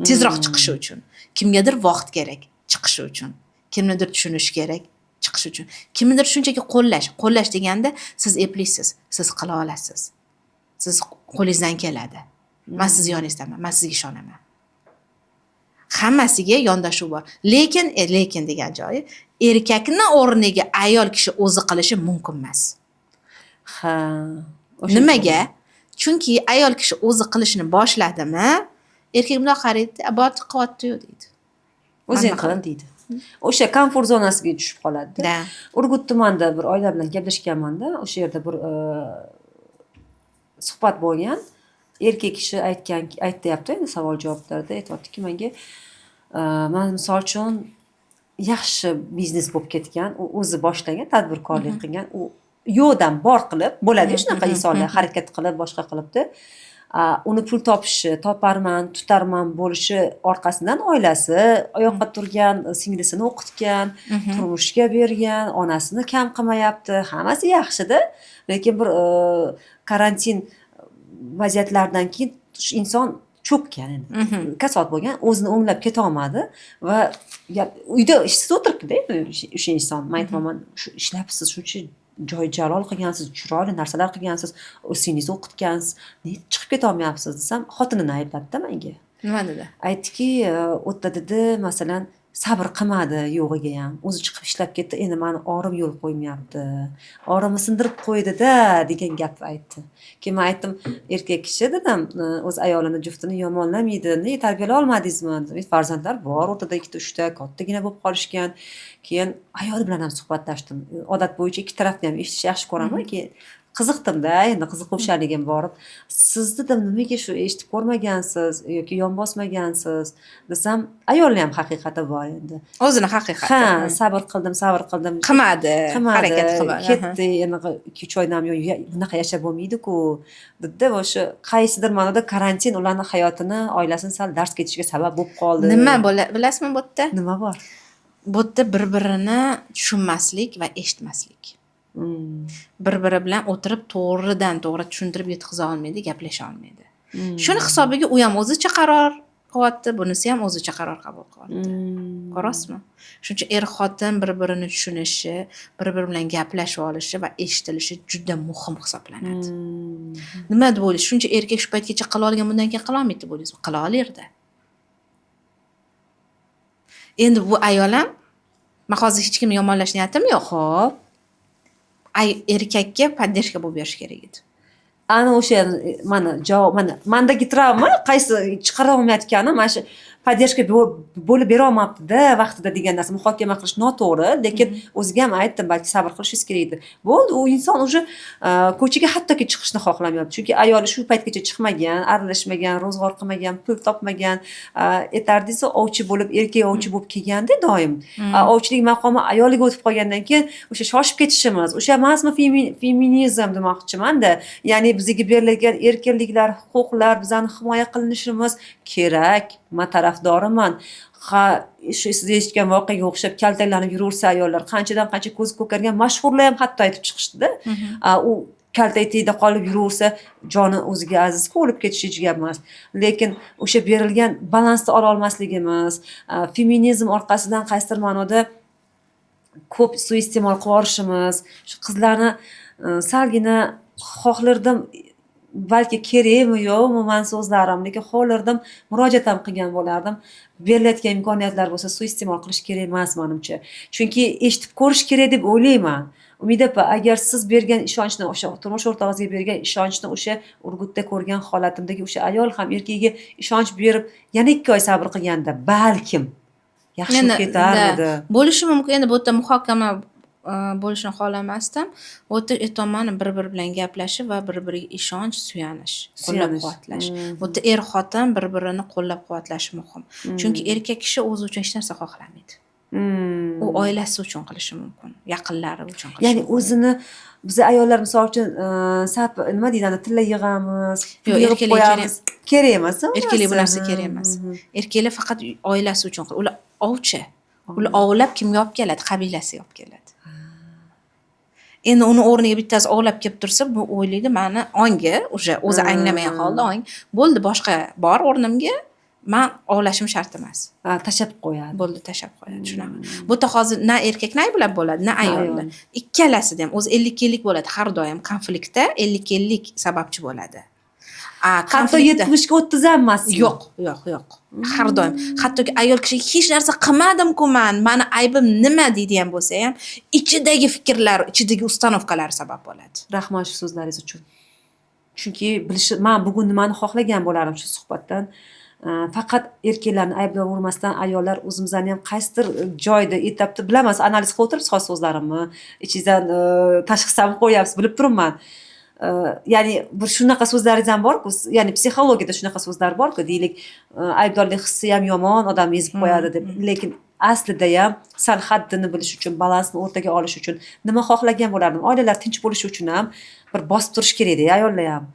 tezroq chiqishi uchun. Kimgadir vaqt kerak chiqishi uchun. Kimnidir tushunish kerak chiqish uchun. Kimnidir shunchaki qo'llash. Qo'llash deganda siz eplisiz, siz qila olasiz. Siz qo'lingizdan keladi. Man sizni yoningizdaman, man sizga ishonaman. Hammasiga yondashuv bor. Lekin, lekin degan joyi, erkakni o'rniga ayol kishi o'zi qilishi mumkin emas. Ha. O'sha. Nimaga? Chunki ayol kishi o'zi qilishni boshladimi, erkak bundoq qaraydi, "Bor qilyapti-yu" deydi. O'zing Mana. qil deydi. O'sha komfort zonasiga tushib qoladi. Да. Urgut tumanida bir oila bilan gaplashganmanda, o'sha yerda bir suhbat bo'lgan. Erkak kishi aytgan, aytyapti endi savol javoblarda aytyaptiki menga, man misol uchun yaxshi biznes bo'lib ketgan, u o'zi boshlagan, tadbirkorlik qilgan, u yo'qdan bor qilib bo'ladi shunaqa insonlar, harakat qilib boshqa qilibdi. Uni pul topishi, toparman, tutarman bo'lishi orqasidan oilasi oyoqqa turgan, singlisini o'qitgan, turmushga bergan, onasini kam qilmayapti, hammasi yaxshida. Lekin bir karantin vaziyatlaridan keyin shu inson cho'kkan endi. Kasod bo'lgan, o'zini o'nglab ketolmadi va uyda ishsiz o'tiribdida o'sha inson. Man aytyapman, shu ishlabsiz, shuncha joy jalol qilgansiz, chiroyli narsalar qilgansiz, singlingizni o'qitgansiz, nega chiqib ketolmayapsiz desam, xotinini aybladida menga. Nima dedi? Aytdiki, u yerda dedi, masalan, sabr qilmadi yo'g'iga ham. O'zi chiqib ishlab ketdi, endi mani orim yo'l qo'ymayapti. Orimni sindirib qo'ydi-da degan gapni aytdi. Keyin men aytdim, erkak kishi dedim, o'z ayolini, juftini yomonlamaydi. Nega tarbiyalay olmadingizmi? Dedim. Farzandlar bor, o'rtada ikkita, uchta, kattagina bo'lib qolishgan. Keyin ayoli bilan ham suhbatlashdim. Odat bo'yicha ikki tarafni ham eshitishni yaxshi ko'raman. Keyin Qiziqdimda, endi qiziquvchanligim borib, siz dedim, nimaga shu eshitib ko'rmagansiz yoki yon bosmagansiz desam, ayolni ham haqiqati bor endi. O'zini haqiqati. Ha, sabr qildim, sabr qildim. Qilmadi, qilmadi, harakat qilmadi. Ketdi, endi 2-3 oydan buyon bunaqa yashab bo'lmaydi-ku dedi. O'sha qaysidir ma'noda karantin ularni hayotini, oilasini sal dars ketishiga sabab bo'lib qoldi. Nima bilasizmi bu yerda? Nima bor? Bu yerda bir-birini tushunmaslik va eshitmaslik. Bir-biri bilan o'tirib to'g'ridan to'g'ri tushuntirib yetkaza olmaydi, gaplasha olmaydi. Shuni hisobiga u ham o'zicha qaror qilyapti, bunisi ham o'zicha qaror qabul qilyapti. Ko'rasizmi? Shuning uchun er-xotin bir-birini tushunishi, bir-biri bilan gaplashib olishi va eshitilishi juda muhim hisoblanadi. Nima deb o'ylaysiz? Shuncha erkak shu paytgacha qila olgan, bundan keyin qila olmaydi deb o'ylaysizmi? Qila olardi. Endi bu ayol ham, men hozir hech kimni yomonlash niyatim yo'q. Xo'p. Erkakka поддержка bo'lib berish kerak edi. Ana o'sha mana javob, mana mandagi travma qaysi chiqara olmayotganim, mana shu поддержка bo'lib bera olmabdi-da vaqtida degan narsa muhokama qilish noto'g'ri, lekin o'ziga ham aytdim, balki sabr qilishingiz kerak edi. Bo'ldi, u inson уже ko'chaga hattoki chiqishni xohlamayapti, chunki ayoli shu paytgacha chiqmagan, aralashmagan, ro'zg'or qilmagan, pul topmagan, aytardingiz ovchi bo'lib, erkak ovchi bo'lib kelganda doim. Ovchilik maqomi ayoliga o'tib qolgandan keyin o'sha shoshib ketishimiz, o'sha emasmi feminizm demoqchimanda, ya'ni bizga berilgan erkinliklar, huquqlar, bizani himoya qilinishimiz kerak. Men tarafdoriman. Ha, shu siz eshitgan voqeaga o'xshab kaltaklanib yuraversa ayollar, qanchadan qancha ko'zi ko'kargan mashhurlar ham hatto aytib chiqishdida. U kaltak tagida qolib yuraversa, joni o'ziga azizku, o'lib ketishi hech gap emas. Lekin o'sha berilgan balansni ola olmasligimiz, feminizm orqasidan qaysidir ma'noda ko'p suiiste'mol qilib yuborishimiz, shu qizlarni salgina xohlardim, balki kerakmi yo'qmi man so'zlarim, lekin xohlardim, murojaat ham qilgan bo'lardim. Berilayotgan imkoniyatlar bo'lsa suiiste'mol qilish kerak emas menimcha. Chunki eshitib ko'rish kerak deb o'ylayman. Umida opa, agar siz bergan ishonchni, o'sha turmush o'rtog'ingizga bergan ishonchni o'sha Urgutda ko'rgan holatimdagi o'sha ayol ham erkagiga ishonch berib, yana 2 oy sabr qilganda balkim yaxshi bo'lib ketarmidi? Bo'lishi mumkin. Endi bu yerda muhokama bo'lishini xohlamasdim. Bu yerda aytyapman, bir-biri bilan gaplashib va bir-biriga ishonch, suyanish, qo'llab-quvvatlash. Bu yerda er-xotin bir-birini qo'llab-quvvatlashi muhim. Chunki erkak kishi o'zi uchun hech narsa xohlamaydi. U oilasi uchun qilishi mumkin, yaqinlari uchun qilishi Ya'ni mumkin. o'zini biz ayollar misol uchun sap nima deydi, tilla yig'amiz, pul Yo'q, yig'ib erkaklar qo'yamiz. Kerak emas, Erkaklar bu narsa kerak emas. Erkaklar faqat oilasi uchun, ular ovchi. Ular ovlab kimga olib keladi? Qabilasiga olib keladi. Endi uni o'rniga bittasi ovlab kelib tursa, bu o'ylaydi, mani ongi, o'sha o'zi anglamagan holda ong, bo'ldi, boshqa bor o'rnimga, man ovlashim shart emas. Ha, tashlab qo'yadi. Bo'ldi, tashlab qo'yadi, shunaqa. Bu yerda hozir na erkakni ayblab bo'ladi, na ayolni. Ikkalasida ham o'zi 50-50 bo'ladi, har doim konfliktda 50-50 sababchi bo'ladi. Hatto Konfliktda 70-30 ham emasmi? Yo'q, yo'q, yo'q. Har doim. Hattoki ayol kishi hech narsa qilmadim-ku man, mani aybim nima deydigan bo'lsa ham, ichidagi fikrlar, ichidagi установка lar sabab bo'ladi. Rahmat shu so'zlaringiz uchun. Chunki bilishi, men bugun nimani xohlagan bo'lardim shu suhbatdan. Faqat erkaklarni ayblayvermasdan ayollar o'zimizni ham qaysidir joyda etapda bilaman, analiz qilib o'tiribsiz hozir so'zlarimni. Ichingizdan tashxis ham qo'yapsiz, bilib turibman. Ya'ni bir shunaqa so'zlaringiz ham borku, ya'ni psixologiyada shunaqa so'zlar borku, deylik, aybdorlik hissi ham yomon, odamni ezib qo'yadi deb. Lekin aslida ham sal haddini bilish uchun, balansni o'rtaga olish uchun nima xohlagan bo'lardim? Oilalar tinch bo'lishi uchun ham bir bosib turish kerakda ayollar ham.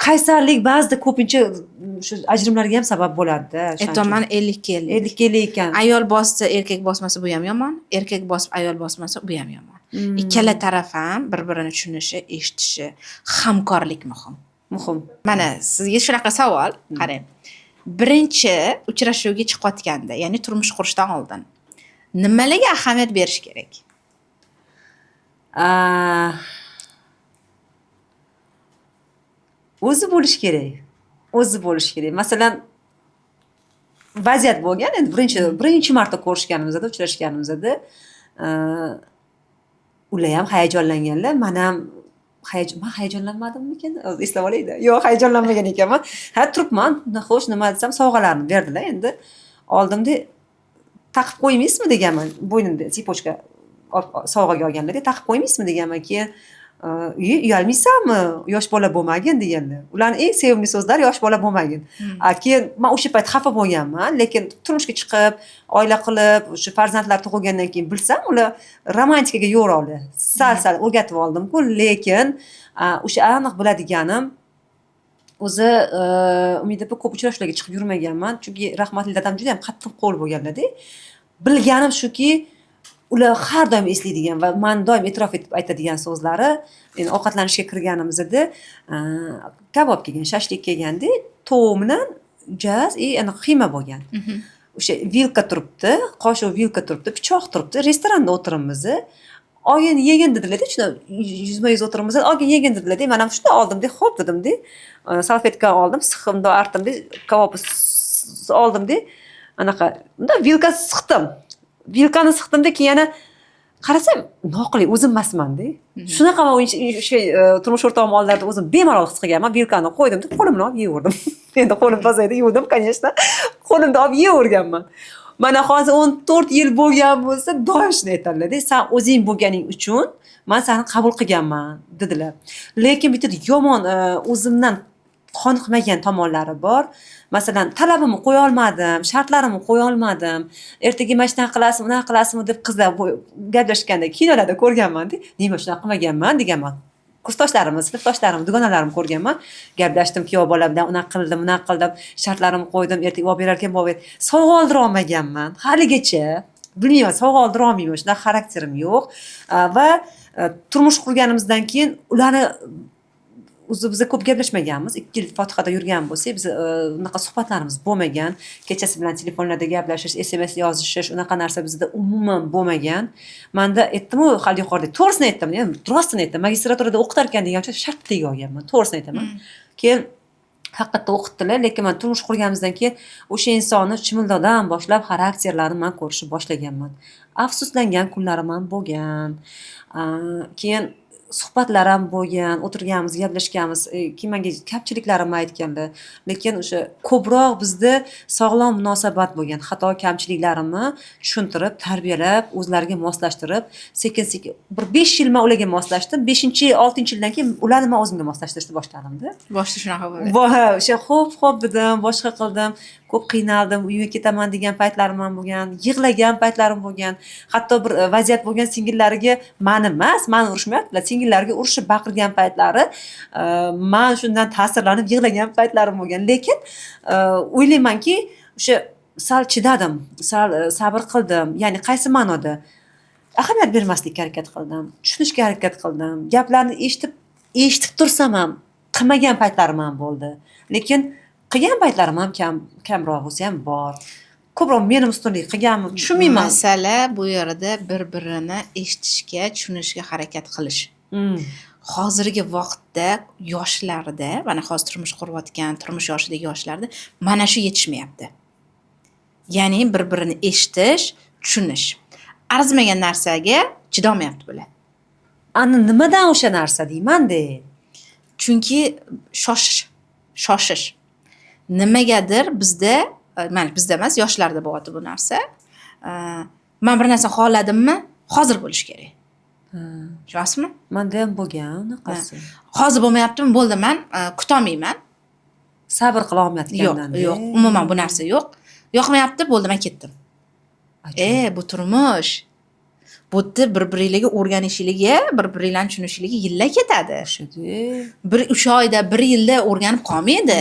Qaysarlik ba'zida ko'pincha shu ajrimlarga ham sabab bo'ladi-da. Aytyapman, 50-50. 50-50 ekan. Ayol bossa, erkak bosmasa bu ham yomon, erkak bosib ayol bosmasa bu ham yomon. Ikkala taraf ham bir-birini tushunishi, eshitishi, hamkorlik muhim. Muhim. Mana sizga shunaqa savol, qarang. Birinchi uchrashuvga chiqayotganda, ya'ni turmush qurishdan oldin nimalarga ahamiyat berish kerak? O'zi bo'lish kerak. O'zi bo'lish kerak. Masalan, vaziyat bo'lgan, endi birinchi marta ko'rishganimizda, uchrashganimizda, ular ham hayajonlanganlar, men ham man hayajonlanmadimmikin? Hozir eslab olayda. Yo'q, hayajonlanmagan ekanman. Ha, turibman, xo'sh, nima desam, sovg'alarni berdilar endi. Oldimda taqib qo'ymaysizmi deganman, bo'ynimda цепочка sovg'aga olganlar, taqib qo'ymaysizmi deganman. Keyin Uyalmaysanmi, yosh bola bo'lmagin deganlar. Ularni eng sevimli so'zlari yosh bola bo'lmagin. Keyin man o'sha payt xafa bo'lganman, lekin turmushga chiqib, oila qilib, o'sha farzandlar tug'ilgandan keyin bilsam, ular romantikaga yo'q. Sal-sal o'rgatib oldim-ku, lekin o'sha aniq biladiganim o'zi, Umid opa, ko'p uchrashuvlarga chiqib yurmaganman, chunki rahmatli dadam juda ham qattiq qo'l bo'lganlarda. Bilganim shuki, ular har doim eslaydigan va man doim e'tirof etib aytadigan so'zlari, endi ovqatlanishga kirganimizda kabob kelgan, shashlik kelganda, tovuq bilan jaz и anaqa qiyma bo'lgan. O'sha vilka turibdi, qoshiq, vilka turibdi, pichoq turibdi, restoranda o'tiribmiz. Olgin, yegin dedilarda, shunda yuzma yuz o'tiribmiz, olgin, yegin dedilarda, man ham shunday oldimda, xo'p dedimda, salfetka oldim, siqimda artdimda, kabobni oldimda, anaqa bunday vilka siqdim, vilkani siqdimda, keyin yana qarasam, noqulay o'zim emasmanda. Shunaqa man o'sha turmush o'rtog'im oldlarida o'zim bemalol his qilganman. Vilkani qo'ydimda, qo'limni olib yeyaverdim. Endi qo'lim toza edi, yuvdim, конечно, qo'limda olib yeyaverganman. Mana hozir 14 yil bo'lgan bo'lsa, doim shuni aytadilarda, san o'zing bo'lganing uchun man seni qabul qilganman dedilar. Lekin bitta yomon o'zimdan qoniqmagan tomonlari bor. Masalan, talabimni qo'ya olmadim, shartlarimni qo'ya olmadim. Ertaga mana shunaqa qilasizmi, unaqa qilasizmi deb qizlar gaplashganda kinolarda ko'rganmanda, nima shunaqa qilmaganman deganman. Kursdoshlarimni, sinfdoshlarimni, dugonalarimni ko'rganman. Gaplashdim kuyov bola bilan, unaqa qildim, bunaqa qildim, shartlarimni qo'ydim, ertaga olib berarkan, olib ber. Sovg'a oldira olmaganman haligacha. Bilmayman, sovg'a oldira olmayman, shunaqa xarakterim yo'q. Va turmush qurganimizdan keyin ularni o'zi biza ko'p gaplashmaganmiz. 2 yil fotihada yurgan bo'lsak, biz unaqa suhbatlarimiz bo'lmagan. Kechasi bilan telefonlarda gaplashish, SMS yozishish, unaqa narsa bizda umuman bo'lmagan. Manda aytdimu hali yuqorida, to'g'risini aytdim, rostini aytdim, magistraturada o'qitarkan degancha shart tega olganman, to'g'risini aytaman. Keyin haqiqatda o'qitdilar, lekin man turmush qurganimizdan keyin o'sha insonni chimildoqdan boshlab xarakterlarini man ko'rishni boshlaganman. Afsuslangan kunlarim ham bo'lgan. Keyin suhbatlar ham bo'lgan, o'tirganmiz, gaplashganmiz. Keyin manga kamchiliklarimni aytganlar, lekin o'sha ko'proq bizda sog'lom munosabat bo'lgan. Xato kamchiliklarimni tushuntirib, tarbiyalab, o'zlariga moslashtirib, sekin sekin bir 5 yil man ularga moslashdim. Beshinchi, oltinchi yildan keyin ularni man o'zimga moslashtirishni boshladimda. Boshida shunaqa bo'ladi. Ha, o'sha xo'p, xo'p dedim, boshqa qildim, ko'p qiynaldim, uyga ketaman degan paytlarim ham bo'lgan, yig'lagan paytlarim bo'lgan. Hatto bir vaziyat bo'lgan, singillariga, mani emas, mani urishmayaptilar, singillariga urishib baqirgan paytlari, man shundan ta'sirlanib yig'lagan paytlarim bo'lgan. Lekin o'ylaymanki, o'sha sal chidadim, sal sabr qildim. Ya'ni qaysi ma'noda? Ahamiyat bermaslikka harakat qildim, tushunishga harakat qildim. Gaplarni eshitib eshitib tursam ham qilmagan paytlarim ham bo'ldi, lekin qilgan paytlarim ham kam, kamroq bo'lsa ham bor. Ko'proq meni ustunlik qilganmi, tushunmayman. Masala bu yerda bir birini eshitishga, tushunishga harakat qilish. Hozirgi vaqtda yoshlarda, mana hozir turmush qurayotgan, turmush yoshidagi yoshlarda mana shu yetishmayapti. Ya'ni bir birini eshitish, tushunish. Arzimagan narsaga chidolmayapti bular. Ani nimadan o'sha narsa deymanda. Chunki shoshish, shoshish. Nimagadir bizda, mana bizda emas, yoshlarda bo'lyapti bu narsa. Man bir narsa xohladimmi, hozir bo'lishi kerak. Tushunyapsizmi? Manda ham bo'lgan unaqasi. Hozir bo'lmayaptimi, bo'ldi, man kutolmayman. Sabr qila Yo'q, olmayotgandan. yo'q, umuman bu narsa yo'q. Yoqmayapti, bo'ldi, man ketdim. Bu turmush. Bu yerda bir biringlarga o'rganishligiga, bir biringlarni tushunishligiga yillar ketadi. O'shada. Bir 3 oyda, bir yilda o'rganib qolmaydi.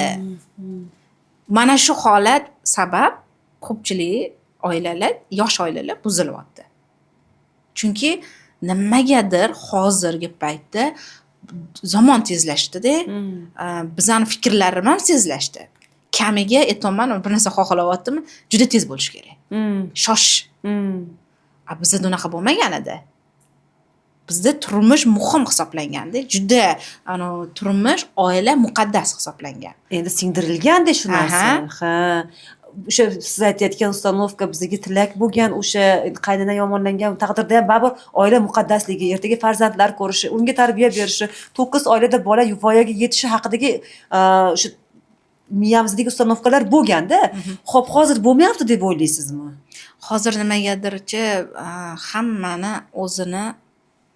Mana shu holat sabab ko'pchilik oilalar, yosh oilalar buzilyapti. Chunki nimagadir hozirgi paytda zamon tezlashdida, bizani fikrlarimiz ham tezlashdi. Kamiga aytyapman, bir narsa xohlayaptimi, juda tez bo'lishi kerak. Shoshish. A bizda unaqa bo'lmagan edi. Bizda turmush muhim hisoblanganda, juda anavi turmush, oila muqaddas hisoblangan. Endi singdirilganda shu narsa. Ha, o'sha siz aytayotgan установка bizga tilak bo'lgan, o'sha qaynona yomonlangan taqdirda ham baribir oila muqaddasligi, ertaga farzandlar ko'rishi, unga tarbiya berishi, to'kis oilada bola voyaga yetishi haqidagi o'sha miyamizdagi установка lar bo'lganda. Ho'p, hozir bo'lmayapti deb o'ylaysizmi? Hozir nimagadirchi hammani o'zini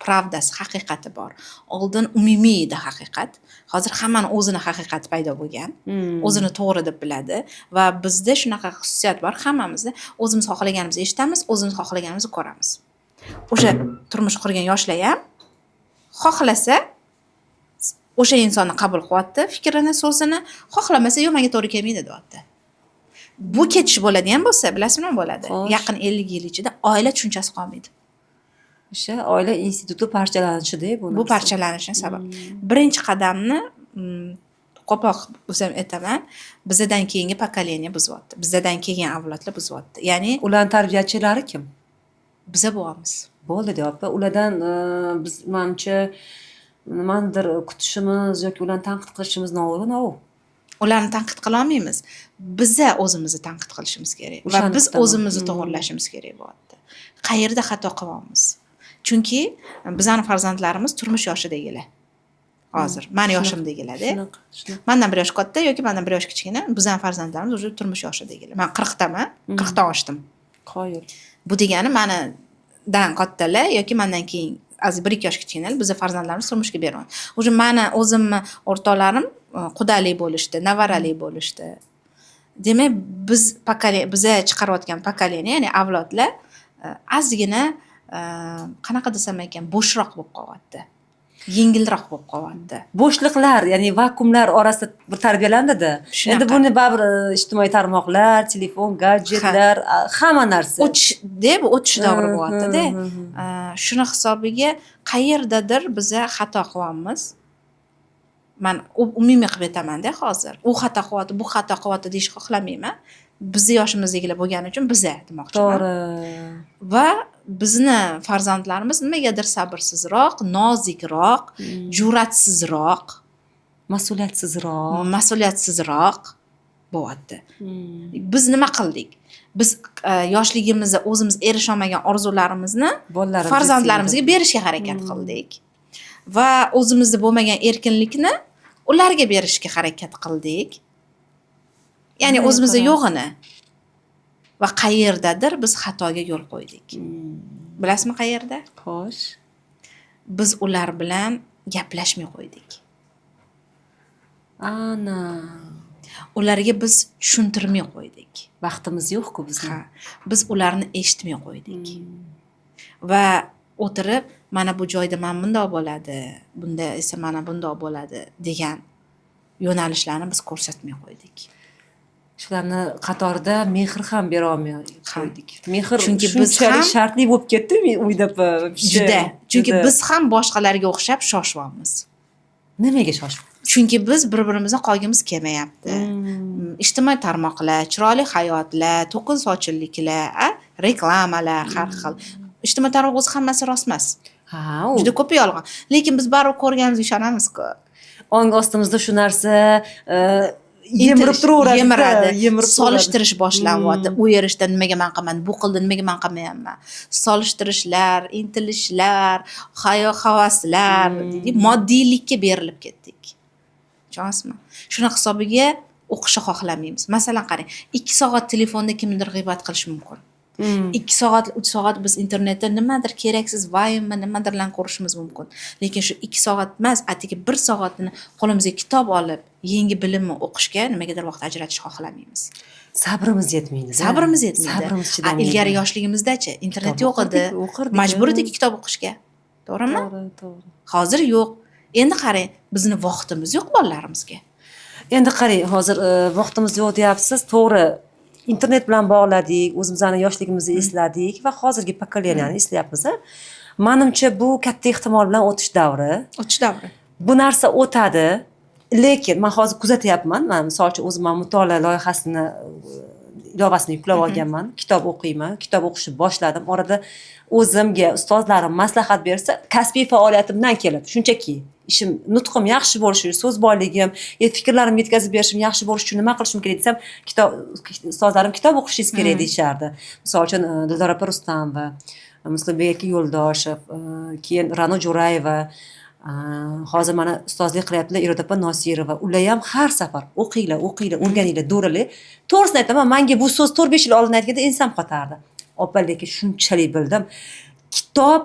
Правда si, haqiqati bor. Oldin umumiy edi haqiqat, hozir hammani o'zini haqiqati paydo bo'lgan, o'zini to'g'ri deb biladi. Va bizda shunaqa xususiyat bor hammamizda: o'zimiz xohlaganimizni eshitamiz, o'zimiz xohlaganimizni ko'ramiz. O'sha turmush qurgan yoshlar ham xohlasa o'sha insonni qabul qilyapti, fikrini, so'zini, xohlamasa, yo'q, menga to'g'ri kelmaydi, deyapti. Bu ketish bo'ladigan bo'lsa, bilasizmi nima bo'ladi? Xo'sh. Yaqin 50 yil ichida oila tushunchasi qolmaydi. O'sha oila instituti parchalanishida bu Bu narsa. parchalanishni sabab. Birinchi qadamni, qo'pol bo'lsam aytaman, bizadan keyingi поколение buzyapti, bizadan kelgan avlodlar buzyapti, ya'ni Ularni tarbiyachilari kim? Biza bo'lyapmiz. Bo'ldi, deyapti. Ulardan biz, manimcha, nimanidir kutishimiz yoki ularni tanqid qilishimiz noo'rin. Ularni tanqid qilolmaymiz, biza o'zimizni tanqid qilishimiz kerak va O'shani biz kutaman. o'zimizni to'g'irlashimiz kerak bo'lyapti. Qayerda xato qilyapmiz? Chunki bizani farzandlarimiz turmush yoshidagilar hozir, mani yoshimdagilarda. Shunaqa, shunaqa. Mandan bir yosh katta yoki mandan bir yosh kichkina bizani farzandlarimiz уже turmush yoshidagilar. Man 40daman, 40dan oshdim. Qoyil. Bu degani manidan kattalar yoki mandan keyin aziz 1-2 yosh kichkinalar, biza farzandlarimiz turmushga beryapti уже. Mani o'zimni o'rtoqlarim qudalik bo'lishdi, nevarali bo'lishdi. Demak, biz biza chiqarayotgan поколение, ya'ni avlodlar ozgina, qanaqa desam ekan, bo'shroq bo'lib qolyapti, yengilroq bo'lib qolyapti. Bo'shliqlar, ya'ni vakuumlar orasida bir tarbiyalandida. Shunaqa. Endi buni baribir ijtimoiy tarmoqlar, telefon, gadjetlar, hamma narsa. O'tish deb, o'tish davri bo'lyaptida. Hı, hı, hı. Shuni hisobiga qayerdadir biza xato qilyapmiz. Man umumiy qilib aytamanda hozir, u xato qilyapti, bu xato qilyapti deyishni xohlamayman. Bizni yoshimizdagilar bo'lgani uchun biza demoqchiman. Va bizni farzandlarimiz nimagadir sabrsizroq, nozikroq, jur'atsizroq, Mas'uliyatsizroq. mas'uliyatsizroq bo'lyapti. Biz nima qildik? Biz yoshligimizda o'zimiz erisholmagan orzularimizni Bolalarimizga farzandlarimizga berishga harakat qildik va o'zimizda bo'lmagan erkinlikni ularga berishga harakat qildik, ya'ni Bunday o'zimizda qarab. yo'g'ini. Va qayerdadir biz xatoga yo'l qo'ydik. Bilasizmi qayerda? Xo'sh. Biz ular bilan gaplashmay qo'ydik. Ana. Ularga biz tushuntirmay qo'ydik. Vaqtimiz yo'q-ku bizni. Ha, biz ularni eshitmay qo'ydik va o'tirib, mana bu joyda mana bundoq bo'ladi, bunda esa mana bundoq bo'ladi degan yo'nalishlarni biz ko'rsatmay qo'ydik. Shularni qatorida mehr ham bera olmay qo'ydik. Mehr Chunki biz shunchalik shartli bo'lib ketdi uyda вообще. Juda, chunki Juda. biz ham boshqalarga o'xshab shoshyapmiz. Nimaga shoshib? Chunki biz bir birimizni qolgimiz kelmayapti. Ijtimoiy tarmoqlar, chiroyli hayotlar, to'kin sochinliklar, reklamalar, har xil ijtimoiy tarmoq o'zi hammasi rost emas. Ha, u Juda ko'pi yolg'on, lekin biz baribir ko'rganimizga ishonamizku. Ong ostimizda shu narsa yemirib turaveradi. Yemiradi. Yemirib turaveradi. Solishtirish boshlanyapti. U erishda, nimaga man qilmadim, bu qildi, nimaga man qilmayapman? Solishtirishlar, intilishlar, hayo havaslar deydi, moddiylikka berilib ketdik, tushunasizmi? Shuni hisobiga o'qishni xohlamaymiz. Masalan, qarang, 2 soat telefonda kimnidir g'iybat qilish mumkin. 2 soat, 3 soat biz internetda nimadir keraksiz vaynmi, nimadirlarni ko'rishimiz mumkin, lekin shu 2 soat emas, atigi bir soatini qo'limizga kitob olib, yangi bilimni o'qishga nimagadir vaqt ajratishni xohlamaymiz. Sabrimiz yetmaydi. Sabrimiz yetmaydi. Sabrimiz A, chidolmaydi. ilgari yoshligimizdachi, internet Kitob yo'q edi. o'qirdik, o'qirdik, Majbur ha. edik kitob o'qishga, to'g'rimi? To'g'ri. Hozir yo'q. Endi qarang, bizni vaqtimiz yo'q bolalarimizga. Endi qarang, hozir vaqtimiz yo'q deyapsiz. To'g'ri, internet bilan bog'ladik, o'zimizni yoshligimizni esladik va hozirgi поколения ni eslayapmiz. A? Manimcha, bu katta ehtimol bilan o'tish davri. O'tish davri. Bu narsa o'tadi, lekin man hozir kuzatyapman. Man misol uchun o'zim ham mutolaa loyihasini ilovasini yuklab olganman. Kitob o'qiyman, kitob o'qishni boshladim. Orada o'zimga ustozlarim maslahat bersa, kasbiy faoliyatimdan kelib, shunchaki ishim, nutqim yaxshi bo'lishi, so'z boyligim, fikrlarimni yetkazib berishim yaxshi bo'lishi uchun nima qilishim kerak desam, kitob, ustozlarim kitob o'qishingiz kerak deyishardi. Misol uchun, Dildor opa Rustamova, Muslimbek aka Yo'ldoshev, keyin Ra'no Jo'rayeva, hozir mana ustozlik qilyaptilar Iroda opa Nosirova. Ular ham har safar o'qinglar, o'qinglar, o'rganinglar, do'ranglar. To'g'risini aytaman, manga bu so'z 4-5 yil oldin aytganda ensam qotardi. Opa, lekin shunchalik bildim, kitob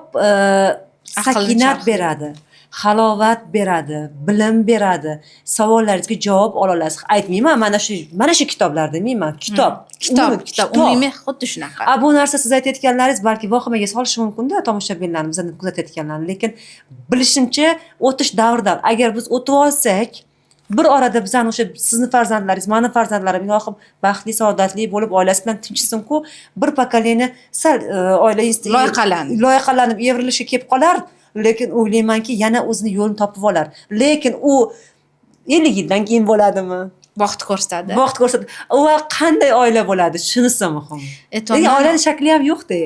Sakinat beradi, halovat beradi, bilim beradi, savollaringizga javob ola olasiz. Aytmayman, mana shu kitoblar demayman, kitob. Kitob, Umumiy kitob, umumiy xuddi shunaqa. A bu narsa siz aytayotganlaringiz balki vahimaga solishi mumkinda tomoshabinlarni, bizani kuzatayotganlarni, lekin bilishimcha, o'tish davridan agar biz o'tib olsak, bir orada bizani o'sha sizni farzandlaringiz, mani farzandlarim, ilohim, baxtli, saodatli bo'lib, oilasi bilan tinchsinku, bir поколение sal oila Loyqalanib. Loyqalanib, evrilishga kelib qolar, lekin o'ylaymanki, yana o'zini yo'lini topib olar. Lekin u 50 yildan keyin bo'ladimi? Vaqt ko'rsatadi. Vaqt ko'rsatadi va qanday oila bo'ladi, shunisi muhim. Lekin Aytyapman, oilani shakli ham yo'qda.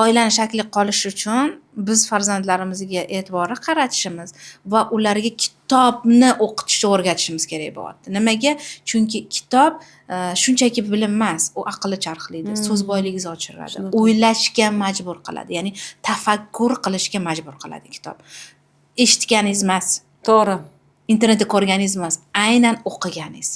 Oilani shakli qolishi uchun biz farzandlarimizga e'tibor qaratishimiz va ularga kitobni o'qitishni o'rgatishimiz kerak bo'lyapti. Nimaga? Chunki kitob shunchaki bilim emas, u aqlni charxlaydi, so'z boyligingizni oshiradi, o'ylashga majbur qiladi, ya'ni tafakkur qilishga majbur qiladi kitob. Eshitganingiz emas, internetda ko'rganingiz emas, aynan o'qiganingiz.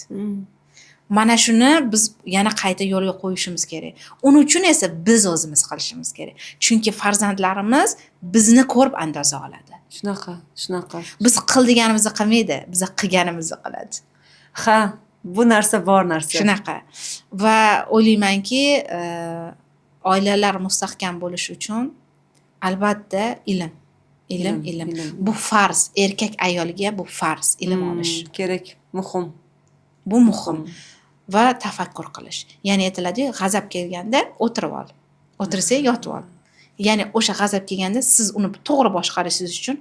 Mana shuni biz yana qayta yo'lga qo'yishimiz kerak. Uning uchun esa biz o'zimiz qilishimiz kerak, chunki farzandlarimiz bizni ko'rib andoza oladi. Shunaqa, shunaqa. Biz qil deganimizni qilmaydi, biz qilganimizni qiladi. Ha, bu narsa bor narsa. Shunaqa. Va o'ylaymanki, oilalar mustahkam bo'lishi uchun albatta ilm, ilm, ilm, ilm. Bu farz, erkak ayolga bu farz, ilm olish. Kerak, muhim. Bu muhim. Va tafakkur qilish. Ya'ni aytiladiyu, g'azab kelganda o'tirib ol, o'tirsang yotib ol. Ya'ni o'sha g'azab kelganda siz uni to'g'ri boshqarishingiz uchun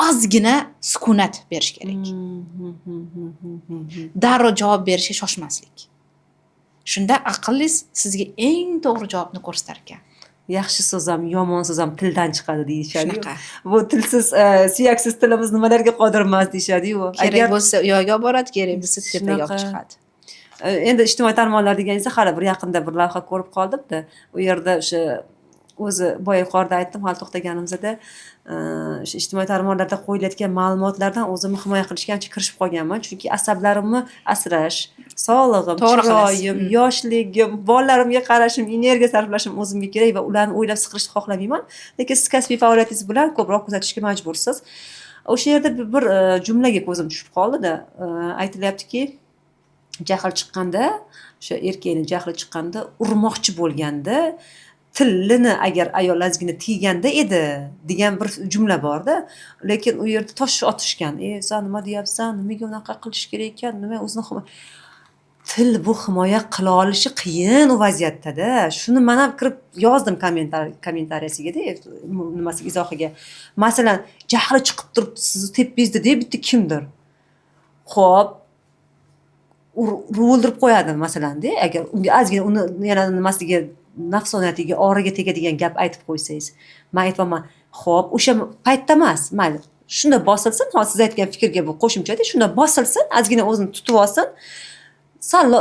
ozgina sukunat berish kerak, darrov javob berishga shoshmaslik. Shunda aqlingiz sizga eng to'g'ri javobni ko'rsatar ekan. Yaxshi so'z ham, yomon so'z ham tildan chiqadi deyishadi. Shunaqa. Bu tilsiz, suyaksiz tilimiz nimalarga qodir emas deyishadiyu. Kerak Agar bo'lsa u yoqqa olib boradi, kerak bo'lsa tepaga olib Shunaqa. chiqadi. Endi ijtimoiy tarmoqlar deganingizda, hali bir yaqinda bir lavha ko'rib qoldimda, u yerda o'sha o'zi boya yuqorida aytdim, hali to'xtaganimizda, o'sha ijtimoiy tarmoqlarda qo'yilayotgan ma'lumotlardan o'zimni himoya qilishga ancha kirishib qolganman, chunki asablarimni asrash, sog'lig'im, To'g'ri qilasiz. chiroyim, yoshligim, bolalarimga qarashim, energiya sarflashim o'zimga kerak va ularni o'ylab siqilishni xohlamayman. Lekin siz kasbiy faoliyatingiz bilan ko'proq kuzatishga majbursiz. O'sha yerda bir jumlaga ko'zim tushib qoldida, aytilyaptiki, jahl chiqqanda, o'sha erkakni jahli chiqqanda, urmoqchi bo'lganda tilini agar ayol ozgina tiyganda edi degan bir jumla borda. Lekin u yerda tosh otishgan: "E, san nima deyapsan, nimaga unaqa qilish kerak ekan, nima o'zini til bu himoya qila olishi qiyin u vaziyatdada." Shuni man ham kirib yozdim kommentariyasiga-da, nimasiga, izohiga. Masalan, jahli chiqib turib sizni tepingizda bitta kimdir, ho'p, urib o'ldirib qo'yadi masalanda, agar unga ozgina uni yana nimasiga, nafsoniyatiga, origa tegadigan gap aytib qo'ysangiz. Man aytyapman, ho'p, o'sha paytda emas, mayli, shunda bosilsin. Hozir siz aytgan fikrga bu qo'shimchada, shunda bosilsin, ozgina o'zini tutib olsin, sal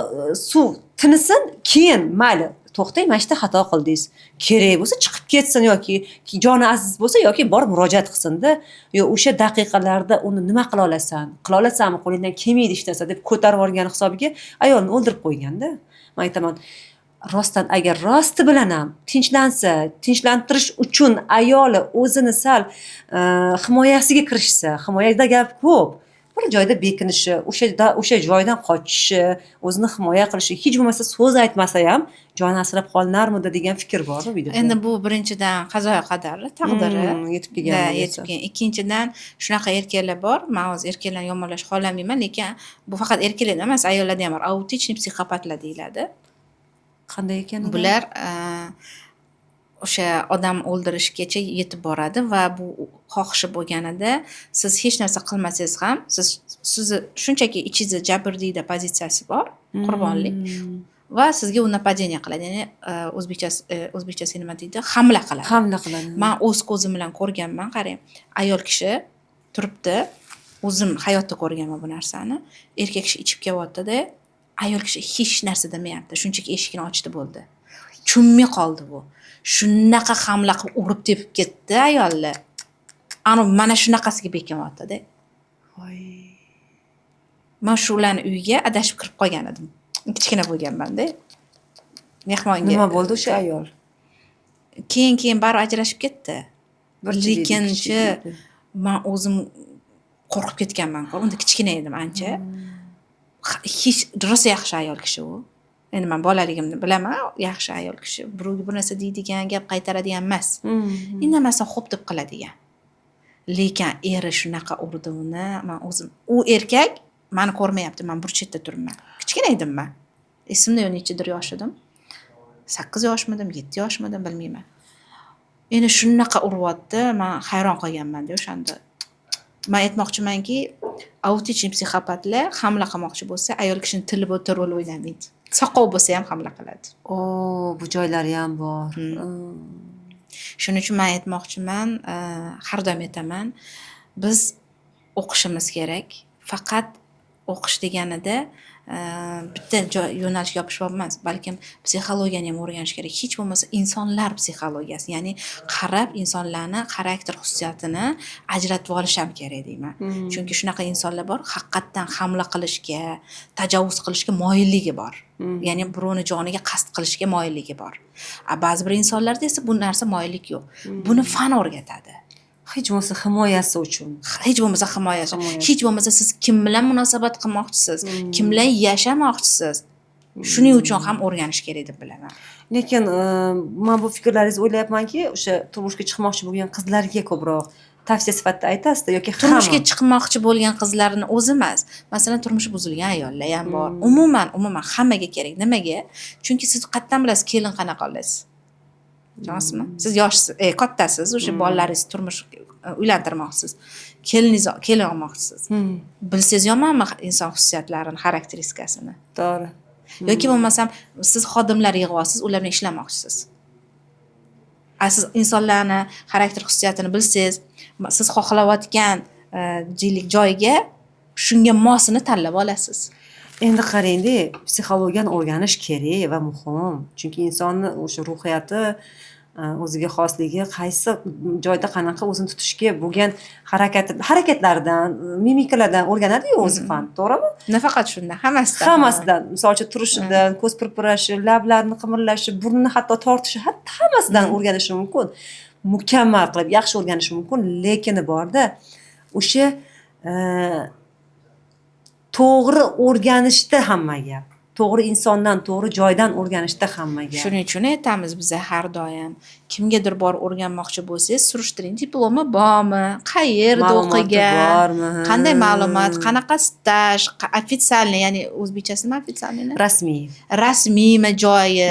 suv tinsin, keyin mayli, to'xtang, mana shu yerda xato qildingiz, kerak bo'lsa chiqib ketsin yoki joni aziz bo'lsa yoki borib murojaat qilsinda. Yo o'sha daqiqalarda uni nima qila olasan, qila olasanmi, qo'lingdan kelmaydi hech narsa deb ko'tarib yuborgani hisobiga ayolni o'ldirib qo'yganda. Man aytaman, rostdan agar rosti bilan ham tinchlansa, tinchlantirish uchun ayoli o'zini sal himoyasiga kirishsa, himoyada gap ko'p, bir joyda bekinishi, o'sha joydan qochishi, o'zini himoya qilishi, hech bo'lmasa so'z aytmasa ham joni asrab qolinarmidi degan fikr bor videoda. Endi bu birinchidan qazoyu qadari, taqdiri. Yetib kelgan Da, bo'lsa. yetib kelgan. Ikkinchidan, shunaqa erkaklar bor. Man hozir erkaklarni yomonlashni xohlamayman, lekin bu faqat erkaklarda emas, ayollarda ham bor. Аутичный psixopatlar deyiladi. Qanday ekan ular? Bular o'sha odam o'ldirishgacha yetib boradi va bu xohishi bo'lganida siz hech narsa qilmasangiz ham, sizni shunchaki ichingizda jabrdiyda pozitsiyasi bor, qurbonlik, va sizga u нападение qiladi. Ya'ni o'zbekchasi nima deydi? Hamla qiladi. Hamla qiladi. Man o'z ko'zim bilan ko'rganman, qarang. Ayol kishi turibdi. O'zim hayotda ko'rganman bu narsani. Erkak kishi ichib kelyapti-da, ayol kishi hech narsa demayapti. Shunchaki eshikni ochdi, bo'ldi. Tushunmay qoldi bu. Shunaqa hamla qilib urib tepib ketdi ayolni. Ana mana shunaqasiga bekinyapti-da. Voy. Man shularni uyiga adashib kirib qolgan edim. Kichkina bo'lganman-da. Mehmonga. Nima bo'ldi o'sha ayol? Keyin baribir ajrashib ketdi. Bir chidaydi, Lekinchi ikki chidaydi. Man o'zim qo'rqib ketganman. Unda kichkina edim ancha. Hech rosa yaxshi ayol kishi u. Endi man bolaligimni bilaman, yaxshi ayol kishi. Birovga bir narsa deydigan, gap qaytaradigan emas. Indamasdan xo'p deb qiladigan. Lekin eri shunaqa urdi uni, man o'zim, u erkak mani ko'rmayapti, man bir chetda turibman. Kichkina edim man. Esimda yo'q, nechadir yosh edim. 8 yoshmidim, 7 yoshmidim, bilmayman. Endi shunaqa uryapti, man hayron qolganman-da o'shanda. Man aytmoqchimanki, аутичный psixopatlar hamla qilmoqchi bo'lsa, ayol kishini tili bo'ta rol o'ynamaydi. Soqov bo'lsa ham hamla qiladi. O, bu joylari ham bor. Shuning uchun man aytmoqchiman, har doim aytaman, biz o'qishimiz kerak. Faqat o'qish deganida bitta joy yo'nalishga yopishib olmas, balkim psixologiyani ham o'rganish kerak. Hech bo'lmasa insonlar psixologiyasi, ya'ni qarab insonlarni xarakter xususiyatini ajratib olish ham kerak deyman. Chunki shunaqa insonlar bor, haqiqatdan hamla qilishga, tajovuz qilishga moyilligi bor. Ya'ni birovni joniga qasd qilishga moyilligi bor. A ba'zi bir insonlarda esa bu narsa moyillik yo'q. Buni fan o'rgatadi. Hech bo'lmasa himoyasi uchun. Hech bo'lmasa himoyasi. Himoyasi. Hech bo'lmasa siz kim bilan munosabat qilmoqchisiz, kim bilan yashamoqchisiz. Shuning uchun ham o'rganish kerak deb bilaman. Lekin man bu fikrlaringizni o'ylayapmanki, o'sha turmushga chiqmoqchi bo'lgan qizlarga ko'proq tavsiya sifatida aytasizda yoki Turmushga hamma? chiqmoqchi bo'lgan qizlarni o'zi emas. Masalan, turmushi buzilgan ayollar ham bor. Umuman hammaga kerak. Nimaga? Chunki siz qayerdan bilasiz kelin qanaqa olasiz? Tushunasizmi? Siz yoshsiz, kattasiz, o'sha bolalaringiz turmush uylantirmoqchisiz. Keliningiz kelin olmoqchisiz. Bilsangiz yomonmi inson xususiyatlarini, xarakteristikasini? To'g'ri. Yoki bo'lmasam siz xodimlar yig'yapsiz, ular bilan ishlamoqchisiz. A siz insonlarni xarakter xususiyatini bilsangiz, siz xohlayotgan deylik joyga shunga mosini tanlab olasiz. Endi qarangda, psixologiyani o'rganish kerak va muhim. Chunki insonni o'sha ruhiyati, o'ziga xosligi, qaysi joyda qanaqa o'zini tutishga bo'lgan harakati, harakatlaridan, mimikalardan o'rganadi-yu o'zi fan, to'g'rimi? Nafaqat shundan, hammasidan. Hammasidan, misol uchun turishidan, ko'z pirpirashi, lablarini qimirlashi, burnini hatto tortishi, hatto hammasidan o'rganishi mumkin. Mukammal qilib, yaxshi o'rganishi mumkin, lekin borda o'sha to'g'ri o'rganishda hamma gap. To'g'ri insondan, to'g'ri joydan o'rganishda hamma gap. Shuning uchun aytamiz biza har doim, kimgadir borib o'rganmoqchi bo'lsangiz, surishtiring, diplomi bormi, qayerda Ma'lumoti o'qigan, bormi? qanday ma'lumot, qanaqa staj, официальный, ya'ni o'zbekchasi nima официальный? Rasmiy. Rasmiymi joyi?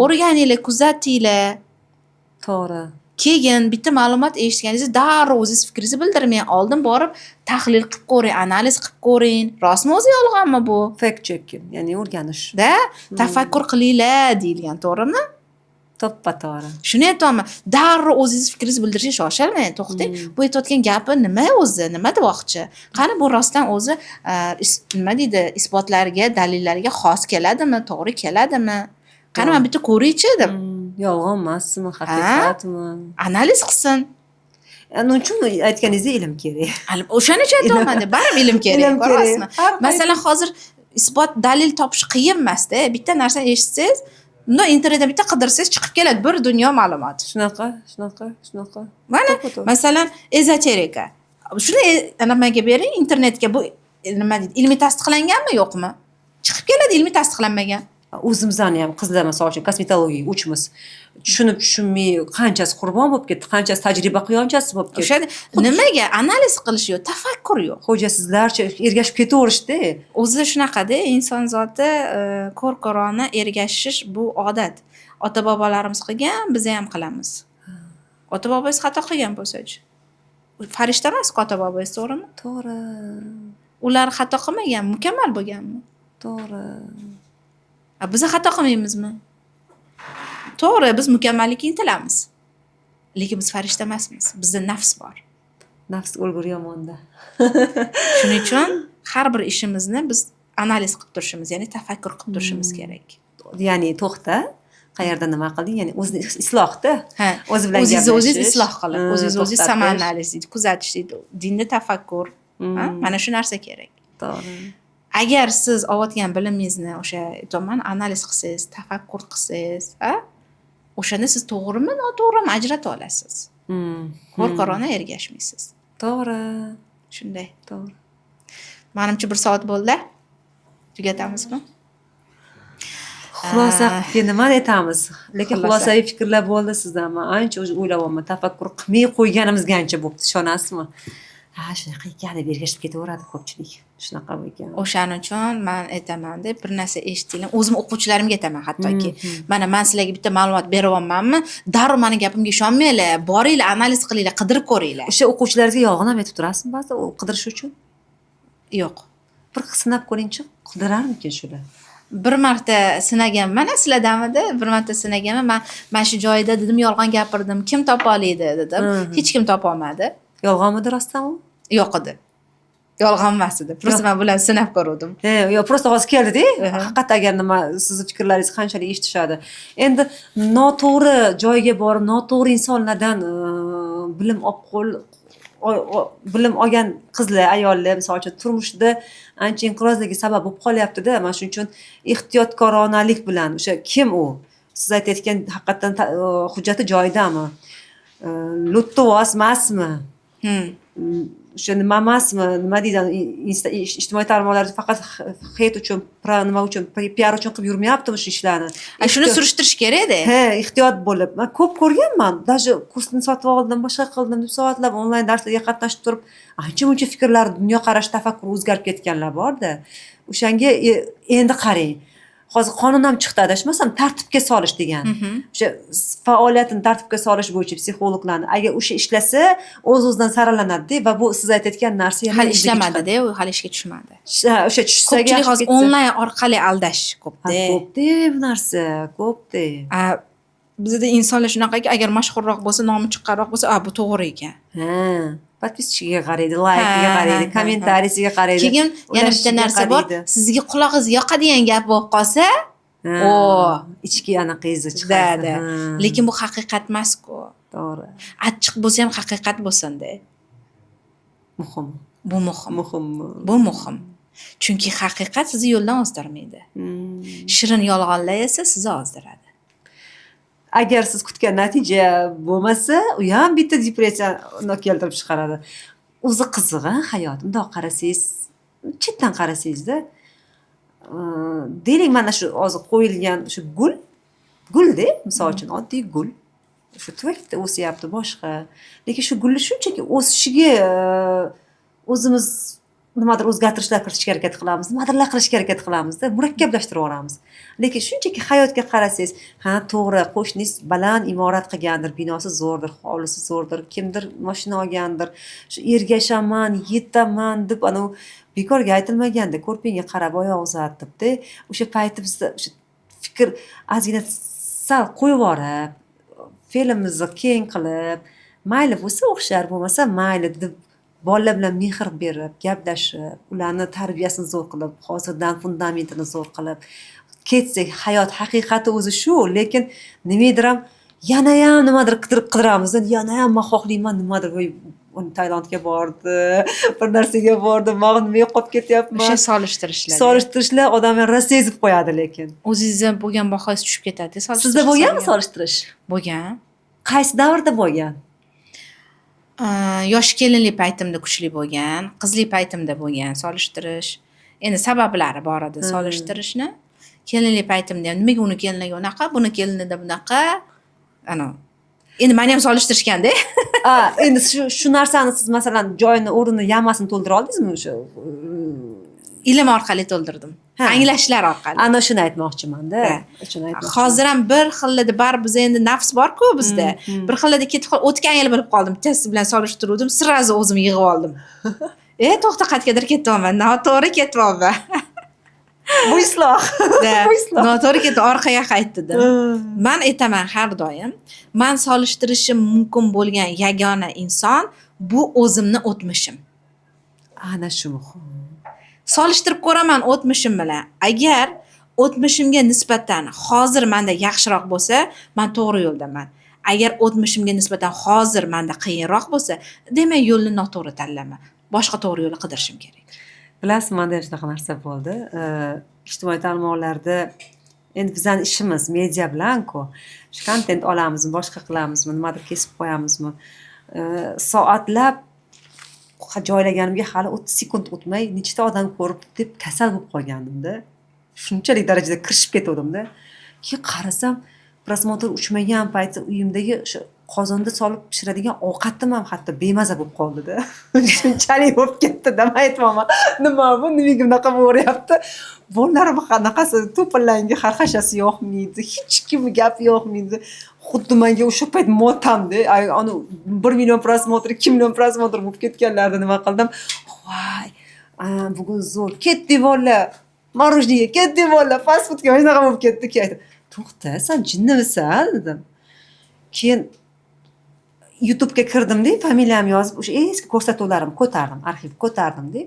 O'rganinglar, kuzatinglar. To'g'ri. Keyin bitta ma'lumot eshitganingizda darrov o'zingiz fikringizni bildirmang. Oldin borib tahlil qilib ko'ring, analiz qilib ko'ring. Rostmi o'zi, yolg'onmi bu? Fact checking, ya'ni o'rganish. Da, tafakkur qilinglar deyilgan, to'g'rimi? To'ppa to'g'ri. Shuni aytyapman. Darrov o'zingiz fikringizni bildirishga shoshilmang, to'xtang. Bu aytayotgan gapi nima o'zi? Nima demoqchi? Qani bu rostdan o'zi nima deydi, isbotlarga, dalillarga xos keladimi, to'g'ri keladimi? Qani man bitta ko'raychi deb. Yolg'on emasmi, haqiqatmi? Analiz qilsin. Uning uchun aytganingizdek ilm kerak. O'shaning uchun aytyapman, baribir ilm kerak, Ilm kerak. ko'ryapsizmi? Har qaysi- Masalan, hozir isbot, dalil topish qiyin emasda. Bitta narsani eshitsangiz, bundan internetda bitta qidirsangiz chiqib keladi bir dunyo ma'lumot. Shunaqa, shunaqa, shunaqa. Mana To'ppa-to'g'ri. masalan, ezoterika. Shuni nimaga bering, internetga bu nima deydi, ilmiy tasdiqlanganmi, yo'qmi? Chiqib keladi ilmiy tasdiqlanmagan. O'zimizni ham qizlar, misol uchun, kosmetologiyaga uchmiz. Tushunib tushunmay qanchasi qurbon bo'lib ketdi, qanchasi tajriba quyonchasi bo'lib ketdi. O'sha nimaga analiz qilish yo'q, tafakkur yo'q. Xo'jasizlarcha ergashib ketaverishdi. O'zi shunaqada, inson zoti ko'r ko'rona ergashish bu odat. Ota bobolarimiz qilgan, biz ham qilamiz. Ota bobongiz xato qilgan bo'lsa-chi? Farishta emas-ku ota bobongiz, to'g'rimi? To'g'ri. Ular xato qilmagan, mukammal bo'lganmi? To'g'ri. A biz xato qilmaymizmi? To'g'ri, biz mukammallikka intilamiz. Lekin biz farishta emasmiz. Bizda nafs bor. Nafs o'lgur yomonda. Shuning uchun har bir ishimizni biz analiz qilib turishimiz, ya'ni tafakkur qilib turishimiz kerak. Ya'ni to'xta, qayerda nima qilding? Ya'ni o'zini islohda. Ha, O'zi bilan o'zingizni o'zingiz gaplashish, isloh qilib, o'zingizni o'zingiz to'xtatish. самоанализ deydi, kuzatish deydi, dinda tafakkur. Ha, mana shu narsa kerak. To'g'ri. Agar siz olayotgan bilimingizni o'sha aytyapman, analiz qilsangiz, tafakkur qilsangiz, ha? O'shanda siz to'g'rimi, noto'g'rimi ajrata olasiz. Ko'r ko'rona ergashmaysiz. Shunday. To'g'ri. Manimcha, bir soat bo'ldi, tugatamizmi? Xulosa nima aytamiz, lekin Xulosa. Xulosaviy fikrlar bo'ldi sizdan. Man ancha уже o'ylayapman, tafakkur qilmay qo'yganimizga ancha bo'libdi, ishonasizmi? Ha, shunaqa ekan deb ergashib ketaveradi ko'pchilik, shunaqa ekan. O'shaning uchun man aytaman deb, bir narsa eshitdinglar, o'zim o'quvchilarimga aytaman hattoki: mana, man sizlarga bitta ma'lumot beryapmanmi, darrov mani gapimga ishonmanglar, boringlar, analiz qilinglar, qidirib ko'ringlar. O'sha o'quvchilaringizga yolg'on ham aytib turasizmi ba'zida u qidirish uchun? Yo'q. Bir sinab ko'ringchi, qidirarmikin shular? Bir marta sinaganman, sizlardamidi, bir marta sinaganman. Man mana shu joyda dedim, yolg'on gapirdim, kim topa oladi dedim. Hech kim topolmadi. Yolg'onmidi rostdan u? Yo'q edi, yolg'on emas edi, просто man bularni sinab ko'ruvdim. He, yo'q, просто hozir keldida. Haqiqatda, agar nima, sizni fikrlaringiz qanchalik eshitishadi, endi noto'g'ri joyga borib, noto'g'ri insonlardan bilim olib qo'l bilim olgan qizlar, ayollar, misol uchun, turmushda ancha inqirozlarga sabab bo'lib qolyaptida. Mana shuning uchun ehtiyotkoronalik bilan o'sha kim u, siz aytayotgan, haqiqatdan hujjati joyidami, lo'ttivos emasmi, o'sha nima emasmi, nima deydi, ijtimoiy tarmoqlarda faqat хейт uchun, nima uchun, piar uchun qilib yurmayaptimi shu ishlarni? A, shuni surishtirish kerakda. He, ehtiyot bo'lib. Man ko'p ko'rganman, даже kursni sotib oldim, boshqa qildim deb, soatlab onlayn darslarga qatnashib turib, ancha muncha fikrlar, dunyoqarash, tafakkur o'zgarib ketganlar borda. O'shanga endi qarang, hozir qonun ham chiqdi, adashmasam, tartibga solish degan. O'sha faoliyatini tartibga solish bo'yicha psixologlarni, agar o'sha ishlasa, o'z o'zidan saralanadida va bu siz aytayotgan narsa yana Hali yuzaga ishlamadida, u hali ishga tushmadi. chiqadi. Ha, o'sha tushsa, Ko'pchilik yaxshi hozir ketsa. Onlayn orqali aldash Ha, ko'pda. ko'pda bu narsa, ko'pda. A, bizda insonlar shunaqaki, agar mashhurroq bo'lsa, nomi chiqqanroq bo'lsa, a, bu to'g'ri ekan. Ha, подписчик iga qaraydi, laykiga qaraydi, ha, ha. kommentariysiga qaraydi, Keyin yana bitta ulashishiga narsa bor, qaraydi. Sizga qulog'ingiz yoqadigan gap bo'lib qolsa, Ha, O. ichki anaqangizni da chiqadi. da lekin bu haqiqat emas-ku. Achchiq bo'lsa ham haqiqat bo'lsin-da. Muhim. Bu muhim. Muhim. Bu muhim, chunki haqiqat sizni yo'ldan ozdirmaydi. Shirin yolg'onlar esa sizni ozdiradi. Agar siz kutgan natija bo'lmasa, u ham bitta depressiyani keltirib chiqaradi. O'zi qiziq, a, hayot. Bundoq qarasangiz, chetdan qarasangizda, deylik, mana shu hozir qo'yilgan shu gul, gulda, misol uchun, oddiy gul shu tuvakda o'syapti, boshqa, lekin shu gulni shunchaki o'sishiga o'zimiz nimadir o'zgartirishlar kiritishga harakat qilamiz, nimadirlar qilishga harakat qilamizda, murakkablashtirib yuboramiz. Lekin shunchaki hayotga qarasangiz, ha, to'g'ri, qo'shningiz baland imorat qilgandir, binosi zo'rdir, hovlisi zo'rdir, kimdir moshina olgandir, shu ergashaman, yetaman deb, anavi bekorga aytilmaganda, ko'rpangga qarab oyoq uzat debda. O'sha payti bizda o'sha fikr ozgina sal qo'yib yuborib, fe'limizni keng qilib, mayli bo'lsa o'xshar, bo'lmasa mayli deb, bolalar bilan mehr berib, gaplashib, ularni tarbiyasini zo'r qilib, hozirdan fundamentini zo'r qilib ketsak, hayot haqiqati o'zi shu. Lekin nimagadir ham yanayam nimadir qidirib qidiramiz, yanayam man xohlayman nimadir, voy, Tailandga bordi, bir narsaga bordi, man nima yo'qolib ketyapman. O'sha solishtirishlar. Solishtirishlar odamni rosa ezib qo'yadi lekin. O'zingizda bo'lgan bahoyingiz tushib ketadi. Sizda bo'lganmi solishtirish? Bo'lgan. Qaysi davrda bo'lgan? Yosh kelinlik paytimda kuchli bo'lgan, qizlik paytimda bo'lgan solishtirish. Endi sabablari bor edi solishtirishni. Kelinlik paytimda ham nimaga uni keliniga unaqa, buni kelinida bunaqa, anavi, endi mani ham solishtirishganda. A, endi shu narsani siz, masalan, joyini, o'rnini, yamasini to'ldira oldingizmi o'sha? Ilm orqali to'ldirdim. Anglashlar orqali. Ana shuni aytmoqchimanda. Ha. Shuni aytmoqchiman. Hozir ham bir xillada baribir biz endi nafs borku bizda, bir xillada ketib o'tgan yil bilib qoldim, bittasi bilan solishtiruvdim, сразу o'zim yig'ib oldim: e, to'xta, qayergadir ketyapman, noto'g'ri ketyapman. Bu isloh. Da, Bu isloh. Noto'g'ri ketdi, orqaga qayt dedim. Man aytaman har doim, man solishtirishim mumkin bo'lgan yagona inson bu o'zimni o'tmishim. Ana shu muhim. Solishtirib ko'raman o'tmishim bilan. Agar o'tmishimga nisbatan hozir manda yaxshiroq bo'lsa, man to'g'ri yo'ldaman. Agar o'tmishimga nisbatan hozir manda qiyinroq bo'lsa, demak, yo'lni noto'g'ri tanlaman, boshqa to'g'ri yo'lni qidirishim kerak. Bilasizmi, manda ham shunaqa narsa bo'ldi. Ijtimoiy tarmoqlarda Endi bizani ishimiz media bilan-ku. Shu kontent olamizmi, boshqa qilamizmi, nimadir kesib qo'yamizmi, soatlab joylaganimga hali 30 sekund o'tmay, nechta odam ko'ribdi deb kasal bo'lib qolgandimda. Shunchalik darajada kirishib ketgandimda. Keyin qarasam, просмотр uchmagan payti uyimdagi o'sha qozonda solib pishiradigan ovqatim ham hatto bemaza bo'lib qoldida. Shunchalik bo'lib ketdida. Man aytyapman, nima bu, nimaga bunaqa bo'lyapti? Bolalarim qanaqasi to'pollangi, xarxashasi yoqmaydi, hech kimni gapi yoqmaydi. Xuddi manga o'sha payt motamda. Ani 1 million просмотр, 2 million просмотр bo'lib ketganlarida nima qildim? Voy, bugun zo'r ketdik, bolalar, мороженое ga ketdik, bolalar, fast foodga. Mana shunaqa bo'lib ketdi. Keyin aytdim, to'xta, san jinnimisan, dedim. Keyin YouTubega kirdimda, familiyamni yozib, o'sha eski ko'rsatuvlarimni ko'tardim, arxiv ko'tardimda.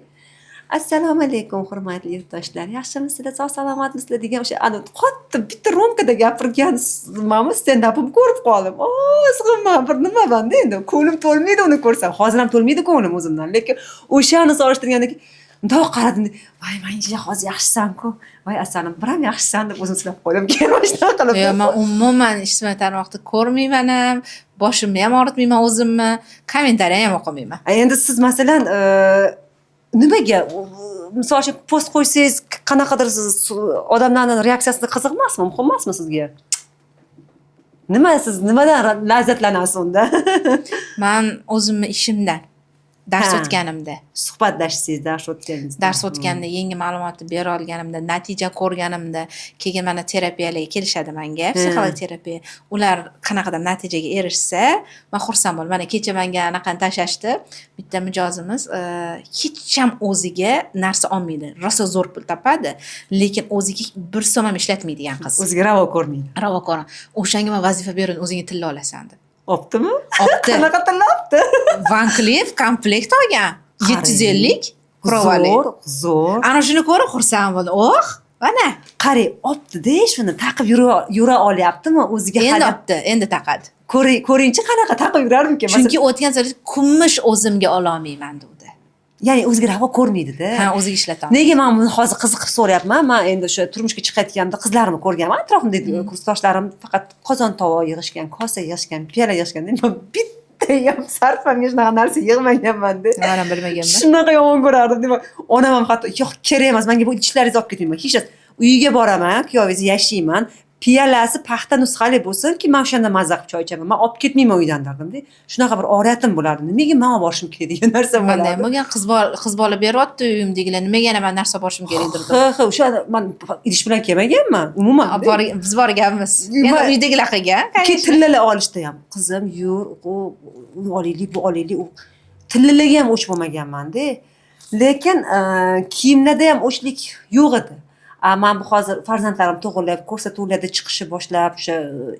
"Assalomu alaykum, hurmatli yurtdoshlar, yaxshimisizlar, sog' salomatmisizlar" degan o'sha ani qattiq bitta romkada gapirgan nimami, stendapimni ko'rib qoldim. Ozg'inman, bir nimamanda, endi ko'nglim to'lmaydi uni ko'rsam. Hozir ham to'lmaydi ko'nglim o'zimdan, lekin o'shani solishtirganda keyin mundoq qaradim, voy, manga hozir yaxshisan-ku, voy asalim, biram yaxshisan, deb o'zim silab qo'ydim. Keyin mana shunaqa qilib. Yo'q, man umuman ijtimoiy tarmoqda ko'rmayman ham, boshimni ham og'ritmayman o'zimni, kommentariy ham o'qimayman. Endi siz, masalan, nimaga, misol uchun, post qo'ysangiz, qanaqadir siz odamlarni reaksiyasi qiziq emasmi, muhim emasmi sizga? Nima, siz nimadan lazzatlanasiz unda? Man o'zimni ishimdan, dars o'tganimda. Suhbatlashsangiz, dars o'tganingizda. Dars o'tganda, yangi ma'lumotni bera olganimda, natija ko'rganimda, keyin mana terapiyalarga kelishadi manga, psixoterapiya, ular qanaqadir natijaga erishsa, man xursand bo'laman. Mana kecha manga anaqani tashlashdi, bitta mijozimiz hech ham o'ziga narsa olmaydi, rosa zo'r pul topadi, lekin o'ziga bir so'm ham ishlatmaydigan qiz. O'ziga ravo ko'rmaydi. Ravo ko'radi. O'shanga man vazifa berdim, o'zingga tilla olasan, deb. Opdimi? Opdi. Qanaqa tilla opdi? Van Cleef komplekt olgan, 750 provali. Zo'r, zo'r. Ana shuni ko'rib xursand bo'ldim, oh, mana. Qarang, opdida, shuni taqib yura olyaptimi o'ziga? Endi Hali opdi, endi taqadi. Ko'ringchi, qanaqa taqib yurarmikan? Chunki o'tgan safar kumush o'zimga ololmayman, degandi. Ya'ni o'ziga ravo ko'rmaydida. Ha, o'ziga ishlata olmaydi. Nega man buni hozir qiziqib so'rayapman? Man endi o'sha turmushga chiqayotganimda qizlarimni ko'rganman, atrofimdagi kursdoshlarim faqat qozon tovoq yig'ishgan, kosa yig'ishgan, piyola yig'ishgan. Man bitta ham sarfamga shunaqa narsa yig'maganmanda. Man ham bilmaganman. Shunaqa yomon ko'rardim deyman. Onam ham hatto, yo'q, kerak emas manga bu idishlaringizni, olib ketmayman hech narsa. Uyiga boraman, kuyovingizni yashayman, piyolasi paxta nusxali bo'lsinki, man o'shanda mazza qilib choy ichaman, man olib ketmayman uydan, derdimda. Shunaqa bir oriyatim bo'lardi, nimaga man olib borishim kerak degan narsa Manda ham bo'lardi. bo'lgan, qiz bola beryapti uyimdagilar, nimaga yana man narsa olib borishim kerak derdim. Ha, o'sha man idish bilan kelmaganman umuman. Olib biz borganmiz endi, uydagilar qilgan, Keyin конечно. Tillalar olishda ham, qizim, yur, uni olaylik, bu olaylik, u tillalarga ham o'ch bo'lmaganmanda. Lekin kiyimlarda ham o'chlik yo'q edi. Man bu hozir farzandlarim tug'ilib, ko'rsatuvlarda chiqishni boshlab, o'sha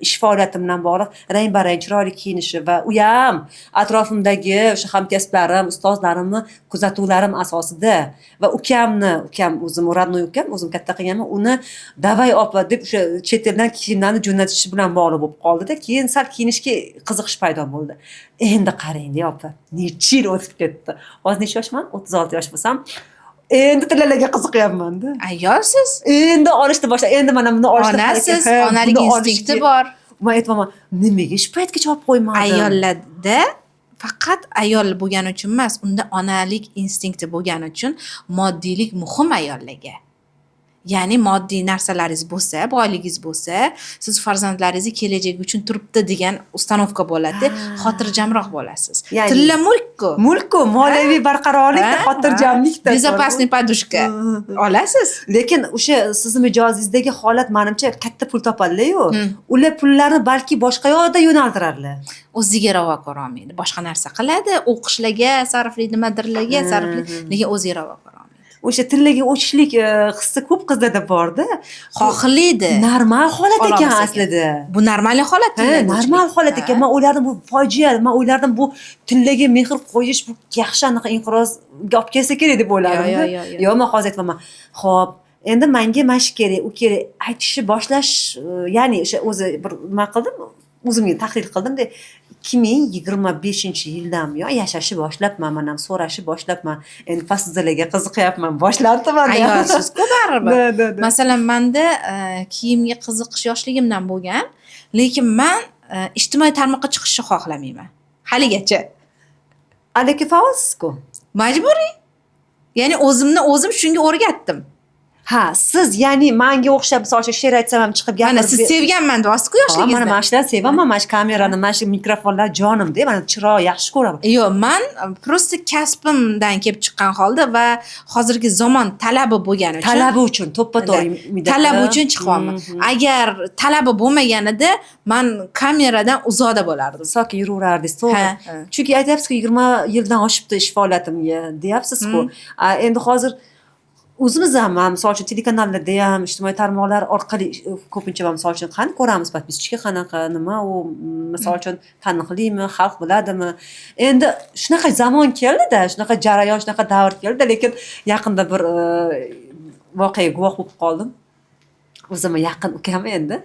ish faoliyatim bilan bog'liq rang barang chiroyli kiyinishi va u ham atrofimdagi o'sha hamkasblarim, ustozlarimni kuzatuvlarim asosida va ukamni, ukam, o'zim родной ukam, o'zim katta qilganman uni, "Давай, opa", deb o'sha chet eldan kiyimlarni jo'natishi bilan bog'liq bo'lib qoldida. Keyin sal kiyinishga qiziqish paydo bo'ldi. Endi qarangda, opa, necha yil o'tib ketdi. Hozir necha yoshman? 36 yosh bo'lsam, endi tillalarga qiziqyapmanda. Ayolsiz. Endi olishni boshlab, endi mana buni olishni Onasiz, harakat- ha, onalik buni instinkti olishga- bor. Man aytyapman, nimaga shu paytgacha olib qo'ymadim? Ayollarda faqat ayol bo'lgani uchun emas, unda onalik instinkti bo'lgani uchun moddiylik muhim ayollarga. Ya'ni moddiy narsalaringiz bo'lsa, boyligingiz bo'lsa, siz farzandlaringizni kelajagi uchun turibdi degan установка bo'ladi, xotirjamroq bo'lasiz. Ya'ni- Tilla mulkku. Mulkku, moliyaviy barqarorlikda, xotirjamlikda. Безопасный подушка olasiz. Lekin o'sha sizni mijozingizdagi holat, manimcha, katta pul topadilaryu, ular pullarni balki boshqa yoqda yo'naltiradilar. O'ziga ravo ko'rolmaydi, boshqa narsa qiladi, o'qishlarga sarflaydi, nimadirlarga sarflaydi, lekin o'ziga ravo ko'rolmaydi. O'sha tillaga o'chishlik hissi ko'p qizlarda borda. Xohlaydi. Normal holat ekan Ololmas ekan. aslida. Bu normal holat. Ha, Tillaga normal o'chlik. holat ekan. Man o'ylardim, bu fojia, man o'ylardim, bu tillaga mehr qo'yish, bu yaxshi anaqa inqirozga olib kelsa kerak deb o'ylardim. Yo, yo, yo, yo. Yo'q, man hozir aytyapman, ho'p, endi manga mana shu kerak, u kerak, aytishni boshlash, ya'ni o'sha o'zi bir nima qildim, o'zimga tahlil qildimda. 2025-yildan buyon yashashni boshlabman, man ham so'rashni boshlabman. Endi посуда larga qiziqyapman, boshlabdi manda. Ayolsiz-ku baribir. Да, да, да. Masalan, manda kiyimga qiziqish yoshligimdan bo'lgan, lekin man ijtimoiy tarmoqqa chiqishni xohlamayman haligacha. Lekin faolsiz-ku. Majburiy, ya'ni o'zimni o'zim shunga o'rgatdim. Ha, siz, ya'ni manga o'xshab, misol uchun, she'r aytsam ham chiqib Mana, gapirib siz sevganman deyapsiz-ku Ha, mana yoshligingizda. Mana shularni sevaman, mana shu kamerani, mana shu mikrofonlar jonimda, mana chiroq yaxshi ko'raman. Yo'q, man просто kasbimdan kelib chiqqan holda va hozirgi zamon talabi bo'lgani uchun. Talabi uchun, to'ppa to'g'ri. Да. Talabi uchun chiqyapman. Agar talabi bo'lmaganida, man kameradan uzoqda bo'lardim. Sokin yuraverardingiz, to'g'ri. Ha. Chunki aytyapsizku, 20 yildan oshibdi ish faoliyatimga, deyapsiz-ku. A, endi hozir o'zimiz ham, man misol uchun, telekanallarda ham, ijtimoiy tarmoqlar orqali ko'pincha, man misol uchun, qani ko'ramiz, подписчики qanaqa, nima u, misol uchun, taniqlimi, xalq biladimi. Endi shunaqa zamon keldida, shunaqa jarayon, shunaqa davr keldida. Lekin yaqinda bir voqeaga guvoh bo'lib qoldim. O'zimni yaqin ukam endi,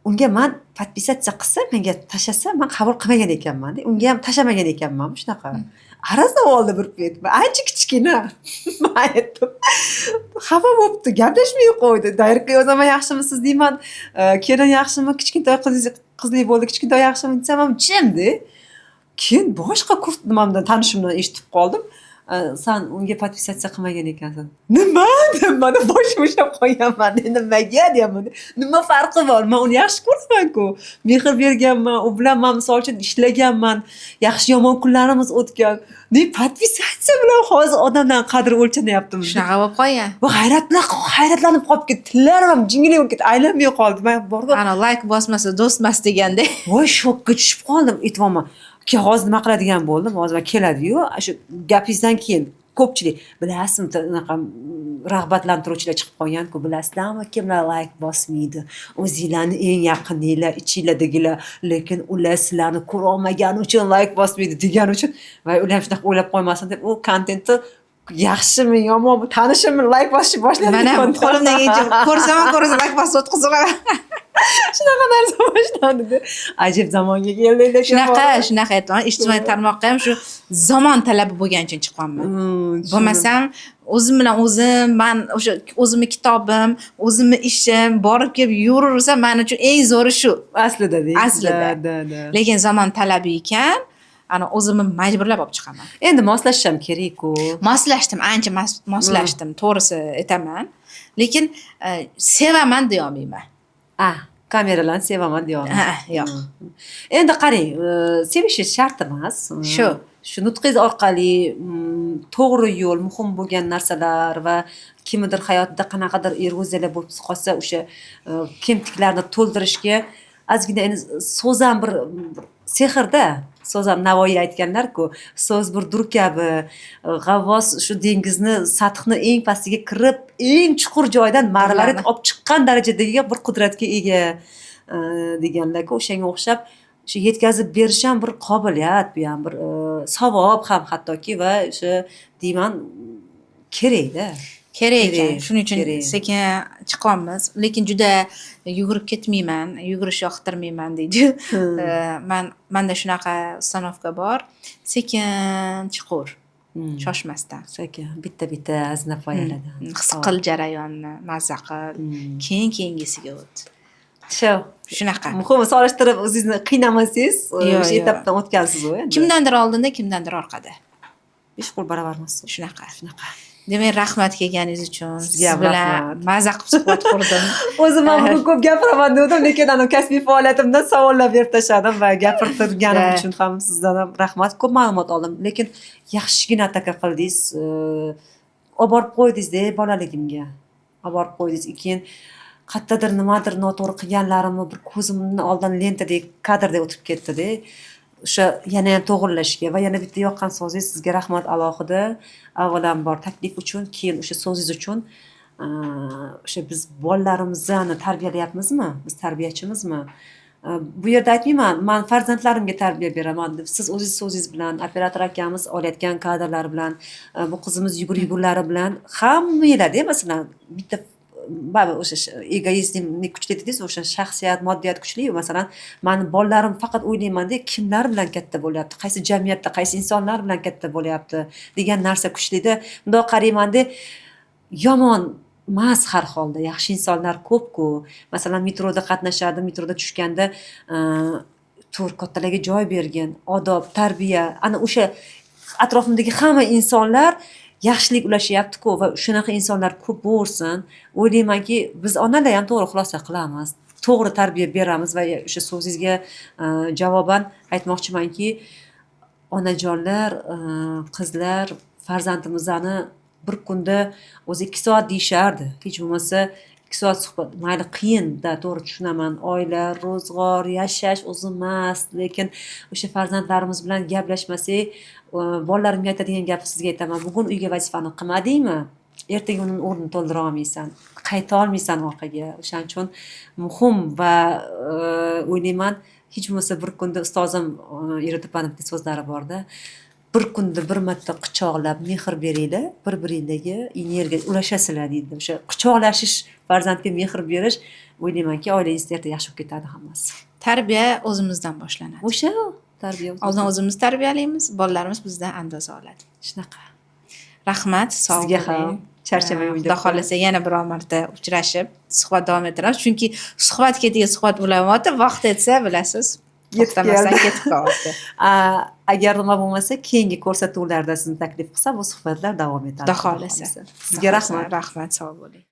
unga man подписаться qilsa, menga tashlasa, man qabul qilmagan ekanmanda, unga ham tashlamagan ekanman. Shunaqa arazlab oldi bir payt, ancha kichkina. Man aytdim, xafa bo'libdi, gaplashmay qo'ydi. Directga yozaman, yaxshimisiz deyman, kelin yaxshimi, kichkintoy qizingiz qizli bo'ldi, kichkintoy yaxshimi desam ham jimda. Keyin boshqa kurs nimamdan, tanishimdan eshitib qoldim, san unga подписаться qilmagan ekansan. Nima deb mana boshim ushlab qolganman. Nimaga deyapman, nima farqi bor, man uni yaxshi ko'ramanku, mehr berganman, u bilan man misol uchun ishlaganman, yaxshi yomon kunlarimiz o'tgan. Ne подписаться bilan hozir odamdan qadri o'lchanyaptimi? Shunaqa bo'lib qolgan. Va hayrat bilan hayratlanib qolib ketdi, tillarim ham jingillab bo'lib ketdi, aylanmay qoldi. Man borib Ana, layk bosmasa do'st emas deganda. Voy, shokka tushib qoldim. Aytyapman, keyin hozir nima qiladigan bo'ldim, hozir man keladiyu shu gapingizdan keyin ko'pchilik, bilasizmi, unaqa rag'batlantiruvchilar chiqib qolganku, bilasizlarmi, kimlar layk bosmaydi? O'zinglarni eng yaqininglar, ichinglardagilar, lekin ular sizlarni ko'rolmagani uchun layk bosmaydi degani uchun va ular ham shunaqa o'ylab qo'ymasin deb, u kontentni yaxshimi, yomonmi, tanishimmi, layk bosishni boshladi. Mana, qo'limdan kelgancha, ko'rsam ham ko'rsam, layk bosib o'tkazaman. Shunaqa narsa boshlandida, ajib zamonga keldik lekin. Shunaqa aytaman, ijtimoiy tarmoqqa ham shu zamon talabi bo'lgani uchun chiqyapman. Bo'lmasam o'zim bilan o'zim, man o'sha o'zimni kitobim, o'zimni ishim, borib kelib yuraversam, man uchun eng zo'ri shu. Aslida deysiz. Aslida. Да, да. Lekin zamon talabi ekan, ana, o'zimni majburlab olib chiqaman. Endi moslashish ham kerakku. Moslashdim, ancha moslashdim, to'g'risi aytaman, lekin sevaman deyolmayman. Ah, kameralarni sevaman deyolmaysiz. Ha, yo'q. Endi qarang, sevishingiz shart emas. Shu. Shu nutqingiz orqali to'g'ri yo'l, muhim bo'lgan narsalar va kimnidir hayotida qanaqadir eroziyalar bo'lib qolsa, o'sha kemtiklarni to'ldirishga ozgina, endi so'z ham bir sehrda. So'z ham, Navoiy aytganlar-ku, so'z bir dur kabi, g'avvos shu dengizni sathini eng pastiga kirib, eng chuqur joydan marvarid olib chiqqan darajadagi bir qudratga ega deganlar-ku. O'shanga o'xshab shu yetkazib berish ham bir qobiliyat, bu ham bir savob ham hattoki va o'sha deyman, kerakda. Kerak ekan. Kerak, Shuning uchun kerak. sekin chiqyapmiz, lekin juda yugurib ketmayman, yugurish yoqtirmayman deydi. Man, manda shunaqa установка bor: sekin chiqaver, shoshmasdan. Sekin, bitta bitta zinapoyalardan. His qil jarayonni, mazza qil, keyin keyingisiga o't. Shu. Shunaqa. Muhimi, solishtirib o'zingizni qiynamasangiz, Yo'q, o'sha yo'q. etapdan o'tgansiz u endi. Kimdandir oldinda, kimdandir orqada. Besh qo'l baravar emas. Shunaqa. Shunaqa. Demak, rahmat kelganingiz uchun. Sizga Siz ham bilan rahmat. maza qilib suhbat qurdim. O'zim ham bugun ko'p gapiraman degandim, lekin anavi kasbiy faoliyatimdan savollar berib tashladim va gapirtirganim uchun ham sizdan ham rahmat. Ko'p ma'lumot oldim, lekin yaxshigina ataka qildingiz, olib borib qo'ydingizda bolaligimga, olib borib qo'ydingiz. Keyin qayerdadir nimadir noto'g'ri qilganlarimni bir ko'zimni oldidan lentadek, kadrdek o'tib ketdida. O'sha yana ham to'g'irlashga va yana bitta yoqqan so'zingiz, sizga rahmat alohida, avvalambor taklif uchun, keyin o'sha so'zingiz uchun. O'sha biz bolalarimizni tarbiyalayapmizmi, biz tarbiyachimizmi? Bu yerda aytmayman, man farzandlarimga tarbiya beraman deb. Siz o'zingiz so'zingiz bilan, operator akamiz olayotgan kadrlar bilan, bu qizimiz yugur yugurlari bilan, hammanglarda, masalan, bitta Baribir o'sha egoizm kuchli dedingiz, o'sha shaxsiyat, moddiyat kuchli. Masalan, mani bolalarim, faqat o'ylaymanda, kimlar bilan katta bo'lyapti, qaysi jamiyatda, qaysi insonlar bilan katta bo'lyapti degan narsa kuchlida. Bundoq qaraymanda, yomon emas, har holda yaxshi insonlar ko'pku. Masalan, metroda qatnashadi, metroda tushganda tur, kattalarga joy bergin, odob, tarbiya, ana o'sha atrofimdagi hamma insonlar yaxshilik ulashyaptiku va shunaqa insonlar ko'p bo'lsin. O'ylaymanki, biz onalar ham to'g'ri xulosa qilamiz, to'g'ri tarbiya beramiz. Va o'sha so'zingizga javoban aytmoqchimanki, onajonlar, qizlar, farzandimizni bir kunda o'zi 2 soat deyishardi, hech bo'lmasa 2 soat suhbat, mayli, qiyinda, to'g'ri, tushunaman, oila, ro'zg'or, yashash o'zi emas, lekin o'sha farzandlarimiz bilan gaplashmasak, bolalarimga aytadigan gapni sizga aytaman: bugun uyga vazifani qilmadingmi, ertaga uni o'rnini to'ldira olmaysan, qayta olmaysan orqaga. O'shaning uchun muhim va o'ylayman, hech bo'lmasa bir kunda, ustozim Ira opani bitta so'zlari borda, bir kunda bir marta quchoqlab mehr beringlar, bir biringlarga energiya ulashasizlar deydi. O'sha quchoqlashish, farzandga mehr berish, o'ylaymanki, oilangizda erta yaxshi bo'lib ketadi hammasi. Tarbiya o'zimizdan boshlanadi. O'sha tarbiya. Oldin o'zimiz tarbiyalaymiz, bolalarimiz bizdan andoza oladi. Shunaqa. Rahmat, sog' Sizga ham. bo'ling. Charchamang. Xudo xohlasa, yana biror marta uchrashib, suhbat davom ettiramiz, chunki suhbat ketiga suhbat ulanyapti, vaqt etsa, bilasiz, Yetib to'xtamasdan keldi. ketib qolyapti. Agar nima bo'lmasa, keyingi ko'rsatuvlarda sizni taklif qilsam, bu suhbatlar davom etadi. Xudo xohlasa. Sizga rahmat. Rahmat, sog' bo'ling.